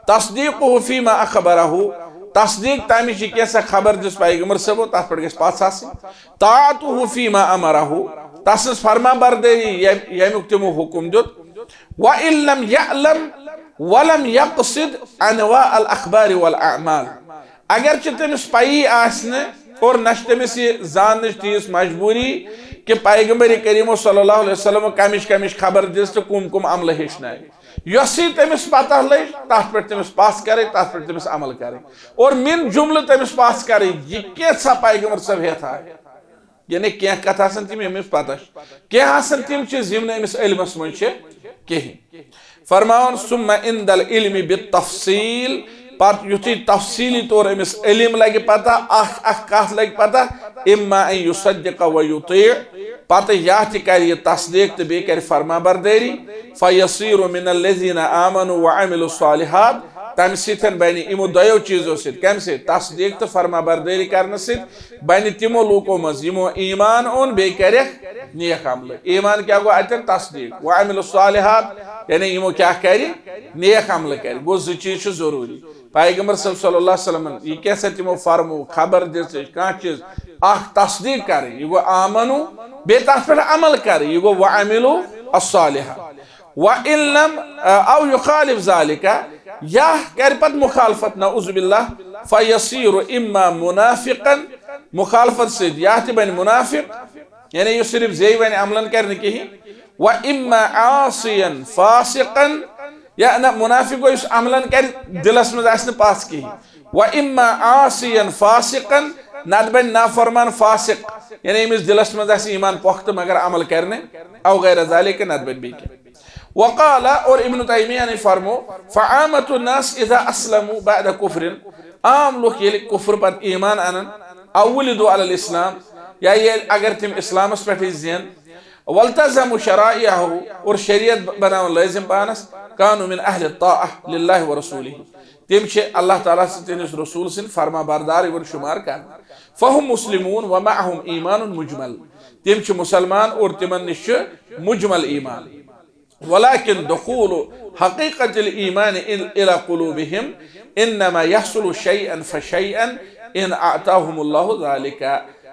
تصديقه فيما أخبره، تصدیق تمِچ یہِ کینٛژھا خبر دِژ پیغمبر صٲبو، تتھ پٮ۪ٹھ گژھِ پژھ آسٕنۍ۔ طاعته فيما أمره، تسٕنٛز فرما بردٲری، یم-، یمیُک تِمو حکم دیُت۔ وإن لم يعلم ولم يقصد أنواع الأخبار والأعمال۔ اگرچہ تٔمِس پَیی آسہِ نہٕ اور نہ چھِ تٔمِس یہِ زاننٕچ تیٖژ مجبوٗری کہ پیغمبر کریم صلی اللہ علیہ وسلم کمِچ کمِچ خبر دِژ تہٕ کُم کُم عملہٕ ہیٚچھنٲے۔ یۄسٕے تٔمِس پتہ لٔج، تتھ پٮ۪ٹھ تٔمِس پژھ کرٕنۍ، تتھ پٮ۪ٹھ تٔمِس عمل کرٕنۍ۔ اور من جملہٕ تٔمِس پژھ کرٕنۍ، یہِ کینٛژھا پیغمبر صٲب ہیٚتھ آے۔ یعنی کینٛہہ کتھٕ آسن تِم، یِم أمِس پتہ چھِ۔ کینٛہہ آسن تِم چیٖز، یِم نہٕ أمِس علمس منٛز چھِ کِہیٖنۍ۔ فرماوان، ثم عند العلم بالتفصیل، پتہٕ یُتھُے تفصیٖلی طور أمِس علم لگہِ پتہ، اکھ اکھ کتھ لگہِ پتہ، اما ان یصدق و یطیع، پتہٕ یا تہِ کرِ یہِ تصدیق تہٕ بیٚیہِ کرِ فرما بردٲری، فیصیر من الذین آمنوا وعملوا الصالحات، تمہِ سۭتۍ بنہِ یِمو دۄیو چیٖزو سۭتۍ، کمہِ سۭتۍ؟ تصدیق تہٕ فرما بردٲری کرنہٕ سۭتۍ بنہِ تِمو لوٗکو منٛز یِمو ایمان اوٚن بیٚیہِ کرٮ۪کھ نیک عملہٕ۔ ایمان کیٛاہ گوٚو اتٮ۪ن؟ تصدیق۔ وعملوا الصالحات، یعنی یِمو کیٛاہ کرِ؟ نیک عملہٕ کرِ۔ گوٚو زٕ چیٖز چھِ ضروٗری۔ پیغمبر صٲب صلی اللہ علیہ وسلمن یہِ کینٛژھا تِمو فرموو، خبر دِژ، کانٛہہ چیٖز، اکھ تصدیق کرٕنۍ، یہِ گوٚو آمنو، بیٚیہِ تتھ پٮ۪ٹھ عمل کرٕنۍ، یہِ گوٚو وعملوا الصالحات۔ وَإِن لَمْ، أَوْ يُخَالِفْ ذَلِكَ، یا کرِ پتہٕ مخالفت، نعوذ باللہ، فَيَصِيرُ إِمَّا مُنَافِقًا، مخالفت سۭتۍ یا تہِ بنہِ منافق، یعنی یُس صرف زیٚیہِ ونہِ، عملن کرِ نہٕ کِہیٖنۍ، وَإِمَّا عَاصِيًا فَاسِقًا، یا نہ، منافق گوٚو یُس عملن کرِ، دِلس منٛز آسہِ نہٕ پژھ کِہیٖنۍ، وَإِمَّا عَاصِيًا فَاسِقًا، نتہٕ بنہِ نافرمان فاسق، یعنی أمِس دِلس منٛز آسہِ ایمان پۄختہٕ مگر عمل کرِ نہٕ، أَوْ غَيْرَ ذَلِكَ، نتہٕ بنہِ بیٚیہِ کینٛہہ۔ وقال، اور ابن تیمیہ نے فرمو، فعامة الناس اذا اسلموا بعد كفر، عام لوک ییٚلہِ کفر پتہٕ ایمان انن، او ولدوا علی الاسلام، یا ییٚلہِ اگر تِم اسلامس پٮ۪ٹھٕے زین، والتزموا شرائعه، اور شریعت بناون لٲزم پانس، كانوا من اهل الطاعة لله ورسوله، تِم چھِ اللہ تعالیٰ سٕنٛدِ تہنٛدِس رسول سٕنٛدِ فرما بردار یِوان شمار کرنہٕ۔ فهم مسلمون ومعهم ایمان مجمل، تِم چھِ مسلمان اور تِمن نِش چھُ مجمل ایمان۔ ولكن دخول حقيقة الإيمان إلى قلوبهم إنما يحصل شيئا فشيئا إن أعطاهم الله ذلك۔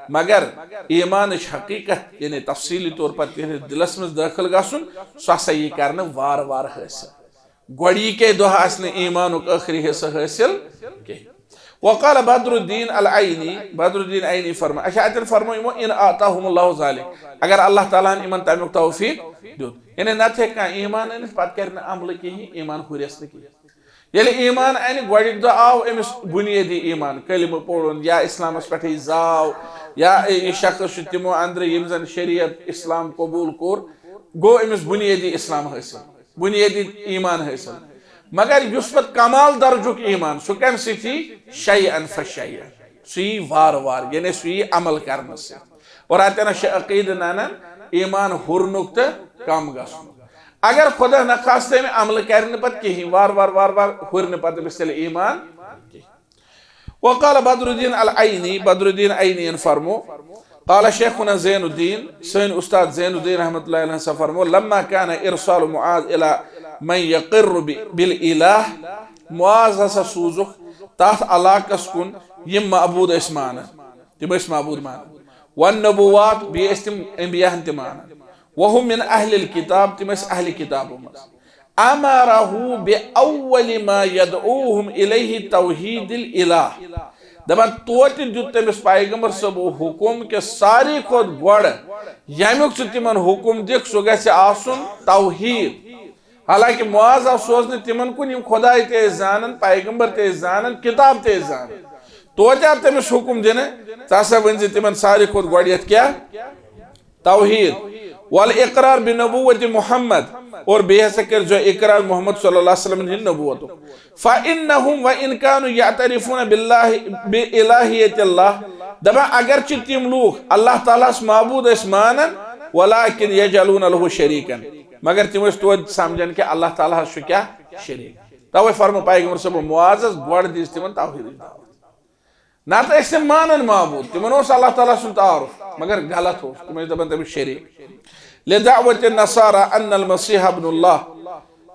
مگر ایمانٕچ حقیقت، یعنی تفصیلی طور پر تِہنٛدِس دِلس منٛز دٲخل گژھُن، سُہ ہسا یی کرنہٕ وارٕ وارٕ حٲصِل۔ گۄڈٕ یہِ کیٛاہ دۄہ آسہِ نہٕ ایمانُک ٲخری حصہٕ حٲصِل کینٛہہ۔ وقال بدر الدین العینی، بدر الدین عینی فرما، اچھا، اتٮ۪ن فرمو یِمو، ان اعطاہم اللہ ذلک، اگر اللہ تعالیٰ ہن یِمن تمیُک توفیق دیُت۔ یعنی نتہٕ ہیٚکہِ کانٛہہ ایمان أنِتھ، پتہٕ کرِ نہٕ عملہٕ کِہیٖنۍ، ایمان ہُریس نہٕ کِہیٖنۍ۔ ییٚلہِ ایمان انہِ، گۄڈنیُک دۄہ آو أمِس بُنیٲدی ایمان، کلمہٕ پوٚرُن یا اسلامس پٮ۪ٹھٕے زاو، یا یہِ شخص چھُ تِمو اندرٕ یِم زن شریعت اسلام قبول کوٚر، گوٚو أمِس بُنیٲدی اسلام حٲصِل، بُنیٲدی ایمان حٲصِل۔ مگر یُس پتہٕ کمال درجُک ایمان، سُہ کمہِ سۭتۍ یی؟ شیئا فشیئا، سُہ یی وارٕ وارٕ، یعنی سُہ یی عمل کرنہٕ سۭتۍ۔ اور اتٮ۪ن چھُ عقیدٕ ننان ایمان ہُرنُک تہٕ کم گژھنُک۔ اگر خدا نخواستہ أمۍ عملہٕ کرِ نہٕ پتہٕ کِہیٖنۍ، وارٕ وارٕ وارٕ وارٕ ہُرِ نہٕ پتہٕ أمِس تیٚلہِ ایمان کِہیٖنۍ۔ وقال بدر الدین العینی، بدر الدین عینی یَن فرمو، قال شیخنا زین الدین، سٲنۍ اُستاد زین الدین رحمۃ اللہ علیہ ہسا فرمو، لما كان ارسال معاذ الى من يقر ب- بالالہ، معاذ ہسا سوٗزُکھ تتھ علاقس کُن یِم معبوٗد ٲسۍ مانان، تِم ٲسۍ معبوٗد مانان، والنبوات، بیٚیہِ ٲسۍ تِم انبیاہن تہِ مانان، وهم من اہل الکتاب، تِم ٲسۍ اہل کتابو منٛز۔ امرہ باول ما یدعوہم الیہ توحید الالہ۔ دپان توتہِ دیُت تٔمِس پیغمبر صٲبو حکم کہِ ساروی کھۄتہٕ گۄڈٕ ییٚمیُک ژٕ تِمن حکم دِکھ سُہ گژھِ آسُن توحید۔ حالانکہ معاذ آو سوزنہٕ تِمن کُن یِم خداے تہِ ٲسۍ زانان، پیغمبر تہِ ٲسۍ زانان، کتاب تہِ ٲسۍ زانان۔ توتہِ آو تٔمِس حکم دِنہٕ، ژٕ ہسا ؤنۍ زِ تِمن ساروی کھۄتہٕ گۄڈٕ یتھ کیٛاہ؟ توحید۔ والاقرار بنبوت محمد، اور بیٚیہِ ہسا کٔرۍ زیو اقرار محمد صلی اللہ علیہ وسلم ہٕنٛدِ نبوتُک۔ فانہم وان کانوا یعترفون باللہ، بالہیت اللہ، دپان اگرچہ تِم لوٗکھ اللہ تعالیٰ ہس معبوٗد ٲسۍ مانان، ولکن یجعلون لہ شریکا، مگر تِم ٲسۍ توتہِ سمجھان کہِ اللہ تعالیٰ ہس چھُ کیٛاہ؟ شریک۔ توے فرمو پیغمبر صٲب معاذس گۄڈٕ دِژ تِمن توحیدٕچ دعوت۔ نتہٕ ٲسۍ تِم مانان معبوٗد، تِمن اوس اللہ تعالیٰ سُنٛد تعارُف، مگر غلط اوس، تِم ٲسۍ دپان تٔمِس شریٖک۔ لدعوت النصارى ان المسيح ابن الله،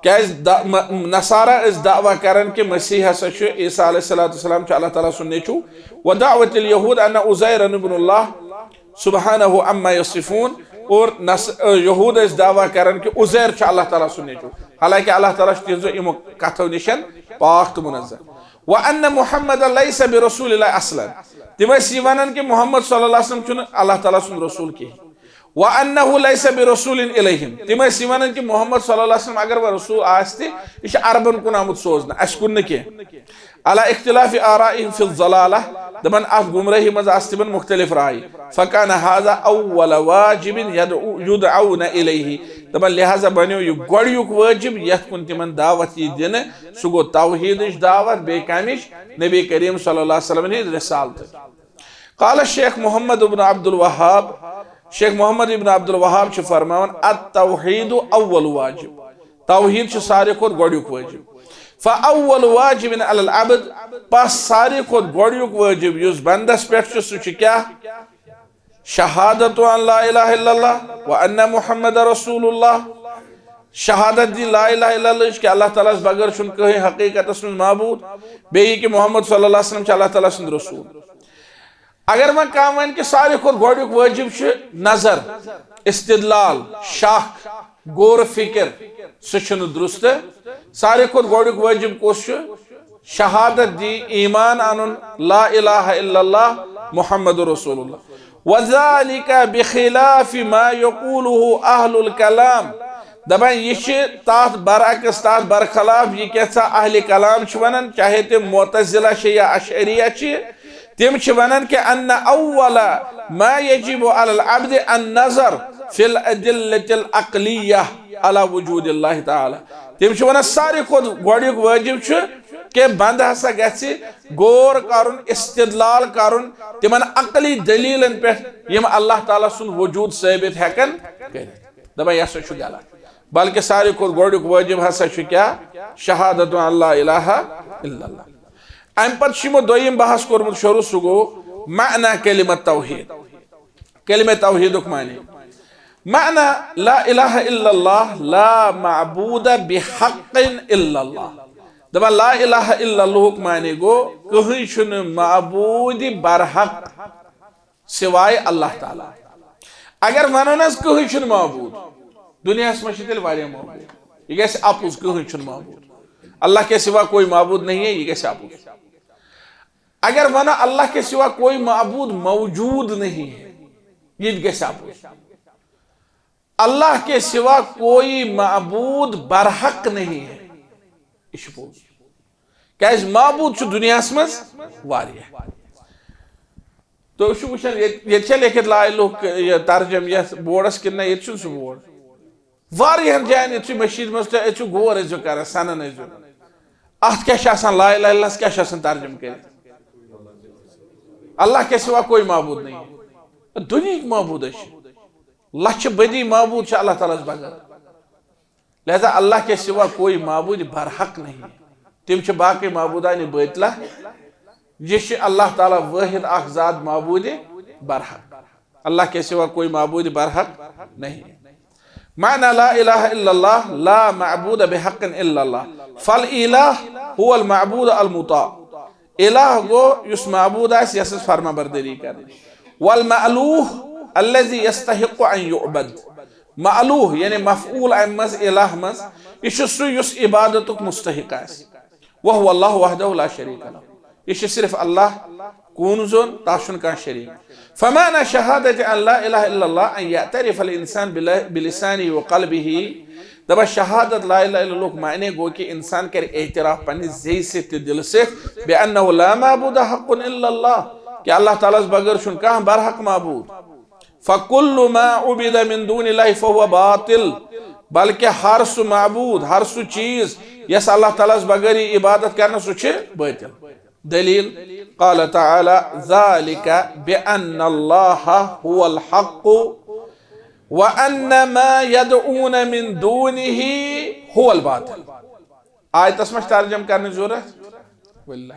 کیازِ دا-، م-، نصارہ ٲسۍ دعویٰ کران کہِ مسیح ہسا چھُ، عیسیٰ علیہ الصلوۃ والسلام چھُ اللہ تعالیٰ سُنٛد نیٚچوٗ۔ ودعوت اليهود ان عزيرا ابن الله سبحانه عما يصفون، اور نص-، یہود ٲسۍ دعویٰ کران کہِ عزیر چھُ اللہ تعالیٰ سُنٛد نیٚچوٗ، حالانکہ اللہ تعالیٰ چھُ تِہنٛزو یِمو کتھو نِش پاک تہٕ منزہ۔ وان محمد ليس برسول الله اصلا، تِم ٲسۍ یہِ ونان کہِ محمد صلی اللہ علیہ وسلم چھُنہٕ اللہ تعالیٰ سُنٛد رسول کِہیٖنۍ۔ وانه ليس برسول اليهم، تِم ٲسۍ یہِ ونان کہِ محمد صلی اللہ علیہ وسلم اگر وۄنۍ رسول آسہِ تہِ، یہِ چھُ عربن کُن آمُت سوزنہٕ، اسہِ کُن نہٕ کینٛہہ۔ على اختلاف آرائهم في الضلالة، دپان اتھ گمراہی منٛز آسہٕ تِمن مختلف رایہِ۔ فكان هذا اول واجب يدعو-، يدعون اليه، دپان لہذا بنیو یہِ گۄڈنیُک وٲجب یتھ کُن تِمن دعوت یی دِنہٕ، سُہ گوٚو توحیدٕچ دعوت، بیٚیہِ کمِچ؟ نبی کریم صلی اللہ علیہ وسلم ہٕنٛدِ رسالتٕچ۔ قال شیخ محمد ابن عبد الوهاب، شیخ محمد ابن عبد الوهاب چھُ فرماوان، التوحید اول واجب، توحید چھُ ساروی کھۄتہٕ گۄڈنیُک وٲجب۔ فاول واجب علی العبد، پس ساروی کھۄتہٕ گۄڈنیُک وٲجب یُس بندس پٮ۪ٹھ چھُ، سُہ چھُ کیٛاہ؟ شہادت ان لا الہ الا اللہ وان محمد رسول اللہ، شہادت دی لا الہ الا اللہ کہ اللہ تعالیٰ ہس بغٲر چھُنہٕ کٕہٕنۍ حقیقتس منٛز معبوٗد، بیٚیہِ کہ محمد صلی اللہ علیہ وسلم چھُ اللہ تعالیٰ سُنٛد رسول۔ اگر وۄنۍ کانٛہہ ونہِ کہِ ساروی کھۄتہٕ گۄڈنیُک وٲجب چھُ نظر، استدلال، شک، غور و فکر، سُہ چھُنہٕ درست۔ ساروی کھۄتہٕ گۄڈنیُک وٲجب کُس چھُ؟ شہادت دی، ایمان انُن، لا الہ الا اللہ محمد رسول اللہ۔ وذلك بخلاف ما يقوله اہل الکلام۔ دپان یہِ چھِ تتھ برعکس، تتھ برخلاف یہِ کیٛاہ سا اہل کلام چھِ ونان، چاہے تِم معتزلہ چھِ یا اشعریہ چھِ، تِم چھِ ونان کہ ان اول ما يجب على العبد النظر في الادلة العقلية على وجود الله تعالى۔ تِم چھِ ونان ساروی کھۄتہٕ گۄڈنیُک وٲجب چھُ کہ بندٕ ہسا گژھِ غور کرُن، استدلال کرُن تِمن عقلی دلیلن پٮ۪ٹھ یِم اللہ تعالیٰ سُنٛد وجود ثٲبت ہٮ۪کن کٔرِتھ۔ دپان یہِ ہسا چھُ غلط، بلکہ ساروی کھۄتہٕ گۄڈنیُک وٲجب ہسا چھُ کیٛاہ؟ شہادت ان لا الہ الا اللہ۔ امہِ پتہٕ چھُ یِمو دوٚیِم بحث کوٚرمُت شروع، سُہ گوٚو معنی کلمہ توحید۔ کلمہ توحیدُک معنی، معنی لا الہ الا اللہ، لا معبود بحق الا اللہ۔ دپان لا الہ الا اللہُک معنی گوٚو کٕہٕنۍ چھُنہٕ معبوٗد برحق سوائے اللہ تعالیٰ۔ اگر ونو نہ حظ کٕہٕنۍ چھُنہٕ معبوٗد، دُنیاہس منٛز چھِ تیٚلہِ واریاہ معبوٗد، یہِ گژھِ اپُز، کٕہٕنۍ چھُنہٕ معبوٗد، اللہ کے سوا کوئی معبود نہیں ہے، یہِ گژھِ اپُز۔ اگر ونو اللہ کے سوا کوئی معبود موجود نہیں ہے، یہِ تہِ گژھِ اپُز۔ اللہ کے سوا کوئی معبود برحق نہیں ہے، یہِ چھُ پوٚز۔ کیازِ معبوٗد چھُ دُنیاہَس منٛز واریاہ۔ تُہۍ چھِو وٕچھان، ییٚتہِ، ییٚتہِ چھا لیکھِتھ لایہِ لوٗکھ یہِ ترجمہٕ یَتھ بورڈَس کِنہٕ نہ؟ ییٚتہِ چھُنہٕ سُہ بورڈ۔ واریاہَن جایَن ییٚتہِ چھُ مٔشیٖد منٛز، تُہۍ أژِو غور ٲسۍزیو کران، سَنان ٲسۍزیو۔ اَتھ کیٛاہ چھِ آسان، لا الہ الا اللہ کیٛاہ چھِ آسان ترجمہٕ کٔرِتھ؟ اللہ کے سوا کوئی معبود نہیں ہے۔ دُنیہٕکۍ معبوٗد ٲسۍ چھِ۔ لَچھِ بٔدی معبوٗد چھِ اللہ تعالیٰ ہَس بغٲر۔ لہذا اللہ کے سوا کوئی معبود برحق نہیں۔ تِم چھِ باقٕے معبوٗدانہِ باطلہ۔ یہِ چھِ اللہ تعالیٰ وٲحد اکھ ذات معبود برحق۔ اللہ کے سوا کوئی معبود برحق نہیں۔ معنی لا الہ الا اللہ، لا معبود بحق الا اللہ۔ فالالہ هو المعبود المطاع۔ الہ گوٚو یُس معبوٗد آسہِ، یَس أسۍ فرما بردٲری کرٕنۍ۔ والمألوہ الذی یستحق ان یعبد۔ مألوہ یعنی مفعول اَمہِ منٛز، الہ منٛز، یہِ چھُ سُہ یُس عبادتُک مستحق آسہِ۔ وہو اللہ وحدہ لا شریک لہ۔ یہِ چھُ صرف اللہ کُن زوٚن، تَس چھُنہٕ کانٛہہ شریٖک۔ فمعنی شہادت ان لا الہ الا اللہ ان یعترف الانسان بل-، بلسانہ وقلبہ۔ دپان شہادت لا الہ الا اللہ معنی گوٚو کہِ انسان کرِ اعتراف پننہِ زیٚیہِ سۭتۍ تہٕ دِلہٕ سۭتۍ، بأنہ لا معبود حق الا اللہ، کہِ اللہ تعالیٰ ہَس بغٲر چھُنہٕ کانٛہہ برحق معبود۔ فکل ما عبد من دون اللہ فہو باطل، بلکہ ہر سُہ معبود، ہر سُہ چیٖز یَس اللہ تعالیٰ ہَس بغٲر یی عبادت کرنہٕ، سُہ چھُ باطل۔ دلیل، قال تعالیٰ، ذلك بأن اللہ هو الحق وأن ما يدعون من دونه هو الباطل۔ آیتس ما چھِ ترجمہٕ کرنٕچ ضروٗرت؟ وللہ۔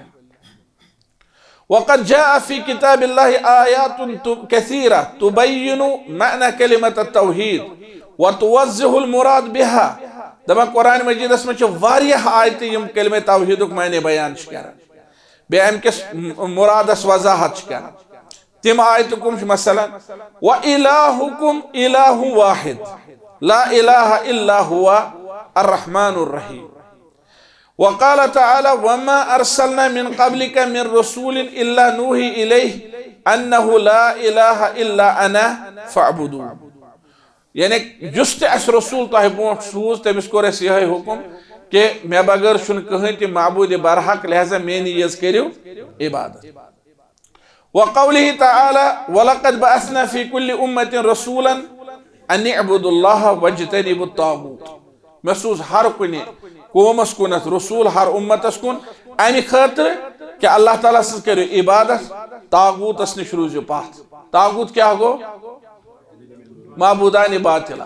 وقد جاء في كتاب الله آيات ت-، كثيرة تبين معنى كلمة التوحيد وتوضح المراد بها۔ دپان قرآن مجیدس منٛز چھِ واریاہ آیتہٕ یِم کلمہ توحیدُک معنی بیان چھِ کران، بیٚیہِ امہِ کِس م-، مرادس وضاحت چھِ کران۔ تِم آیتہٕ کم چھِ؟ مثلاً، وإلهكم إله واحد لا إله إلا هو الرحمن الرحيم۔ وقال تعالى، وما أرسلنا من قبلك من رسول إلا نوحي إليه أنه لا إله إلا أنا فاعبدون۔ یعنی یُس تہِ اَسہِ رسول تۄہہِ برونٛٹھ سوٗز، تٔمِس کوٚر اَسہِ یِہوٚے حُکم کہِ مےٚ بغٲر چھُنہٕ کٕہٕنۍ تہِ معبوٗدِ برحق، لہذا میٛٲنی یٲژ کٔرِو عبادت۔ وقوله تعالى، ولقد بعثنا في كل أمة رسولا أن اعبدوا الله واجتنبوا الطاغوت۔ مےٚ سوٗز ہر کُنہِ قومس کُنتھ رسول، ہر اُمتس کُن، امہِ خٲطرٕ کہِ اللہ تعالیٰ سٕنٛز کٔرِو عبادت، طاغوٗتس نِش روٗزِو پتھ۔ طاغوٗت کیٛاہ گوٚو؟ معبوٗدانِ باطلہ،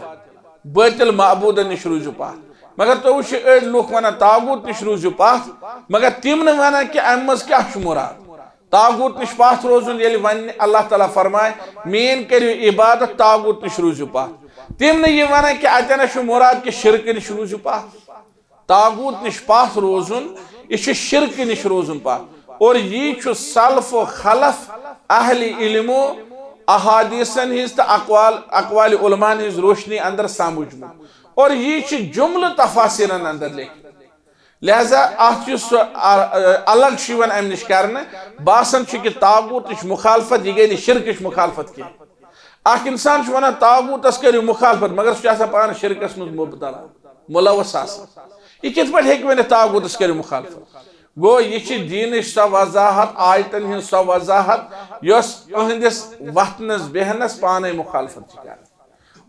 باطل معبوٗدن نِش روٗزِو پتھ۔ مگر تُہۍ وٕچھِو، أڑۍ لُکھ ونان طاغوٗت نِش روٗزِو پتھ، مگر تِم نہٕ ونان کہِ امہِ منٛز کیٛاہ چھُ مُراد۔ طاغوٗت نِش پتھ روزُن، ییٚلہِ ونہِ اللہ تعالیٰ فرمایہِ، میٛٲنۍ کٔرِو عبادت، طاغوٗت نِش روٗزِو پتھ۔ تِم نہٕ یہِ ونان کہِ اتٮ۪ن چھُ مُراد کہِ شرکہٕ نِش روٗزِو پتھ۔ طاغوٗت نِش پتھ روزُن، یہِ چھُ شرکہٕ نِش روزُن پتھ۔ اور یی چھُ سلف و خلف اہلِ علمو احادیثن ہٕنٛز تہٕ اقوال، اقوالِ علماءن ہٕنٛز روشنی اندر سمجھمُت۔ اور یی چھُ جملہٕ تفاسیرن اندر لیکھِتھ۔ لہذا اتھ یُس سُہ، آ، آ، الگ چھُ یِوان امہِ نِش کرنہٕ، باسان چھُ کہِ طاغوٗتٕچ مخالفت، یہِ گٔے نہٕ شرکٕچ مخالفت کینٛہہ۔ اکھ انسان چھُ ونان، طاغوٗتس کٔرِو مخالفت، مگر سُہ چھُ آسان پانہٕ شرکس منٛز مبتلا، ملوث آسان۔ یہِ کِتھ پٲٹھۍ ہیٚکہِ ؤنِتھ، طاغوٗتس کٔرِو مخالفت؟ گوٚو، یہِ چھِ دیٖنٕچ سۄ وضاحت، آیتن ہٕنٛز سۄ وضاحت، یۄس أہنٛدِس وۄتھنس بیہنس پانے مخالفت چھِ کران۔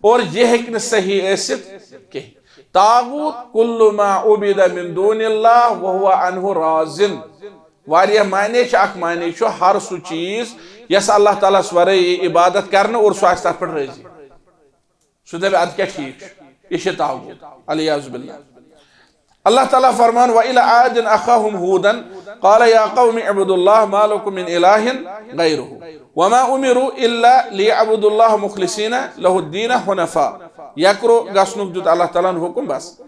اور یہِ ہیٚکہِ نہٕ صحیح ٲسِتھ کینٛہہ۔ طاغوت کل ما عبد من دون اللہ وهو عنه راض۔ واریاہ معنی چھِ، اکھ معنی چھُ ہر سُہ چیٖز یس اللہ تعالیٰ ہس ورٲے یی عبادت کرنہٕ اور سُہ آسہِ تتھ پٮ۪ٹھ رٲضی۔ سُہ دپہِ، ادٕ کیٛاہ ٹھیٖک چھُ، یہِ چھِ طاغوت، العیاذ باللہ۔ اللہ تعالیٰ فرمان، وإلى عاد أخاهم هودا قال يا قوم اعبدوا الله ما لكم من إله غيره وما أمروا إلا ليعبدوا الله مخلصين له الدين حنفاء۔ یکرو گژھنُک دیُت اللہ تعالیٰ ہن حکم، بس۔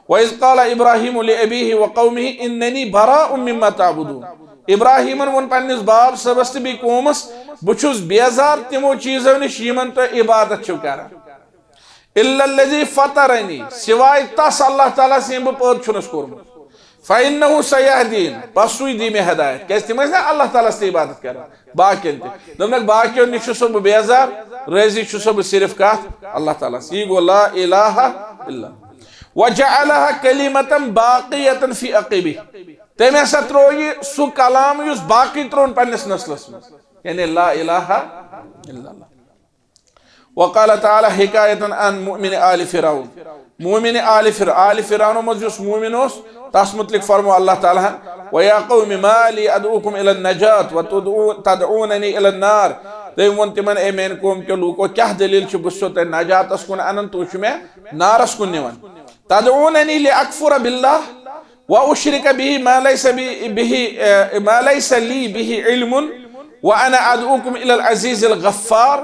وإذ قال إبراهيم لأبيه وقومه إنني براء مما تعبدون۔ ابراہیمن ووٚن پننِس باب صٲبس تہٕ بیٚیہِ قومس، بہٕ چھُس بیزار تِمو چیٖزو نِش یِمن تُہۍ عبادت چھِو کران۔ إلا الذي فطرني، سوائے تس اللہ تعالیٰ سٕے ییٚمۍ بہٕ پٲدٕ چھُنس کوٚرمُت۔ فإنه سيهدين، پس سُے دی مےٚ ہدایت۔ کیازِ تِم ٲسۍ نا اللہ تعالیٰ ہس تہِ عبادت کران، باقین تہِ۔ دوٚپنکھ، باقیو نِش چھُسو بہٕ بیزار، رٲضی چھُسو بہٕ صرف کتھ اللہ تعالیٰ ہس۔ یی گوٚو لا الہ الا۔ وجعلها كلمة باقية في عقبه۔ تٔمۍ ہسا ترٛوو یہِ سُہ کلام یُس باقٕے ترٛوون پننِس نسلس منٛز، یعنی لا الہ الا اللہ۔ وقال تعالی حکایتاً عن مؤمن آل فرعون۔ مؤمن آل فرعون، آل فرعون منٛز یُس مؤمن اوس، تس متعلق فرمو اللہ تعالیٰ ہن، وَيَا قَوْمِ مَا لِي أَدْعُوكُمْ إِلَى النَّجَاةِ وَتَدْعُونَنِي إِلَى النَّارِ۔ تٔمۍ ووٚن تِمن، اے میانہِ قوم کیو لوٗکو، کیٛاہ دٔلیٖل چھِ؟ بہٕ چھُسو تۄہہِ نجاتس کُن انان، تُہۍ چھِو مےٚ نارس کُن نِوان۔ تَدْعُونَنِي لِأَكْفُرَ بِاللَّهِ وَأُشْرِكَ بِهِ مَا لَيْسَ بِي، بِهِ، اے، مَا لَيْسَ لِي بِهِ عِلْمٌ وَأَنَا أَدْعُوكُمْ إِلَى الْعَزِيزِ الْغَفَّارِ۔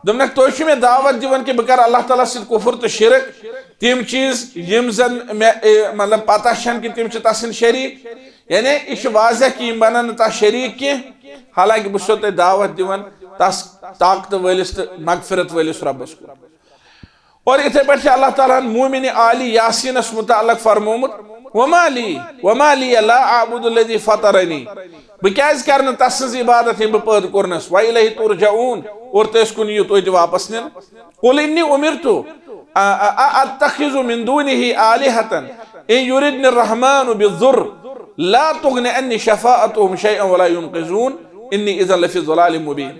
دوٚپنَکھ، تُہۍ چھِو مےٚ دعوت دِوان کہِ بہٕ کَرٕ اللہ تعالیٰ سۭتۍ کُفُر تہٕ شِرک، تِم چیٖز یِم زَن مےٚ، اے، مطلب، پَتہ چھَنہٕ کہِ تِم چھِ تَس سٕنٛدۍ شریٖک۔ یعنی، یہِ چھُ واضح کہِ یِم بَنَن نہٕ تَس شریٖک کینٛہہ، حالانکہِ بہٕ چھُسو تۄہہِ دعوت دِوان تَس طاقتہٕ وٲلِس تہٕ مغفرت وٲلِس رۄبَس کُن۔ اور یِتھے پٲٹھۍ چھُ اللہ تعالیٰ ہن مومن آل یاسینس متعلق فرمومُت، وما لی، وما لی لا اعبد الذی فطرنی۔ بہٕ کیازِ کرٕ نہٕ تس سٕنٛز عبادت ییٚمۍ بہٕ پٲدٕ کوٚرنس؟ و الیہ ترجعون، اور تٔسۍ کُن یِیِو تُہۍ تہِ واپس نِنہٕ۔ قل انی امرت، ا، ا، ا، اتخذ من دونہ آلہة ان یردن الرحمن بضر لا تغن عنی شفاعتهم شیئا ولا ینقذون انی اذا لفی ضلال مبین۔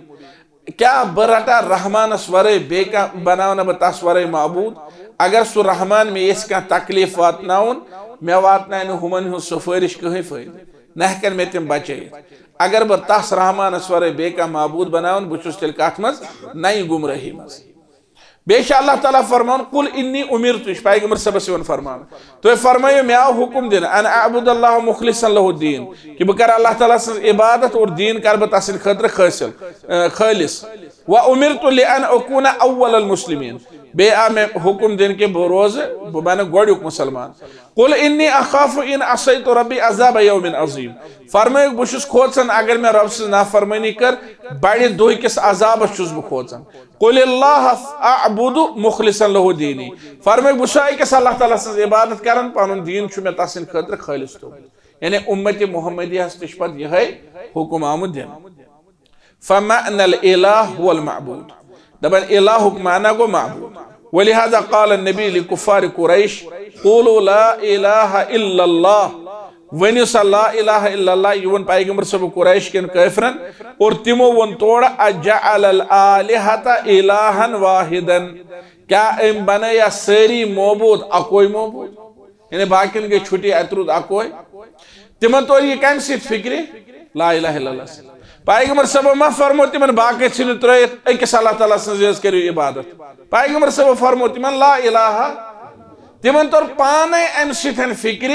کیٛاہ بہٕ رٹا رحمانس ورٲے بیٚیہِ کانٛہہ، بناونہٕ بہٕ تس ورٲے معبوٗد؟ اگر سُہ رحمان مےٚ یژھِ کانٛہہ تکلیف واتناوُن، مےٚ واتناونہٕ ہُمن ہٕنٛز سفٲرش کٕہٕنۍ فٲیدٕ، نہ ہٮ۪کن مےٚ تِم بچٲیِتھ۔ اگر بہٕ تس رحمانس ورٲے بیٚیہِ کانٛہہ معبوٗد بناون، بہٕ چھُس تیٚلہِ کتھ منٛز؟ نَیہِ گمرٲہی منٛز۔ بیٚیہِ چھُ اللہ تعالیٰ فرمان، قل انی امرت، یہِ چھُ پیغمبر صٲبس یِوان فرمان۔ تُہۍ فرمٲیِو، مےٚ آو حُکم دِنہٕ، ان اعبد اللہ مخلصا لہ الدین، کہِ بہٕ کرٕ اللہ تعالیٰ سٕنٛز عبادت اور دیٖن کرٕ بہٕ تس سٕنٛدِ خٲطرٕ خٲصِل، اے، خٲلص۔ و امرت لان اکون اول المسلمین، بیٚیہِ آو مےٚ حُکم دِنہٕ کہِ بہٕ روزٕ، بہٕ بنہٕ گۄڈٕنیُک مُسلمان۔ قل انی اخاف ان عصیت ربی عذاب یوم عظیم۔ فرمٲیِو، بہٕ چھُس کھوژان اگر مےٚ رۄب سٕنٛز نافرمٲنی کٔر، بڑِ دۄہہِ کِس عذابس چھُس بہٕ کھوژان۔ قل اللہ اعبد مخلصا لہ دینی۔ فرمٲیِو، بہٕ چھُسا أکِس اللہ تعالیٰ سٕنٛز عبادت کران، پنُن دیٖن چھُ مےٚ تس سٕنٛدِ خٲطرٕ خٲلص تھوٚومُت۔ یعنی اُمتِ محمدی ہس تہِ چھُ پتہٕ یِہوٚے حُکم آمُت دِنہٕ۔ فمعنى الإله هو المعبود۔ دپان الہُک معنی گوٚو معبوٗد۔ ولهذا قال النبي لكفار قريش، قولوا لا إله إلا الله۔ ؤنِو سا لا الہ الا اللہ، یہِ ووٚن پیغمبر صٲب قریش کٮ۪ن کٲفرن، اور تِمو ووٚن تورٕ، اجعل الآلہة إلها واحدا، کیٛاہ أمۍ بنٲیا سٲری معبوٗد اکوے معبوٗد؟ یعنی باقین گٔے چھُٹی، اتہِ روٗد اکوے۔ تِمن توٚر یہِ کمہِ سۭتۍ فکرِ؟ لا الہ الا اللہ سۭتۍ۔ پیغمبر صٲبن ما فرمو تِمن باقٕے ژھٕنِو ترٲیِتھ، أکِس اللہ تعالیٰ سٕنٛز یٲژ کٔرِو عبادت؟ پیغمبر صٲبن فرمو تِمن لا الہ۔ تِمن توٚر پانے امہِ سۭتۍ فکرِ،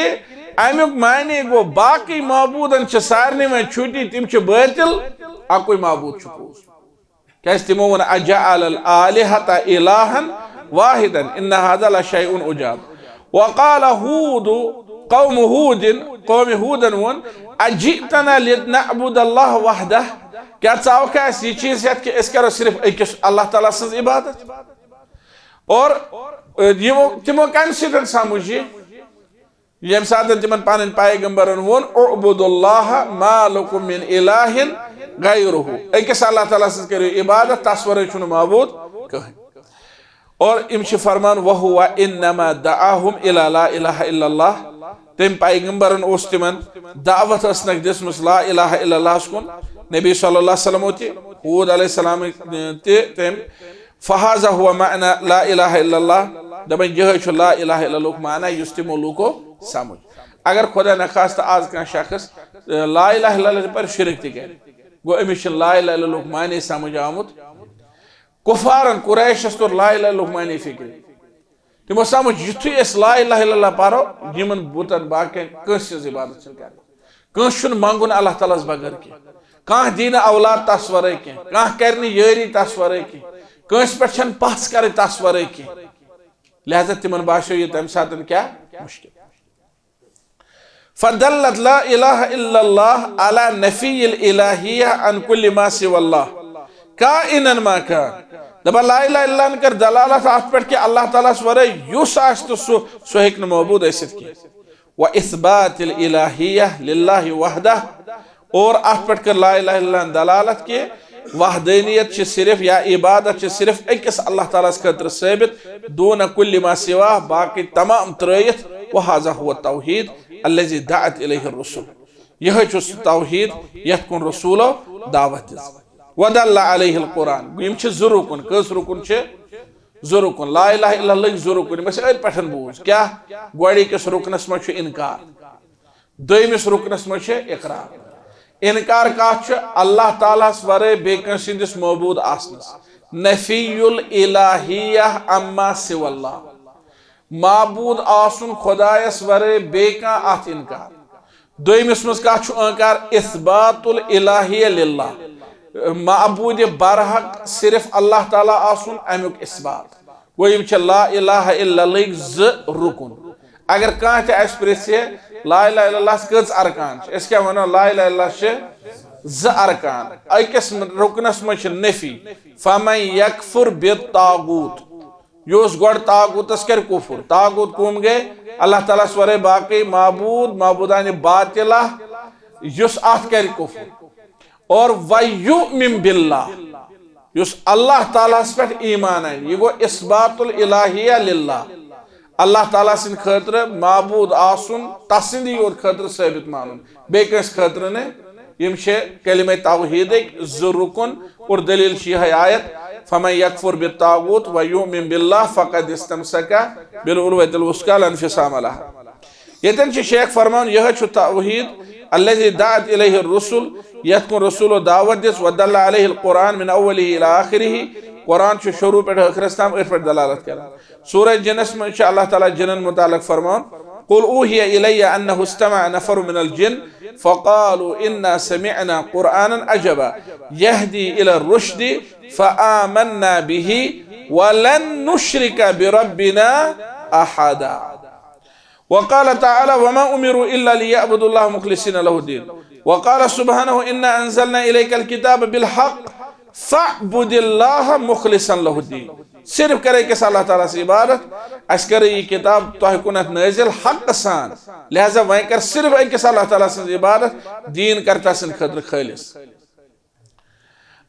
امیُک معنی گوٚو باقٕے معبوٗدن چھِ سارنٕے وۄنۍ چھُٹی، تِم چھِ بٲطِل، اکُے معبوٗد چھُ پوٚز۔ کیازِ تِمو ووٚن، اجعل الآلہة إلها واحدا إن هذا لشيء عجاب۔ وقال هود، قوم هود، قوم ہودن ووٚن، اجئتنا لنعبد الله وحده، کیٛاہ ژٕ آوکھا اَسہِ یہِ چیٖز ہٮ۪تھ کہِ أسۍ کرو صرف أکِس اللہ تعالیٰ سٕنٛز عبادت؟ اور، اے، یِمو، تِمو کمہِ سۭتۍ سمجھ یہِ؟ ییٚمہِ ساتہٕ تِمن پنٕنۍ پیغمبرن ووٚن، اعبدوا الله ما لكم من إله غيره، أکِس اللہ تعالیٰ سٕنٛز کٔرِو عبادت، تس ورٲے چھُنہٕ معبوٗد کٕہٕنۍ۔ اور یِم چھِ فرمان، وهو إنما دعاهم إلى لا إله إلا الله، تٔمۍ پیغمبرن اوس تِمن دعوت ٲسنکھ دِژمٕژ لا الہ الا اللہ ہس کُن، نبی صلی اللہ علیہ وسلم تہِ، ہود علیہ السلام تہِ تٔمۍ۔ فهذا هو معنى لا إله إلا الله۔ دپان یہے چھُ لا الہ الا اللہ ہُک معنی یُس تِمو لوٗکو سمجھ۔ اگر خدا نخواستہ آز کانٛہہ شخص، اے، لا الہ الا اللہ تہِ پرِ، شرک تہِ کرِ، گوٚو أمِس چھُنہٕ لا الہ الا اللہ ہُک معنی سمجھ آمُت۔ کفارن، قریشس توٚر لا الہ الا اللہ ہُک معنی فکرِ۔ تِمو سمجھ یُتھُے أسۍ لا الہ الا اللہ پرو، یِمن بُتن باقین کٲنٛسہِ ہٕنٛز عبادت چھِنہٕ کرٕنۍ۔ کٲنٛسہِ چھُنہٕ منٛگُن اللہ تعالیٰ ہس بغٲر کینٛہہ۔ کانٛہہ دی نہٕ اولاد تس ورٲے کینٛہہ۔ کانٛہہ کرِ نہٕ یٲری تس ورٲے کینٛہہ۔ کٲنٛسہِ پٮ۪ٹھ چھَنہٕ پژھ کرٕنۍ تس ورٲے کینٛہہ۔ لہذا تِمن باسیو یہِ تمہِ ساتہٕ کیٛاہ؟ مشکل۔ فدلت لا الہ الا اللہ علی نفی الالہیہ عن کل ما سوی اللہ کائنا ما کان۔ دپان لا الہ الا اللہ ہن کٔر دلالت اتھ پٮ۪ٹھ کہِ اللہ تعالیٰ ہس ورٲے یُس آسہِ تہٕ سُہ، سُہ ہیٚکہِ نہٕ معبوٗد ٲسِتھ کینٛہہ۔ و اثبات الالہیہ للہ وحدہ، اور اتھ پٮ۪ٹھ کٔر لا الہ الا اللہ ہن دلالت کہِ وحدانیت چھِ صرف یا عبادت چھِ صرف أکِس اللہ تعالیٰ ہس خٲطرٕ ثٲبت، دون کل ما سواه، باقٕے تمام ترٲیِتھ۔ وهذا هو التوحید، الذي دعت إليه الرسل۔ یہے چھُ سُہ توحید یتھ کُن رسولو دعوت دِژ۔ ودل عليه القرآن۔ یِم چھِ زٕ رُکُن۔ کٔژ رُکُن چھِ؟ زٕ رُکُن۔ لا الہ الا اللہ زٕ رُکُن۔ یِم اَسہِ أتھۍ پٮ۪ٹھ بوٗز۔ کیٛاہ؟ گۄڈٕنِکِس رُکنس منٛز چھُ انکار۔ دوٚیمِس رُکنس منٛز چھِ اقرار۔ انکار کتھ چھُ؟ اللہ تعالیٰ ہس ورٲے بیٚیہِ کٲنٛسہِ ہٕنٛدِس معبوٗد آسنس۔ نفی الالہیہ عما سوى اللہ۔ معبوٗد آسُن خۄدایس ورٲے بیٚیہِ کانٛہہ، اتھ انکار۔ دوٚیمِس منٛز کتھ چھُ انکار؟ اثبات الالہیہ للہ۔ معبوٗدِ برحق صرف اللہ تعالیٰ آسُن، امیُک اثبات۔ گوٚو، یِم چھِ لا الہ الا اللہٕکۍ زٕ رُکُن۔ اگر کانٛہہ تہِ اَسہِ پرٛژھِ، لا الہ الا اللہس کٔژ ارکان چھِ؟ أسۍ کیٛاہ وَنو؟ لا الہ الا اللہ چھِ زٕ ارکان۔ أکِس رُکنس منٛز چھِ نفی، فمن یکفر بالطاغوت۔ یُس گۄڈٕ طاغوتس کرِ کفر۔ طاغوت کٕم گٔے؟ اللہ تعالیٰ ہس ورٲے باقٕے معبوٗد، معبوٗدانِ باطلہ، یُس اتھ کرِ کفر۔ اور وَیُؤْمِن بِاللَّهِ، یُس اللہ تعالیٰ ہس پٮ۪ٹھ ایمان انہِ، یہِ گوٚو اثبات الالہیہ للہ۔ اللہ تعالیٰ سٕنٛدِ خٲطرٕ معبوٗد آسُن، تسٕنٛدی یوت خٲطرٕ ثٲبت مانُن، بیٚیہِ کٲنٛسہِ خٲطرٕ نہٕ۔ یِم چھِ کلمہ توحیدٕکۍ زٕ رُکُن، اور دلیل چھِ یِہے آیت، فمن یکفر بالطاغوت ویؤمن باللہ فقد استمسک بالعروۃ الوثقی لا انفصام لہا۔ ییٚتٮ۪ن چھِ شیخ فرماوان، یِہے چھُ توحید الذی دعت الیہ الرسل، یتھ کُن رسولو دعوت دِژ، ودل علیہ القرآن من اوله الی آخره، قرآن چھُ شروع پٮ۪ٹھ ٲخرس تام أتھۍ پٮ۪ٹھ دلالت کران۔ سورہ جنس منٛز چھُ اللہ تعالیٰ جنن متعلق فرماوان، قل اوحی الی انہ استمع نفر من الجن فقالوا انا سمعنا قرآنا عجبا یہدی الی الرشد فآمنا به ولن نشرک بربنا احدا۔ وقال تعالى، وما أمروا إلا ليعبدوا الله مخلصين له الدين۔ وقال سبحانه، إنا أنزلنا إليك الكتاب بالحق فاعبد الله مخلصا له الدين۔ صرف کر أکِس اللہ تعالیٰ سٕنٛز عبادت، اَسہِ کٔر یہِ کِتاب تۄہہِ کُنتھ نٲزِل حق سان، لہذا وۄنۍ کر صرف أکِس اللہ تعالیٰ سٕنٛز عبادت، دیٖن کر تسٕنٛدِ خٲطرٕ خٲلص۔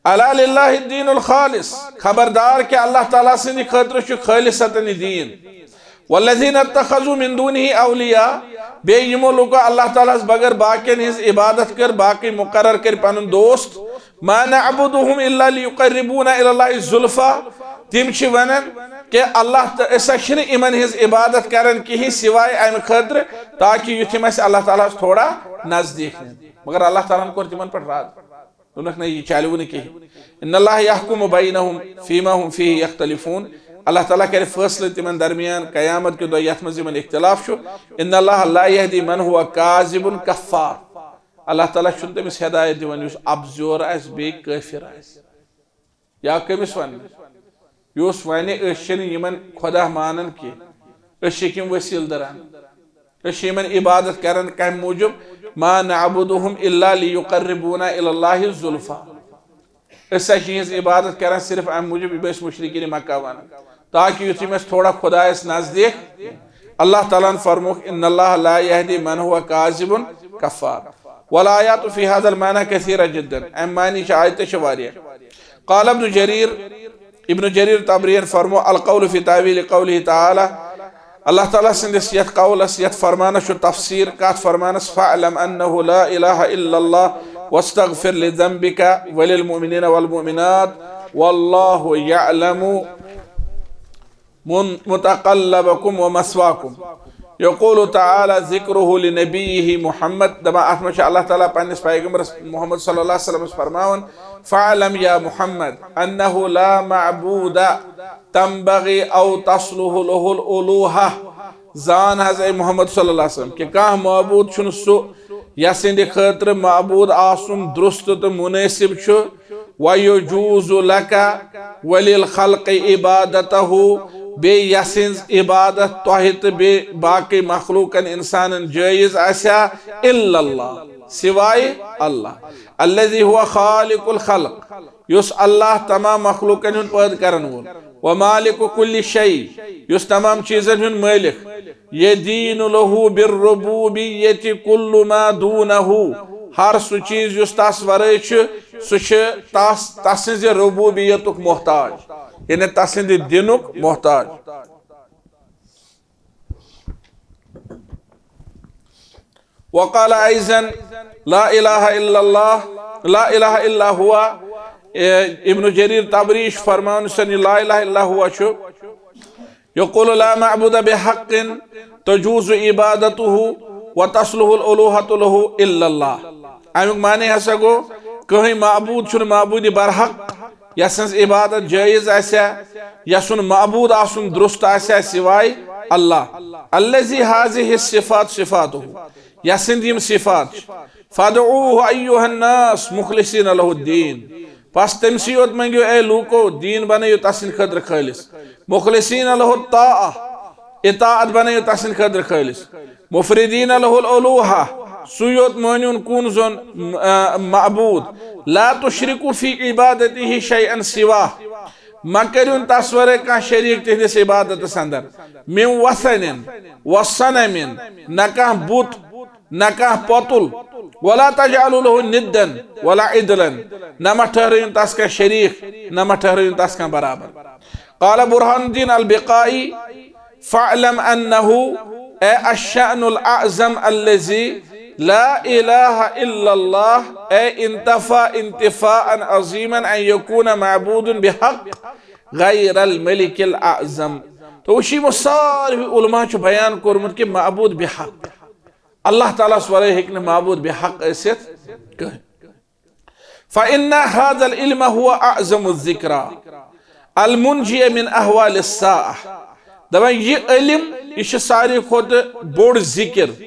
الا للہ الدین الخالص، خبردار کہ اللہ تعالیٰ سٕنٛدِ خٲطرٕ چھُ خٲلصتاً یہِ دیٖن۔ والذین اتخذوا من دونہ اولیاء، بیٚیہِ یِمو لوٗکو اللہ تعالیٰ ہس بغٲر باقین ہٕنٛز عبادت کٔر، باقٕے مقرر کٔرۍ پنُن دوست۔ ما نعبدهم الا لیقربونا الی اللہ زلفی، تِم چھِ ونان کہ اللہ تہٕ أسۍ ہا چھِنہٕ یِمن ہٕنٛز عبادت کران کِہیٖنۍ سوائے امہِ خٲطرٕ تاکہ یُتھ یِم اسہِ اللہ تعالیٰ ہس تھوڑا نزدیٖک نِن، مگر اللہ تعالیٰ ہن کوٚر تِمن پٮ۪ٹھ رد۔ دوٚپنکھ، نہ، یہِ چلوٕ نہٕ کِہیٖنۍ۔ ان اللہ یحکم بینہم فیما هم فیہ یختلفون، اللہ تعالیٰ کرِ فٲصلہٕ تِمن درمیان قیامت کہِ دۄہ یتھ منٛز یِمن اختلاف چھُ۔ ان اللہ لا یہدی من هو کاذب کفار، اللہ تعالیٰ چھُنہٕ تٔمِس ہدایت دِوان یُس اپزیور آسہِ بیٚیہِ کٲفر آسہِ۔ یا کٔمِس وننہٕ؟ یُس ونہِ أسۍ چھِنہٕ یِمن خۄدا مانان کینٛہہ، أسۍ چھِ یِم وسیٖلہٕ دران، أسۍ چھِ یِمن عبادت کران کمہِ موٗجوٗب؟ ما نعبدهم الا لیقربونا الی اللہ زلفی۔ أسۍ ہسا چھِ یِہنٛز عبادت کران صرف امہِ موٗجوٗب، یہِ ٲسۍ مشرکین مکہ ونان، تاکہ یُتھ یِم اسہِ تھوڑا خۄدایس نزدیٖک۔ اللہ تعالیٰ ہن فرمووُکھ، ان اللہ لا یہدی من هو کاذب کفار۔ والآیات فی هذا المعنی کثیرہ جدا، امہِ معنی چھِ آیتہٕ چھِ واریاہ۔ قال ابن جریر، ابن جریر طبرین فرمو، القول فی تاویل قوله تعالی، اللہ تعالیٰ سٕنٛدِس یتھ قولس، یتھ فرمانس چھُ تفسیر، کتھ فرمانس؟ فاعلم انه لا اله الا الله واستغفر لذنبك وللمؤمنين والمؤمنات والله يعلم من-، متقلبكم ومثواكم۔ یقول تعالی ذکرہ لنبیہ محمد، دپان اتھ منٛز چھُ اللہ تعالیٰ پننِس پیغمبرس محمد صلی اللہ علیہ وسلمس فرماوان، فاعلم یا محمد انہ لا معبود تنبغی او تصلح لہ الالوہہ، زان حظ اے محمد صلی اللہ علیہ وسلم کہ کانٛہہ معبود چھُنہٕ سُہ یسٕنٛدِ خٲطرٕ معبود آسُن درست تہٕ مناسب چھُ، وَيَجُوزُ لَكَ وَلِلْخَلْقِ عِبَادَتُهُ، بیٚیہِ یَسٕنٛز عبادت تۄہہِ تہٕ بیٚیہِ باقٕے مخلوقن، انسانن جٲیز آسہِ ہا، الا اللہ، سوائے اللہ، الذي هو خالق الخلق، یُس اللہ تمام مخلوقن ہُنٛد پٲدٕ کرن وول، ومالک کل شیء، یُس تمام چیزن ہُنٛد مٲلک، یدین لہ بالربوبیت کل ما دونہ، ہر سُہ چیز یُس تس ورٲے چھُ، سُہ چھُ تس، تسٕنزِ ربوبیتُک محتاج، یعنی تسٕنزِ دینُک محتاج۔ وقال أيضا لا إله إلا الله، لا إله إلا هو۔ اے، ابن جریر طبری چھُ فرماوان، یُس زن یہِ لا إله إلا هو چھُ، يقول لا معبود بحق تجوز عبادته وتصلح الألوهة له إلا الله۔ امیُک معنی ہسا گوٚو، کٕہٕنۍ معبوٗد چھُنہٕ معبوٗدِ برحق، یَس سٕنٛز عبادت جٲیز آسہِ ہا، یَس سُنٛد معبوٗد آسُن درست آسہِ ہا سوائے اللہ۔ الذي هذه الصفات صفاته، یَس سٕنٛدۍ یِم صفات چھِ۔ فادعوه أيها الناس مخلصين له الدين۔ پس تٔمسٕے یوت منٛگِو اے لوٗکو، دیٖن بنٲیِو تس سٕنٛدِ خٲطرٕ خٲلص۔ مخلصين له الطاعة، اطاعت بنٲیِو تس سٕنٛدِ خٲطرٕ خٲلص۔ مفردين له الألوهة، سُے یوت مٲنِوُن کُن زوٚن، آ، معبوٗد۔ لا تشركوا في عبادته شيئا سواه، مہ کٔرِوُن تس ورٲے کانٛہہ شریٖک تِہنٛدِس عبادتس اندر۔ من وثن وصنم، نہ کانٛہہ بُت، نہ کانٛہہ پۄتُل۔ ولا تجعلوا له ندا ولا عدلا، نہ مہ ٹھہرٲیِن تس کانٛہہ شریٖک، نہ مہ ٹھہرٲیِن تس کانٛہہ برابر۔ قال برهان الدين البقائي، فاعلم أنه، أي الشأن الأعظم الذي لا إله إلا الله، أي انتفى انتفاء عظيما أن يكون معبود بحق غير الملك الأعظم۔ تو وٕچھ، یِمو ساروی علماء چھُ بیان کوٚرمُت کہِ معبوٗد بحق، اللہ تعالیٰ ہَس ورٲے ہیٚکہِ نہٕ معبوٗد بحق ٲسِتھ کٕہٕنۍ۔ فإن هذا العلم هو أعظم الذكرى المنجية من أهوال الساعة۔ دپان، یہِ علم، یہِ چھُ ساروی کھۄتہٕ بوٚڑ ذِکر،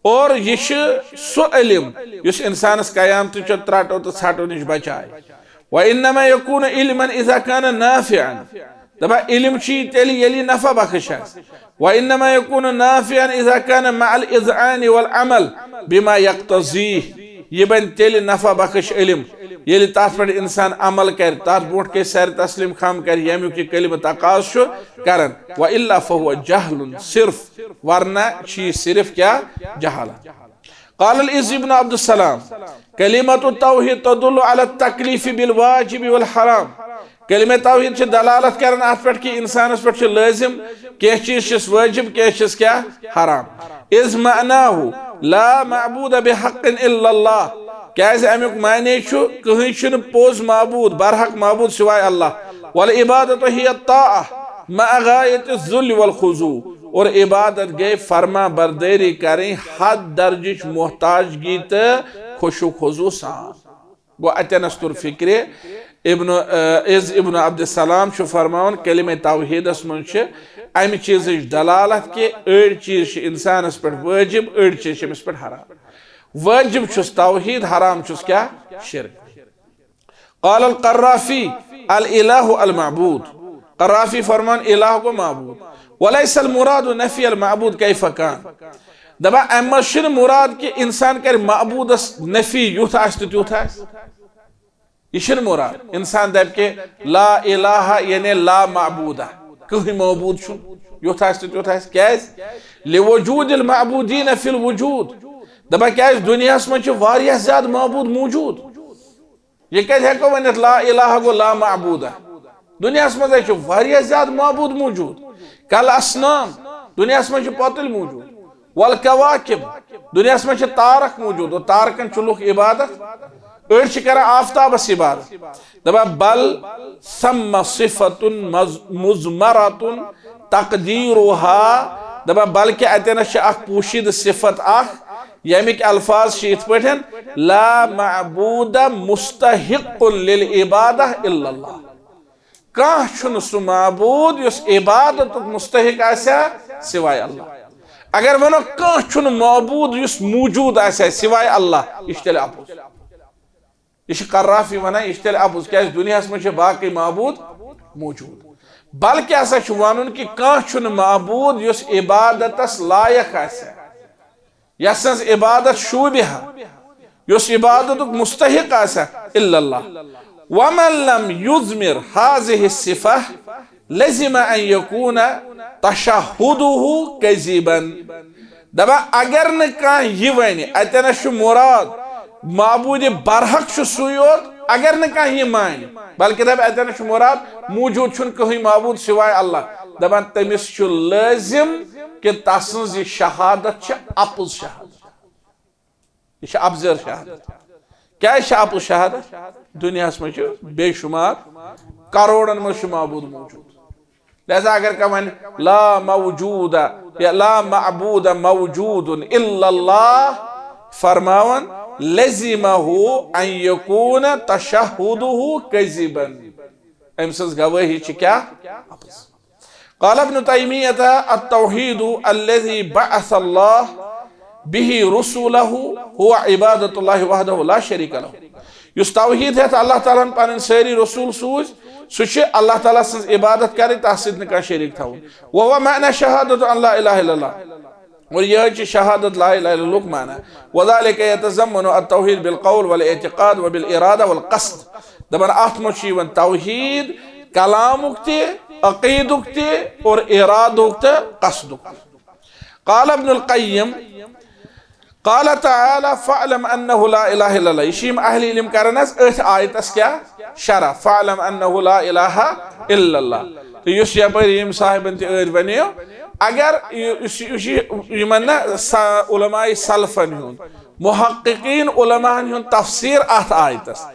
اور یہِ چھُ سُہ علم یُس انسانس قیامتٕچ ترٛٹو تہٕ ژھٹو نِش بچایہِ۔ وإنما يكون علما إذا كان نافعا۔ دپان، علم چھُ یہِ تیٚلہِ، ییٚلہِ یہِ نفع بخش آسہِ۔ وإنما يكون نافعا إذا كان مع الإذعان والعمل بما يقتضيه۔ یہِ بنہِ تیٚلہِ نفع بخش علم، ییٚلہِ تتھ پٮ۪ٹھ انسان عمل کرِ، تتھ برونٛٹھ کَنہِ سر تسلیم خم کرِ، ییٚمیُک یہِ کلمہٕ تقاضہٕ چھُ کران۔ وإلا فهو جهل صرف، ورنہ چھُ یہِ صرف کیٛاہ؟ جہالت۔ قال العز ابن عبد السلام، كلمة التوحيد تدل على التكليف بالواجب والحرام۔ کلمہ توحید چھِ دلالت کران اتھ پٮ۪ٹھ کہِ انسانس پٮ۪ٹھ چھُ لٲزم، کینٛہہ چیٖز چھِس وٲجب، کینٛہہ چھِس کیٛاہ؟ حرام۔ إذ معناه لا معبود بحق إلا الله۔ کیٛازِ امیُک معنی چھُ، کٕہٕنۍ چھُنہٕ پوٚز معبوٗد، برحق معبوٗد سوائے اللہ۔ والعبادة هي الطاعة مع غاية الذل والخضوع۔ اور عبادت گٔے فرما بردٲری کرٕنۍ حد درجٕچ محتاجگی تہٕ خشوع خضوع سان۔ گوٚو، اتٮ۪نس توٚر فکرِ، ابن، آ، عز ابن عبدالسلام چھُ فرماوان، کلمہ توحیدس منٛز چھِ امہِ چیٖزٕچ دلالت کہِ أڑۍ چیٖز چھِ انسانس پٮ۪ٹھ وٲجب، أڑۍ چیٖز چھِ أمِس پٮ۪ٹھ حرام۔ وٲجب چھُس توحید، حرام چھُس کیٛاہ؟ شرک۔ قال القرافی، الالہ المعبود۔ قرافی فرمان، الہ گوٚو معبود۔ وليس المراد نفي المعبود كيف كان۔ دپان، امہِ منٛز چھُنہٕ مراد کہِ انسان کرِ معبودس نفی، یُتھ آسہِ تہٕ تیُتھ آسہِ۔ یہِ چھُنہٕ مراد۔ انسان دپہِ کہِ لا الہ یعنی لا معبود، کٕہٕنۍ معبود چھُنہٕ، یُتھ آسہِ تہٕ تیُتھ آسہِ۔ کیٛازِ؟ لوجود المعبودین فی الوجود۔ دپان، کیٛازِ؟ دُنیاہس منٛز چھِ واریاہ زیادٕ معبود موجود۔ یہِ کتہِ ہٮ۪کو ؤنِتھ لا الہ گوٚو لا معبود؟ دُنیاہس منٛز ہے چھِ واریاہ زیادٕ معبود موجود۔ کل اصنام، دُنیاہس منٛز چھِ پۄتٕلۍ موجود۔ والکواکب، دُنیاہس منٛز چھِ تارک موجود، اور تارکن چھِ لُکھ عبادت، أڑۍ چھِ کران آفتابس عبادت۔ دپان، بل ثم صفة مز-، مضمرة تقديرها، دپان، بلکہِ اتٮ۪نس چھِ اکھ پوشیدٕ صفت اکھ، ییٚمِکۍ الفاظ چھِ یِتھ پٲٹھۍ، لا معبود مستحق للعبادة الا اللہ۔ کانٛہہ چھُنہٕ سُہ معبوٗد یُس عبادتُک مستحق آسہِ ہا سوائے اللہ۔ اگر ونو کانٛہہ چھُنہٕ معبوٗد یُس موجود آسہِ ہا سوائے اللہ، یہِ چھُ تیٚلہِ اپُز۔ یہِ چھُ قرافی ونان، یہِ چھُ تیٚلہِ اپُز، کیٛازِ دُنیاہس منٛز چھِ باقٕے معبوٗد موجود۔ بلکہِ ہسا چھُ ونُن کہِ کانٛہہ چھُنہٕ معبوٗد یُس عبادتس لایق آسہِ ہا، یس سٕنٛز عبادت شوٗبہِ ہا، یُس عبادتُک مستحق آسہِ ہا، الا اللہ۔ ومن لم يضمر هذه الصفة لزم ان يكون تشهده كذبا۔ دپان، اگر نہٕ کانٛہہ یہِ ونہِ، اتٮ۪نس چھُ مراد معبوٗدِ برحق چھُ سُے یوت، اگر نہٕ کانٛہہ یہِ مانہِ، بلکہِ دپہِ، اتٮ۪نس چھُ مراد موجود چھُنہٕ کٕہٕنۍ معبوٗد سوائے اللہ، دپان، تٔمِس چھُ لٲزم کہِ تسٕنٛز یہِ شہادت چھِ اپُز شہادت۔ یہِ چھِ اَپزر شہادت۔ کیٛازِ چھِ اَپُز شہادت؟ دُنیاہَس منٛز چھِ بے شُمار کروڑَن منٛز چھُ معبوٗد موجوٗد۔ لہذا اگر کانٛہہ وَنہِ، "لا موجود یا لا معبود موجود الا اللہ"، فرماوان، "لزمہ ان یکون تشہدہ کذبا"۔ أمۍ سٕنٛز گوٲہی چھِ کیٛاہ؟ اَپُز۔ قال ابن تیمیہ، التوحید الذی بعث اللہ به رسولہ هو عبادۃ اللہ وحدہ لا شریک لہ۔ یُس توحید ہیتھ اللہ تعالیٰ ہن پنٕنۍ سٲری رسول سوٗزۍ، سُہ چھُ اللہ تعالیٰ سٕنٛز عبادت کرٕنۍ، تس سۭتۍ نہٕ کانٛہہ شریک تھاوُن۔ وہو معنی شہادت ان لا الہ الا اللہ۔ اور یہے چھِ شہادت لا الہ الا اللہ ہُک معنی۔ وذالک یتضمن التوحید بالقول والاعتقاد وبالارادہ والقصد۔ دپان اتھ منٛز چھُ یِوان توحید کلامُک تہِ، عقیدُک تہِ اور ارادُک تہٕ قصدُک تہِ۔ قال ابن القیم، قال تعالیٰ، "فاعلم انہ لا الہ الا اللہ"۔ یہِ چھِ یِم اہل علم کران حظ أتھۍ آیتس کیٛاہ؟ شرح، "فاعلم انہ لا الہ الا اللہ"۔ تہٕ یُس یپٲرۍ یِم صاحبن تہِ أتھۍ ونیو، اگر یہِ، یُس، یہِ چھُ یِمن نا سا-، علماء سلفن ہُنٛد، محققین علماءن ہُنٛد تفسیر اتھ آیتس۔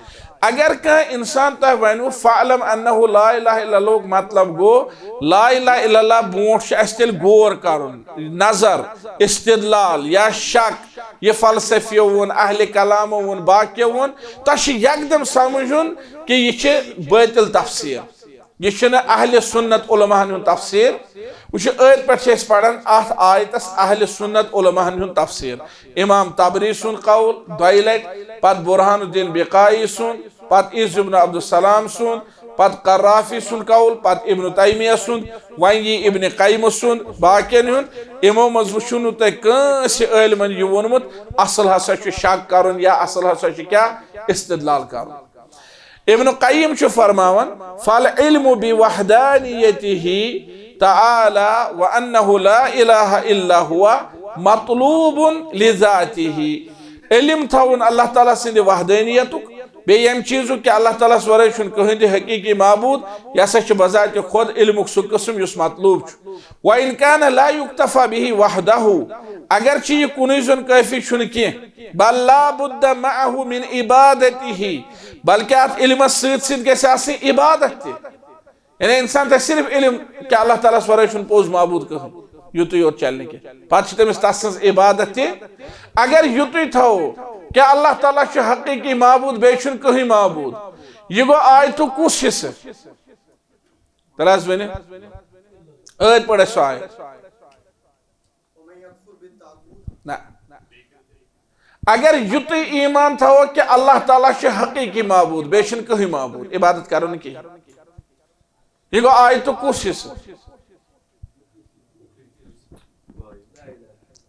اگر کانٛہہ انسان تۄہہِ ونِو، "فاعلم انہ لا الہ الا اللہ"، مطلب گوٚو، لا الہ الا اللہ برونٛٹھ چھُ اسہِ تیٚلہِ غور کرُن، نظر، استدلال یا شک، یہِ فلسفیو ووٚن، اہل کلامو ووٚن، باقیو ووٚن، تۄہہِ چھُ یکدم سمجھُن کہِ یہِ چھِ باطل تفسیر۔ یہِ چھُنہٕ اہل سنت علماہن ہُنٛد تفسیر۔ وۄنۍ چھُ أتھۍ پٮ۪ٹھ چھِ أسۍ پران اتھ آیتس اہل سنت علماہن ہُنٛد تفسیر۔ امام طبری سُنٛد قول دۄیہِ لٹہِ، پتہٕ برہان الدین بقاعی سُنٛد، پتہٕ عز ابن عبدالسلام سُنٛد، پتہٕ قرافی سُنٛد قول، پتہٕ ابن تیمیہ سُنٛد، وۄنۍ یی ابن قیمہٕ سُنٛد، باقین ہُنٛد۔ یِمو منٛز وٕچھِو نہٕ تۄہہِ کٲنٛسہِ عٲلمن یہِ ووٚنمُت، اصل ہسا چھُ شک کرُن یا اصل ہسا چھُ کیٛاہ؟ استدلال کرُن۔ ابن قیم چھُ فرماوان، "فالعلم بوحدانیتہ تعالیٰ وانہ لا الہ الا ہوا مطلوب لذاتہ"۔ علم تھاوُن اللہ تعالیٰ سٕنٛدِ وحدانیتُک، بیٚیہِ ییٚمہِ چیٖزُک کہِ اللہ تعالیٰ ہَس ورٲے چھُنہٕ کٕہٕنۍ تہِ حقیٖقی معبوٗد، یہِ ہسا چھُ بذاتِ خۄد علمُک سُہ قٕسم یُس مطلوب چھُ۔ وان کان لا یکتفی بہ وحدہ، اگرچہ یہِ کُنُے زوٚن کٲفی چھُنہٕ کینٛہہ، بل لا بد معہ من عبادتہ، بلکہ اتھ علمس سۭتۍ سۭتۍ گژھِ آسٕنۍ عبادت تہِ۔ یعنی انسان تھایہِ صرف علم کہِ اللہ تعالیٰ ہس ورٲے چھُنہٕ پوٚز معبوٗد کٕہٕنۍ، یُتُے یوت چلہِ نہٕ کینٛہہ۔ پتہٕ چھِ تٔمِس تس سٕنٛز عبادت تہِ۔ اگر یُتُے تھاوو کہِ اللہ تعالیٰ چھُ حقیٖقی معبوٗد، بیٚیہِ چھُنہٕ کٕہٕنۍ معبوٗد، یہِ گوٚو آیتُک کُس حصہٕ؟ تیٚلہِ حظ ؤنِو۔ أتھۍ پٲٹھۍ آسہِ سۄ آیت۔ نہ۔ اگر یُتُے ایمان تھاوو کہِ اللہ تعالیٰ چھُ حقیٖقی معبوٗد، بیٚیہِ چھُنہٕ کٕہٕنۍ معبوٗد، عبادت کرو نہٕ کِہیٖنۍ۔ یہِ گوٚو آیتُک کُس حصہٕ؟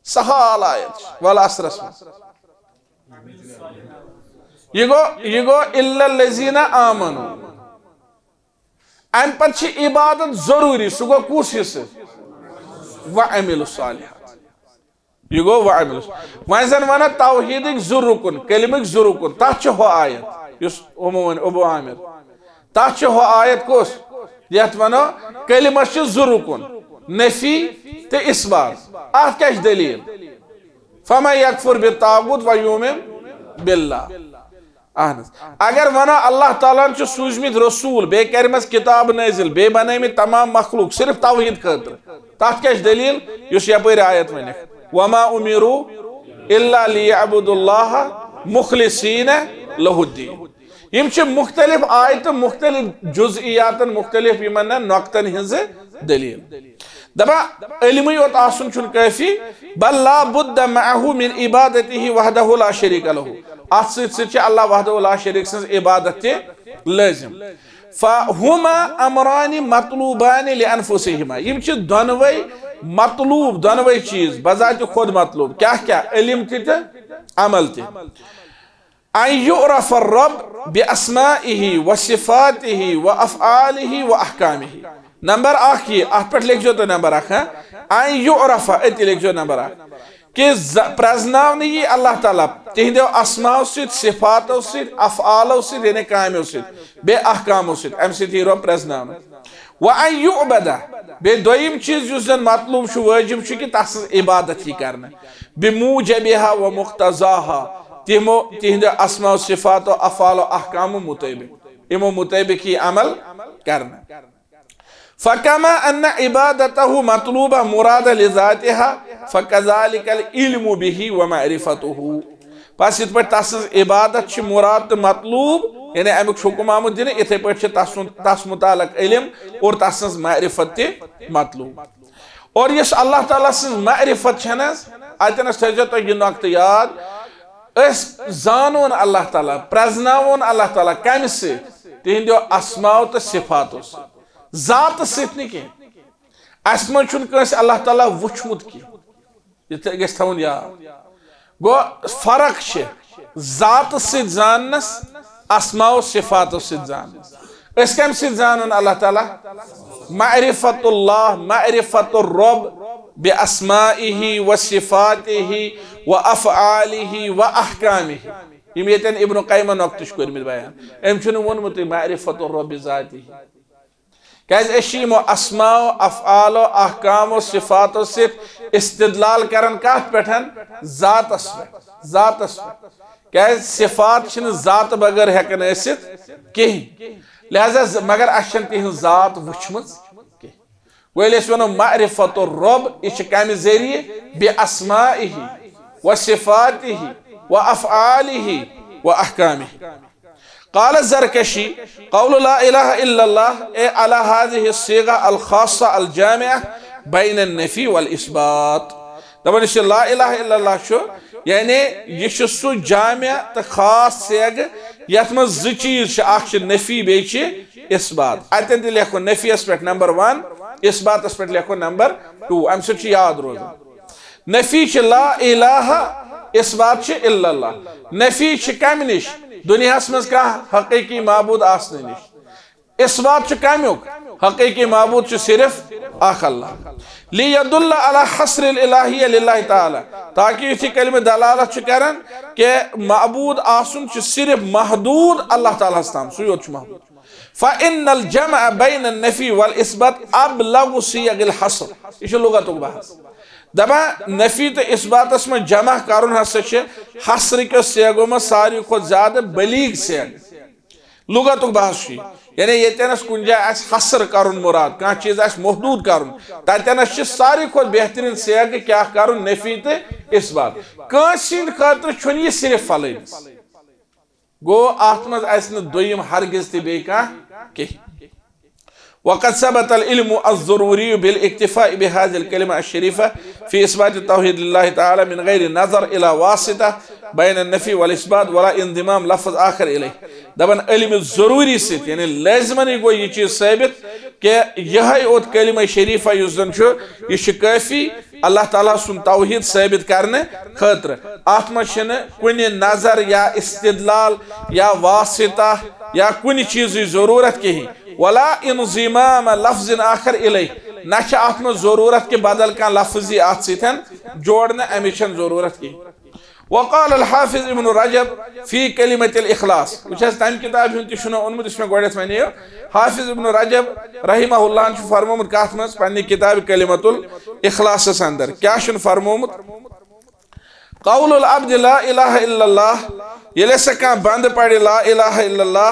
سہل آیت چھِ، والعصرس منٛز۔ یہِ گوٚو، یہِ گوٚو الا الذین آمنوا۔ امہِ پتہٕ چھِ عبادت ضروٗری، سُہ گوٚو کُس حصہٕ؟ وعملوا الصالحات۔ یہِ گوٚو وعملوا۔ وۄنۍ زن ونو توحیدٕکۍ زٕ رُکُن، کلمٕکۍ زٕ رُکُن، تتھ چھِ ہُہ آیت، یُس یِمو ؤنۍ ابو عامر، تتھ چھِ ہُہ آیت کُس؟ یتھ ونو کلمس چھِ زٕ رُکُن، نفی تہٕ اثبات۔ اتھ کیٛاہ چھِ دلیل؟ فمن یکفر بالطاغوت و یؤمن باللہ۔ اہن حظ۔ اگر ونو اللہ تعالیٰ ہن چھِ سوٗزمٕتۍ رسول، بیٚیہِ کرِمژ کتاب نٲزِل، بیٚیہِ بنٲومٕتۍ تمام مخلوق صرف توحید خٲطرٕ، تتھ کیٛاہ چھِ دلیل؟ یُس یپٲرۍ آیت ؤنِکھ، وما امروا الا لیعبدوا اللہ مخلصین لہ الدین۔ یِم چھِ مختلف آیتہٕ، مختلف جزئیاتن، مختلف یِمن نۄقطن ہٕنٛزٕ دلیل۔ دپان علمٕے یوت آسُن چھُنہٕ کٲفی، بل لا بد معہ من عبادتہ وحدہ لا شریک لہ۔ اتھ سۭتۍ سۭتۍ چھِ اللہ وحدہ لا شریک سٕنٛز عبادت تہِ لٲزم۔ فہما امران مطلوبان لانفسہما۔ یِم چھِ دۄنوے مطلوب، دۄنوے چیٖز بذات خود مطلوب۔ کیٛاہ کیٛاہ؟ علم تہِ تہٕ عمل تہِ۔ ان یعرف الرب باسمائه وصفاته وافعاله واحکامه۔ نمبر اکھ یہِ، اتھ پٮ۪ٹھ لیکھزیو تُہۍ نمبر اکھ، ہاں؟ ان یعرف، أتی لیکھزیو نمبر اکھ۔ کہِ ز-، پرزناونہٕ یی اللہ تعالیٰ تِہنٛدیو اسماو سۭتۍ، صفاتو سۭتۍ، افعالو سۭتۍ، یعنی کامیو سۭتۍ، بیٚیہِ احکامو سۭتۍ، امہِ سۭتۍ یی رۄب پرزناونہٕ۔ وان یعبد، بیٚیہِ دوٚیِم چیٖز یُس زن مطلوب چھُ، وٲجب چھُ کہِ تس سٕنٛز عبادت یی کرنہٕ، بموجبہا ومقتضاہا، تِمو تِہنٛدِ اسماء و صفات و افعال و احکامو مطٲبق، یِمو مطٲبق یی عمل کرنہٕ۔ فكما أن عبادته مطلوبة مرادة لذاتها، فكذلك العلم به ومعرفته۔ پس یِتھ پٲٹھۍ تسٕنٛز عبادت چھِ مراد تہٕ مطلوب، یعنی امیُک چھُ حکم آمُت دِنہٕ، یِتھے پٲٹھۍ چھِ تسُنٛد، تس متعلق علم اور تسٕنٛز معرفت تہِ مطلوب۔ اور یُس اللہ تعالیٰ سٕنٛز معرفت چھےٚ نہ حظ، اتٮ۪نس تھٲیزیو تُہۍ یہِ نۄقطہٕ یاد، أسۍ زانون اللہ تعالیٰ، پرزناوون اللہ تعالیٰ کمہِ سۭتۍ؟ تِہنٛدیو اسماء تہٕ صفاتو سۭتۍ، ذاتہٕ سۭتۍ نہٕ کینٛہہ۔ اسہِ منٛز چھُنہٕ کٲنٛسہِ اللہ تعالیٰ وُچھمُت کینٛہہ۔ یہِ تہِ گژھِ تھاوُن یاد۔ گوٚو، فرق چھِ ذاتہٕ سۭتۍ زاننس، اسماء و صفاتو سۭتۍ زاننس۔ أسۍ کمہِ سۭتۍ زانون اللہ تعالیٰ؟ معرفت اللہ، معرفت الرب باسمائه وصفاته وافعاله واحکامه۔ یِم ییٚتٮ۪ن ابن قیمہ نۄقطہٕ چھِ کٔرمٕتۍ بیان۔ أمۍ چھُنہٕ ووٚنمُتٕے معرفت الرب ذاتی۔ کیازِ أسۍ چھِ یِمو اسماء و افعال و احکام و صفاتو سۭتۍ استدلال کران کتھ پٮ۪ٹھ؟ ذاتس پٮ۪ٹھ، ذاتس پٮ۪ٹھ۔ کیازِ صفات چھِنہٕ ذاتہٕ بغٲر ہٮ۪کان ٲسِتھ کِہیٖنۍ۔ لہذا ز-، مگر اسہِ چھَنہٕ تِہنٛز ذات وٕچھمٕژ کینٛہہ۔ وۄنۍ ییٚلہِ أسۍ وَنو معرفت الرب، یہِ چھِ کمہِ ذٔریعہٕ؟ باسمائه وصفاته وافعاله واحکامه۔ قال الزرکشی، قول لا الہ الا اللہ، اے علی هذه الصيغة الخاصة الجامعة بين النفي والاثبات۔ دپان یُس یہِ لا الہ الا اللہ چھُ، یعنی یہِ چھُ سُہ جامع تہٕ خاص صیغہٕ یتھ منٛز زٕ چیٖز چھِ، اکھ چھِ نفی بیٚیہِ چھِ اثبات۔ اتٮ۪ن تہِ لیکھو نفیس پٮ۪ٹھ نمبر ون، اثباتس پٮ۪ٹھ لیکھو نمبر ٹو، امہِ سۭتۍ چھُ یاد روزان۔ نفی چھِ لا الہ، اثبات چھِ الا اللہ۔ نفی چھِ کمہِ نِش؟ دُنیاہس منٛز کانٛہہ حقیقی معبود آسنہٕ نِش۔ اثبات چھُ کمیُک؟ حقیقی معبود چھُ صرف اکھ اللہ۔ لیدل علی حصر الالہیہ للہ تعالی، تاکہ یُتھ یہِ کلمہ دلالت چھُ کران کہ معبود آسُن چھُ صرف محدود اللہ تعالیٰ ہس تام، سُے یوت چھُ محدود۔ فإن الجمع بين النفي والإثبات أبلغ صيغ الحصر۔ یہِ چھُ لغتُک بحث۔ دپان نفی تہٕ اثباتس منٛز جمع کرُن ہسا چھِ حصر کیو صیغو منٛز ساروی کھۄتہٕ زیادٕ بلیغ صیغ۔ لغتُک بحث چھُ یہِ۔ یعنی ییٚتٮ۪نس کُنہِ جایہِ آسہِ حصر کرُن مراد، کانٛہہ چیٖز آسہِ محدود کرُن، تتٮ۪نس چھِ ساروی کھۄتہٕ بہترین صیغہٕ کیٛاہ کرُن؟ نفی تہٕ اثبات۔ کٲنٛسہِ ہٕنٛدِ خٲطرٕ چھُنہٕ یہِ صرف فلٲنِس۔ گوٚو، اتھ منٛز آسہِ نہٕ دوٚیِم ہرگز تہِ بیٚیہِ کانٛہہ کینٛہہ۔ وقد ثبت العلم الضروري بالاكتفاء بهذه الكلمة الشريفة في إثبات التوحيد لله تعالى من غير نظر إلى واسطة بين النفي والإثبات ولا انضمام لفظ آخر إليه۔ دپان علم ضروری سۭتۍ، یعنی لٲزمنٕے گوٚو یہِ چیٖز ثٲبت کہ یِہوٚے اوت کلمہ شریفہ یُس زن چھُ، یہِ چھُ کٲفی اللہ تعالیٰ سُنٛد توحید ثٲبت کرنہٕ خٲطرٕ۔ اتھ منٛز چھِنہٕ کُنہِ نظر یا استدلال یا واسطہ یا کُنہِ چیٖزٕچ ضروٗرت کِہیٖنۍ۔ ولا انضمام لفظ آخر الیہ، نہ چھِ اتھ منٛز ضروٗرت کہِ بدل کانٛہہ لفظ یی اتھ سۭتۍ جوڑنہٕ، امِچ چھنہٕ ضروٗرت کِہیٖنۍ۔ وقال الحافظ ابن رجب في كلمة الإخلاص، وٕچھ حظ، تمہِ کتابہِ ہُنٛد تہِ چھُنہٕ اوٚنمُت یُس مےٚ گۄڈٮ۪تھ وَنیو۔ حافظ ابن رجب رحمہ اللہ چھُ فرمومُت کتھ منٛز؟ پننہِ کتابہِ کلمۃ الاخلاصس اندر کیٛاہ چھُنہٕ فرمومُت؟ قول العبد لا الہ الا اللہ، ییٚلہِ ہسا کانٛہہ بندٕ پرِ لا الہ الا اللہ،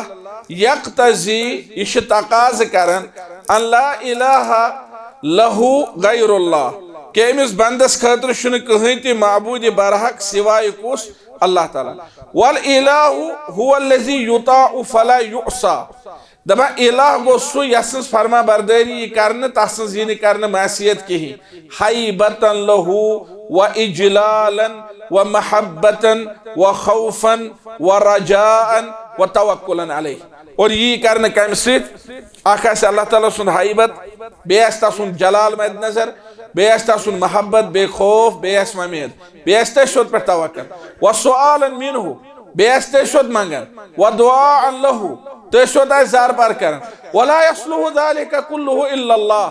یقتضی، یہِ چھُ تقاضہٕ کران، ان لا الہ لہ غیر اللہ، کہ أمِس بندس خٲطرٕ چھُنہٕ کٕہٕنۍ تہِ معبوٗدِ برحق سوائے کُس؟ اللہ تعالیٰ۔ والالہ هو الذي يطاع فلا يعصى۔ دپان الہ گوٚو سُہ یس سٕنٛز فرما بردٲری یی کرنہٕ، تس سٕنٛز یی نہٕ کرنہٕ معصیت کِہیٖنۍ۔ حیبتا لہ و اجلالا و محبتا و خوفا و رجاء و توکلا علیہ۔ اور یی کرنہٕ کمہِ سۭتۍ؟ اکھ آسہِ اللہ تعالیٰ سُنٛد حیبت، بیٚیہِ آسہِ تسُنٛد جلال مد نظر، بیٚیہِ آسہِ تسُنٛد محبت، بیٚیہِ خوف، بیٚیہِ آسہِ وۄمید، بیٚیہِ آسہِ تٔتھۍ سیوٚد پٮ۪ٹھ توکل۔ و سؤالا منہ، بیٚیہِ آسہِ تٔتھۍ سیوٚد منگان، و دعاء لہ، تٔتھۍ سیوٚد آسہِ زارپار کران۔ ولا یصلح ذلک کلہ الا اللہ،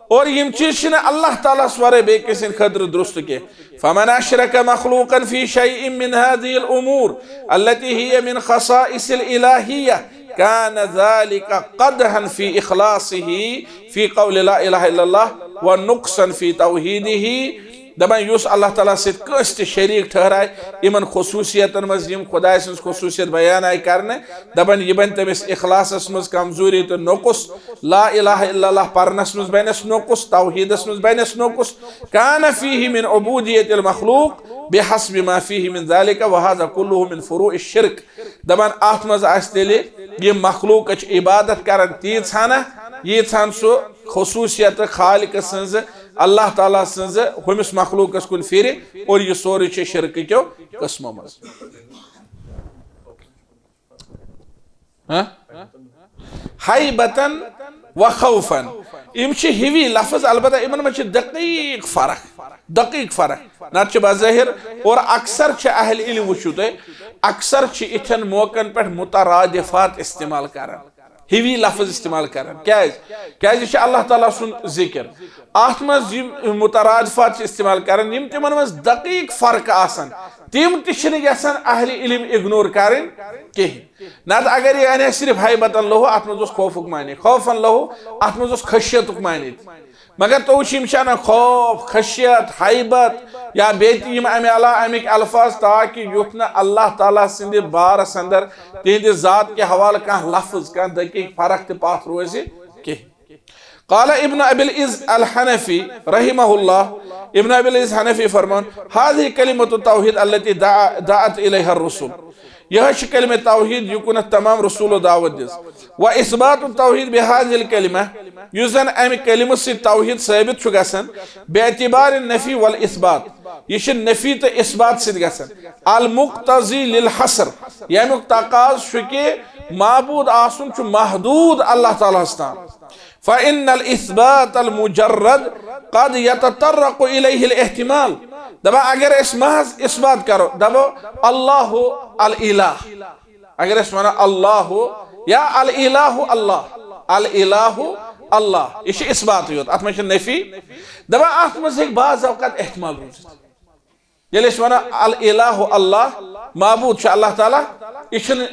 اور یِم چیٖز چھِنہٕ اللہ تعالیٰ ہس ورٲے بیٚیہِ کٲنٛسہِ ہٕنٛدِ خٲطرٕ درست کینٛہہ۔ فمن اشرک مخلوقا فی شیء من هذه الامور التي هي من خصائص الالہیہ كان ذلك قدحا في اخلاصه في قول لا الہ الا اللہ و نقصا في توحیدہ دپان یُس اللہ تعالیٰ سۭتۍ کٲنٛسہِ تہِ شریٖک ٹھہرایہِ یِمن خصوٗصیتن منٛز، یِم خدایہِ سٕنٛز خصوٗصیت بیان آیہِ کرنہٕ، دپان یہِ بنہِ تٔمِس اخلاصس منٛز کمزوری تہٕ نقص، لا الہ الا اللہ پرنس منٛز بنٮ۪س نقص، توحیدس منٛز بنٮ۪س نقص، کان فیہ من عبودیت المخلوق بحسب ما فیہ من ذلک وہذا کلہ من فروع الشرک۔ دپان اتھ منٛز آسہِ تیٚلہِ یہِ مخلوقٕچ عبادت کران تیٖژ ہنا، ییٖژ ہن سُہ خصوٗصیت خالق سٕنٛز، اللہ تعالیٰ سٕنٛز ہُمِس مخلوقس کُن پھرِ، اور یہِ سورُے چھُ شرکہٕ کیو قٕسمو منٛز۔ ہاں؟ ہیبتن و خوفن۔ یِم چھِ ہِوی لفظ، البتہ یِمن منٛز چھِ دقیق فرق، دقیق فرق۔ نتہٕ چھِ بظٲہر، اور اکثر چھِ اہل علم، وٕچھِو تُہۍ، اکثر چھِ یِتھٮ۪ن موقعن پٮ۪ٹھ مترادفات استعمال کران، ہِوی لفظ استعمال کران۔ کیازِ؟ کیازِ یہِ چھُ اللہ تعالیٰ سُنٛد ذکر۔ اتھ منٛز یِم مترادفات چھِ استعمال کران، یِم تِمن منٛز دقیق فرق آسان، تِم تہِ چھِنہٕ یژھان اہل علم اگنور کرٕنۍ کِہیٖنۍ۔ نتہٕ اگر یہِ انہِ صرف ہیبتن لہو، اتھ منٛز اوس خوفُک معنی، خوفن لہو، اتھ منٛز اوس خشیتُک معنی تہِ۔ مگر تو چھِ یِم چھِ انان خوف، خشیت، ہیبت یا بیٚیہِ تہِ یِم امہِ علاوٕ امیِکۍ الفاظ، تاکہِ یُتھ نہٕ اللہ تعالیٰ سٕنٛدِ بارس اندر تِہنٛدِ ذات کہِ حوالہٕ کانٛہہ لفظ، کانٛہہ دقیق فرق تہِ پتھ روزِ کینٛہہ۔ قال ابن ابی العز الحنفی رحمہ اللہ، ابن ابی العز حنفی فرمان، هذه کلمة التوحید التي دعا، دعت الیها الرسل۔ یہے چھِ کلمہ توحید، یُکنتھ تمام رسولو دعوت دِژ۔ و اثبات التوحید بهذه الکلمہ، یُس زن امہِ کلمہٕ سۭتۍ توحید ثٲبت چھُ گژھان، باعتبار النفی والاثبات، یہِ چھِ نفی تہٕ اثبات سۭتۍ گژھان، المقتضی للحصر، ییٚمیُک تقاضہٕ چھُ کہِ معبود آسُن چھُ محدود اللہ تعالیٰ ہس تام۔ فإن الإثبات المجرد قد يتطرق إليه الاحتمال۔ دپان اگر أسۍ محض اثبات کرو، دپو اللہ الالہ، اگر أسۍ ونو اللہ یا الالہ اللہ، الالہ اللہ، یہِ چھِ اثباتٕے یوت، اتھ منٛز چھِ نفی۔ دپان اتھ منٛز ہیٚکہِ بعض اوقات احتمال روٗزِتھ۔ ییٚلہِ أسۍ ونو الالہ اللہ، معبود چھُ اللہ تعالیٰ، یہِ چھُنہٕ،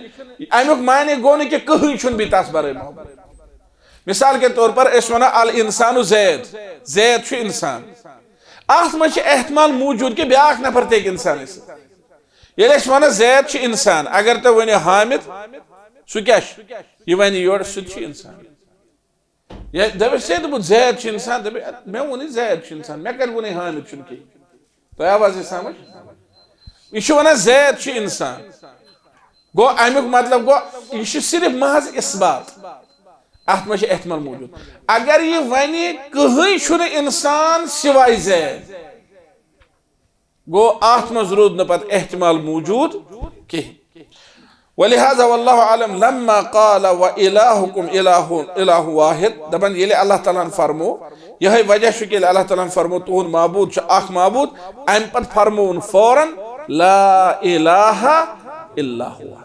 امیُک معنی گوٚو نہٕ کہِ کٕہٕنۍ چھُنہٕ بیٚیہِ تس برٲے معبود۔ مثال کے طور پر أسۍ ونو الانسان زید، زید چھُ انسان، اتھ منٛز چھِ احتمال موجود کہِ بیٛاکھ نفر تہِ ہیٚکہِ انسان ٲسِتھ۔ ییٚلہِ أسۍ ونو زید چھُ انسان، اگر تُہۍ ؤنِو حامد، سُہ کیٛاہ چھُ؟ یہِ ونہِ یورٕ، سُہ تہِ چھُ انسان۔ یا دپیس، ژےٚ دوٚپُتھ زید چھُ انسان، دپے، مےٚ ووٚنُے زید چھُ انسان، مےٚ کتہِ ووٚنُے حامد چھُنہٕ کینٛہہ؟ تۄہہِ آوا یہِ سمجھ؟ یہِ چھُ ونان زید چھُ انسان۔ گوٚو امیُک مطلب گوٚو، یہِ چھُ صرف محض اثبات۔ اتھ منٛز چھُ احتمال موجود۔ اگر یہِ ونہِ، کٕہٕنۍ چھُنہٕ انسان سوائے زید، گوٚو اتھ منٛز روٗد نہٕ پتہٕ احتمال موجود کینٛہہ۔ ولہذا واللہ اعلم لما قال و الہکم الہ، الہ واحد، دپان ییٚلہِ اللہ تعالیٰ ہن فرمو، یہے وجہ چھُ کہِ ییٚلہِ اللہ تعالیٰ ہن فرمو تُہُنٛد معبود چھُ اکھ معبود، امہِ پتہٕ فرمووُن فوراً لا الہ الا ہوا۔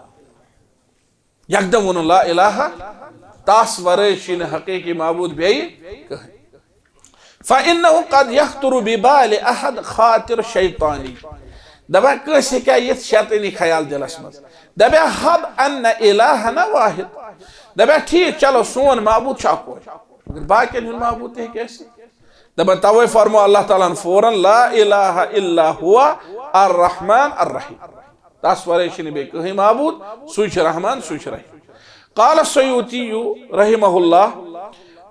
یکدم ووٚنُن لا الہ، تس ورٲے چھُے نہٕ حقیقی معبود بیٚیہِ کٕہٕنۍ۔ فإنه قد يخطر ببال أحد خاطر شیطانی۔ دپان کٲنٛسہِ ہیٚکیٛاہ یِتھ شیطٲنی خیال دِلس منٛز؟ دپیٛاہ حب ان الہنا واحد۔ دپیٛاہ ٹھیٖک، چلو سون معبود چھُ اکوے، مگر باقین ہُنٛد معبود تہِ ہیٚکہِ ٲسِتھ۔ دپان توے فرمو اللہ تعالیٰ ہن فوراً لا الہ الا ہوا الرحمن الرحیم۔ تس ورٲے چھُنہٕ بیٚیہِ کٕہٕنۍ معبود، سُے چھُ رحمان، سُے چھُ رحیم۔ قال السیوطی رحمہ اللہ،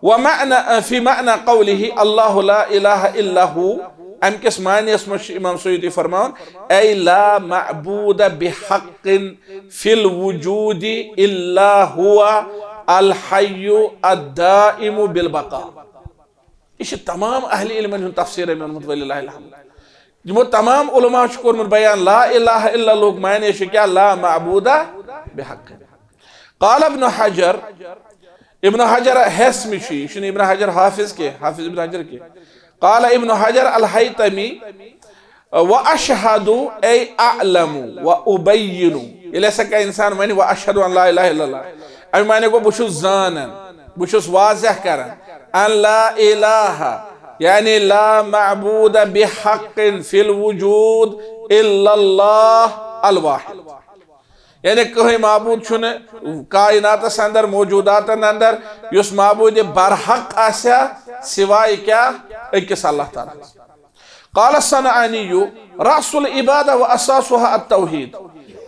ومعنى، في معنى قوله الله لا إله إلا هو، امہِ کِس معنیس منٛز چھُ امام سیوطی فرماوان، أي لا معبود بحق في الوجود إلا هو الحي الدائم بالبقاء۔ یہِ چھُ تمام اہل علمن ہُنٛد تفسیر مےٚ ووٚنمُت، وللہ الحمد۔ یِمو تمام علماء چھُ کوٚرمُت بیان، لا الہ الا اللہ ہُک معنی چھُ کیٛاہ؟ لا معبود بحق۔ قال ابن حجر، ابن حجر ہیسمی چھُ، یہِ چھُنہٕ ابن حجر حافظ کینٛہہ، حافظ ابن حجر کینٛہہ۔ قال ابن حجر الحیتمی، و اشہد، اے اعلم و ابین۔ ییٚلہِ ہسا کانٛہہ انسان ونہِ و اشہد ان لا الہ الا اللہ، امیُک معنی گوٚو بہٕ چھُس زانان، بہٕ چھُس واضح کران، ان لا الہ، یعنی لا معبود بحق فی الوجود الا اللہ الواحد۔ یعنی کٕہٕنۍ معبود چھُنہٕ کائناتس اندر، موجوداتن اندر، یُس معبود برحق آسہِ ہا، سوائے کیٛاہ؟ أکِس اللہ تعالیٰ۔ قال الصنعاني: رأس العبادة وأساسها التوحيد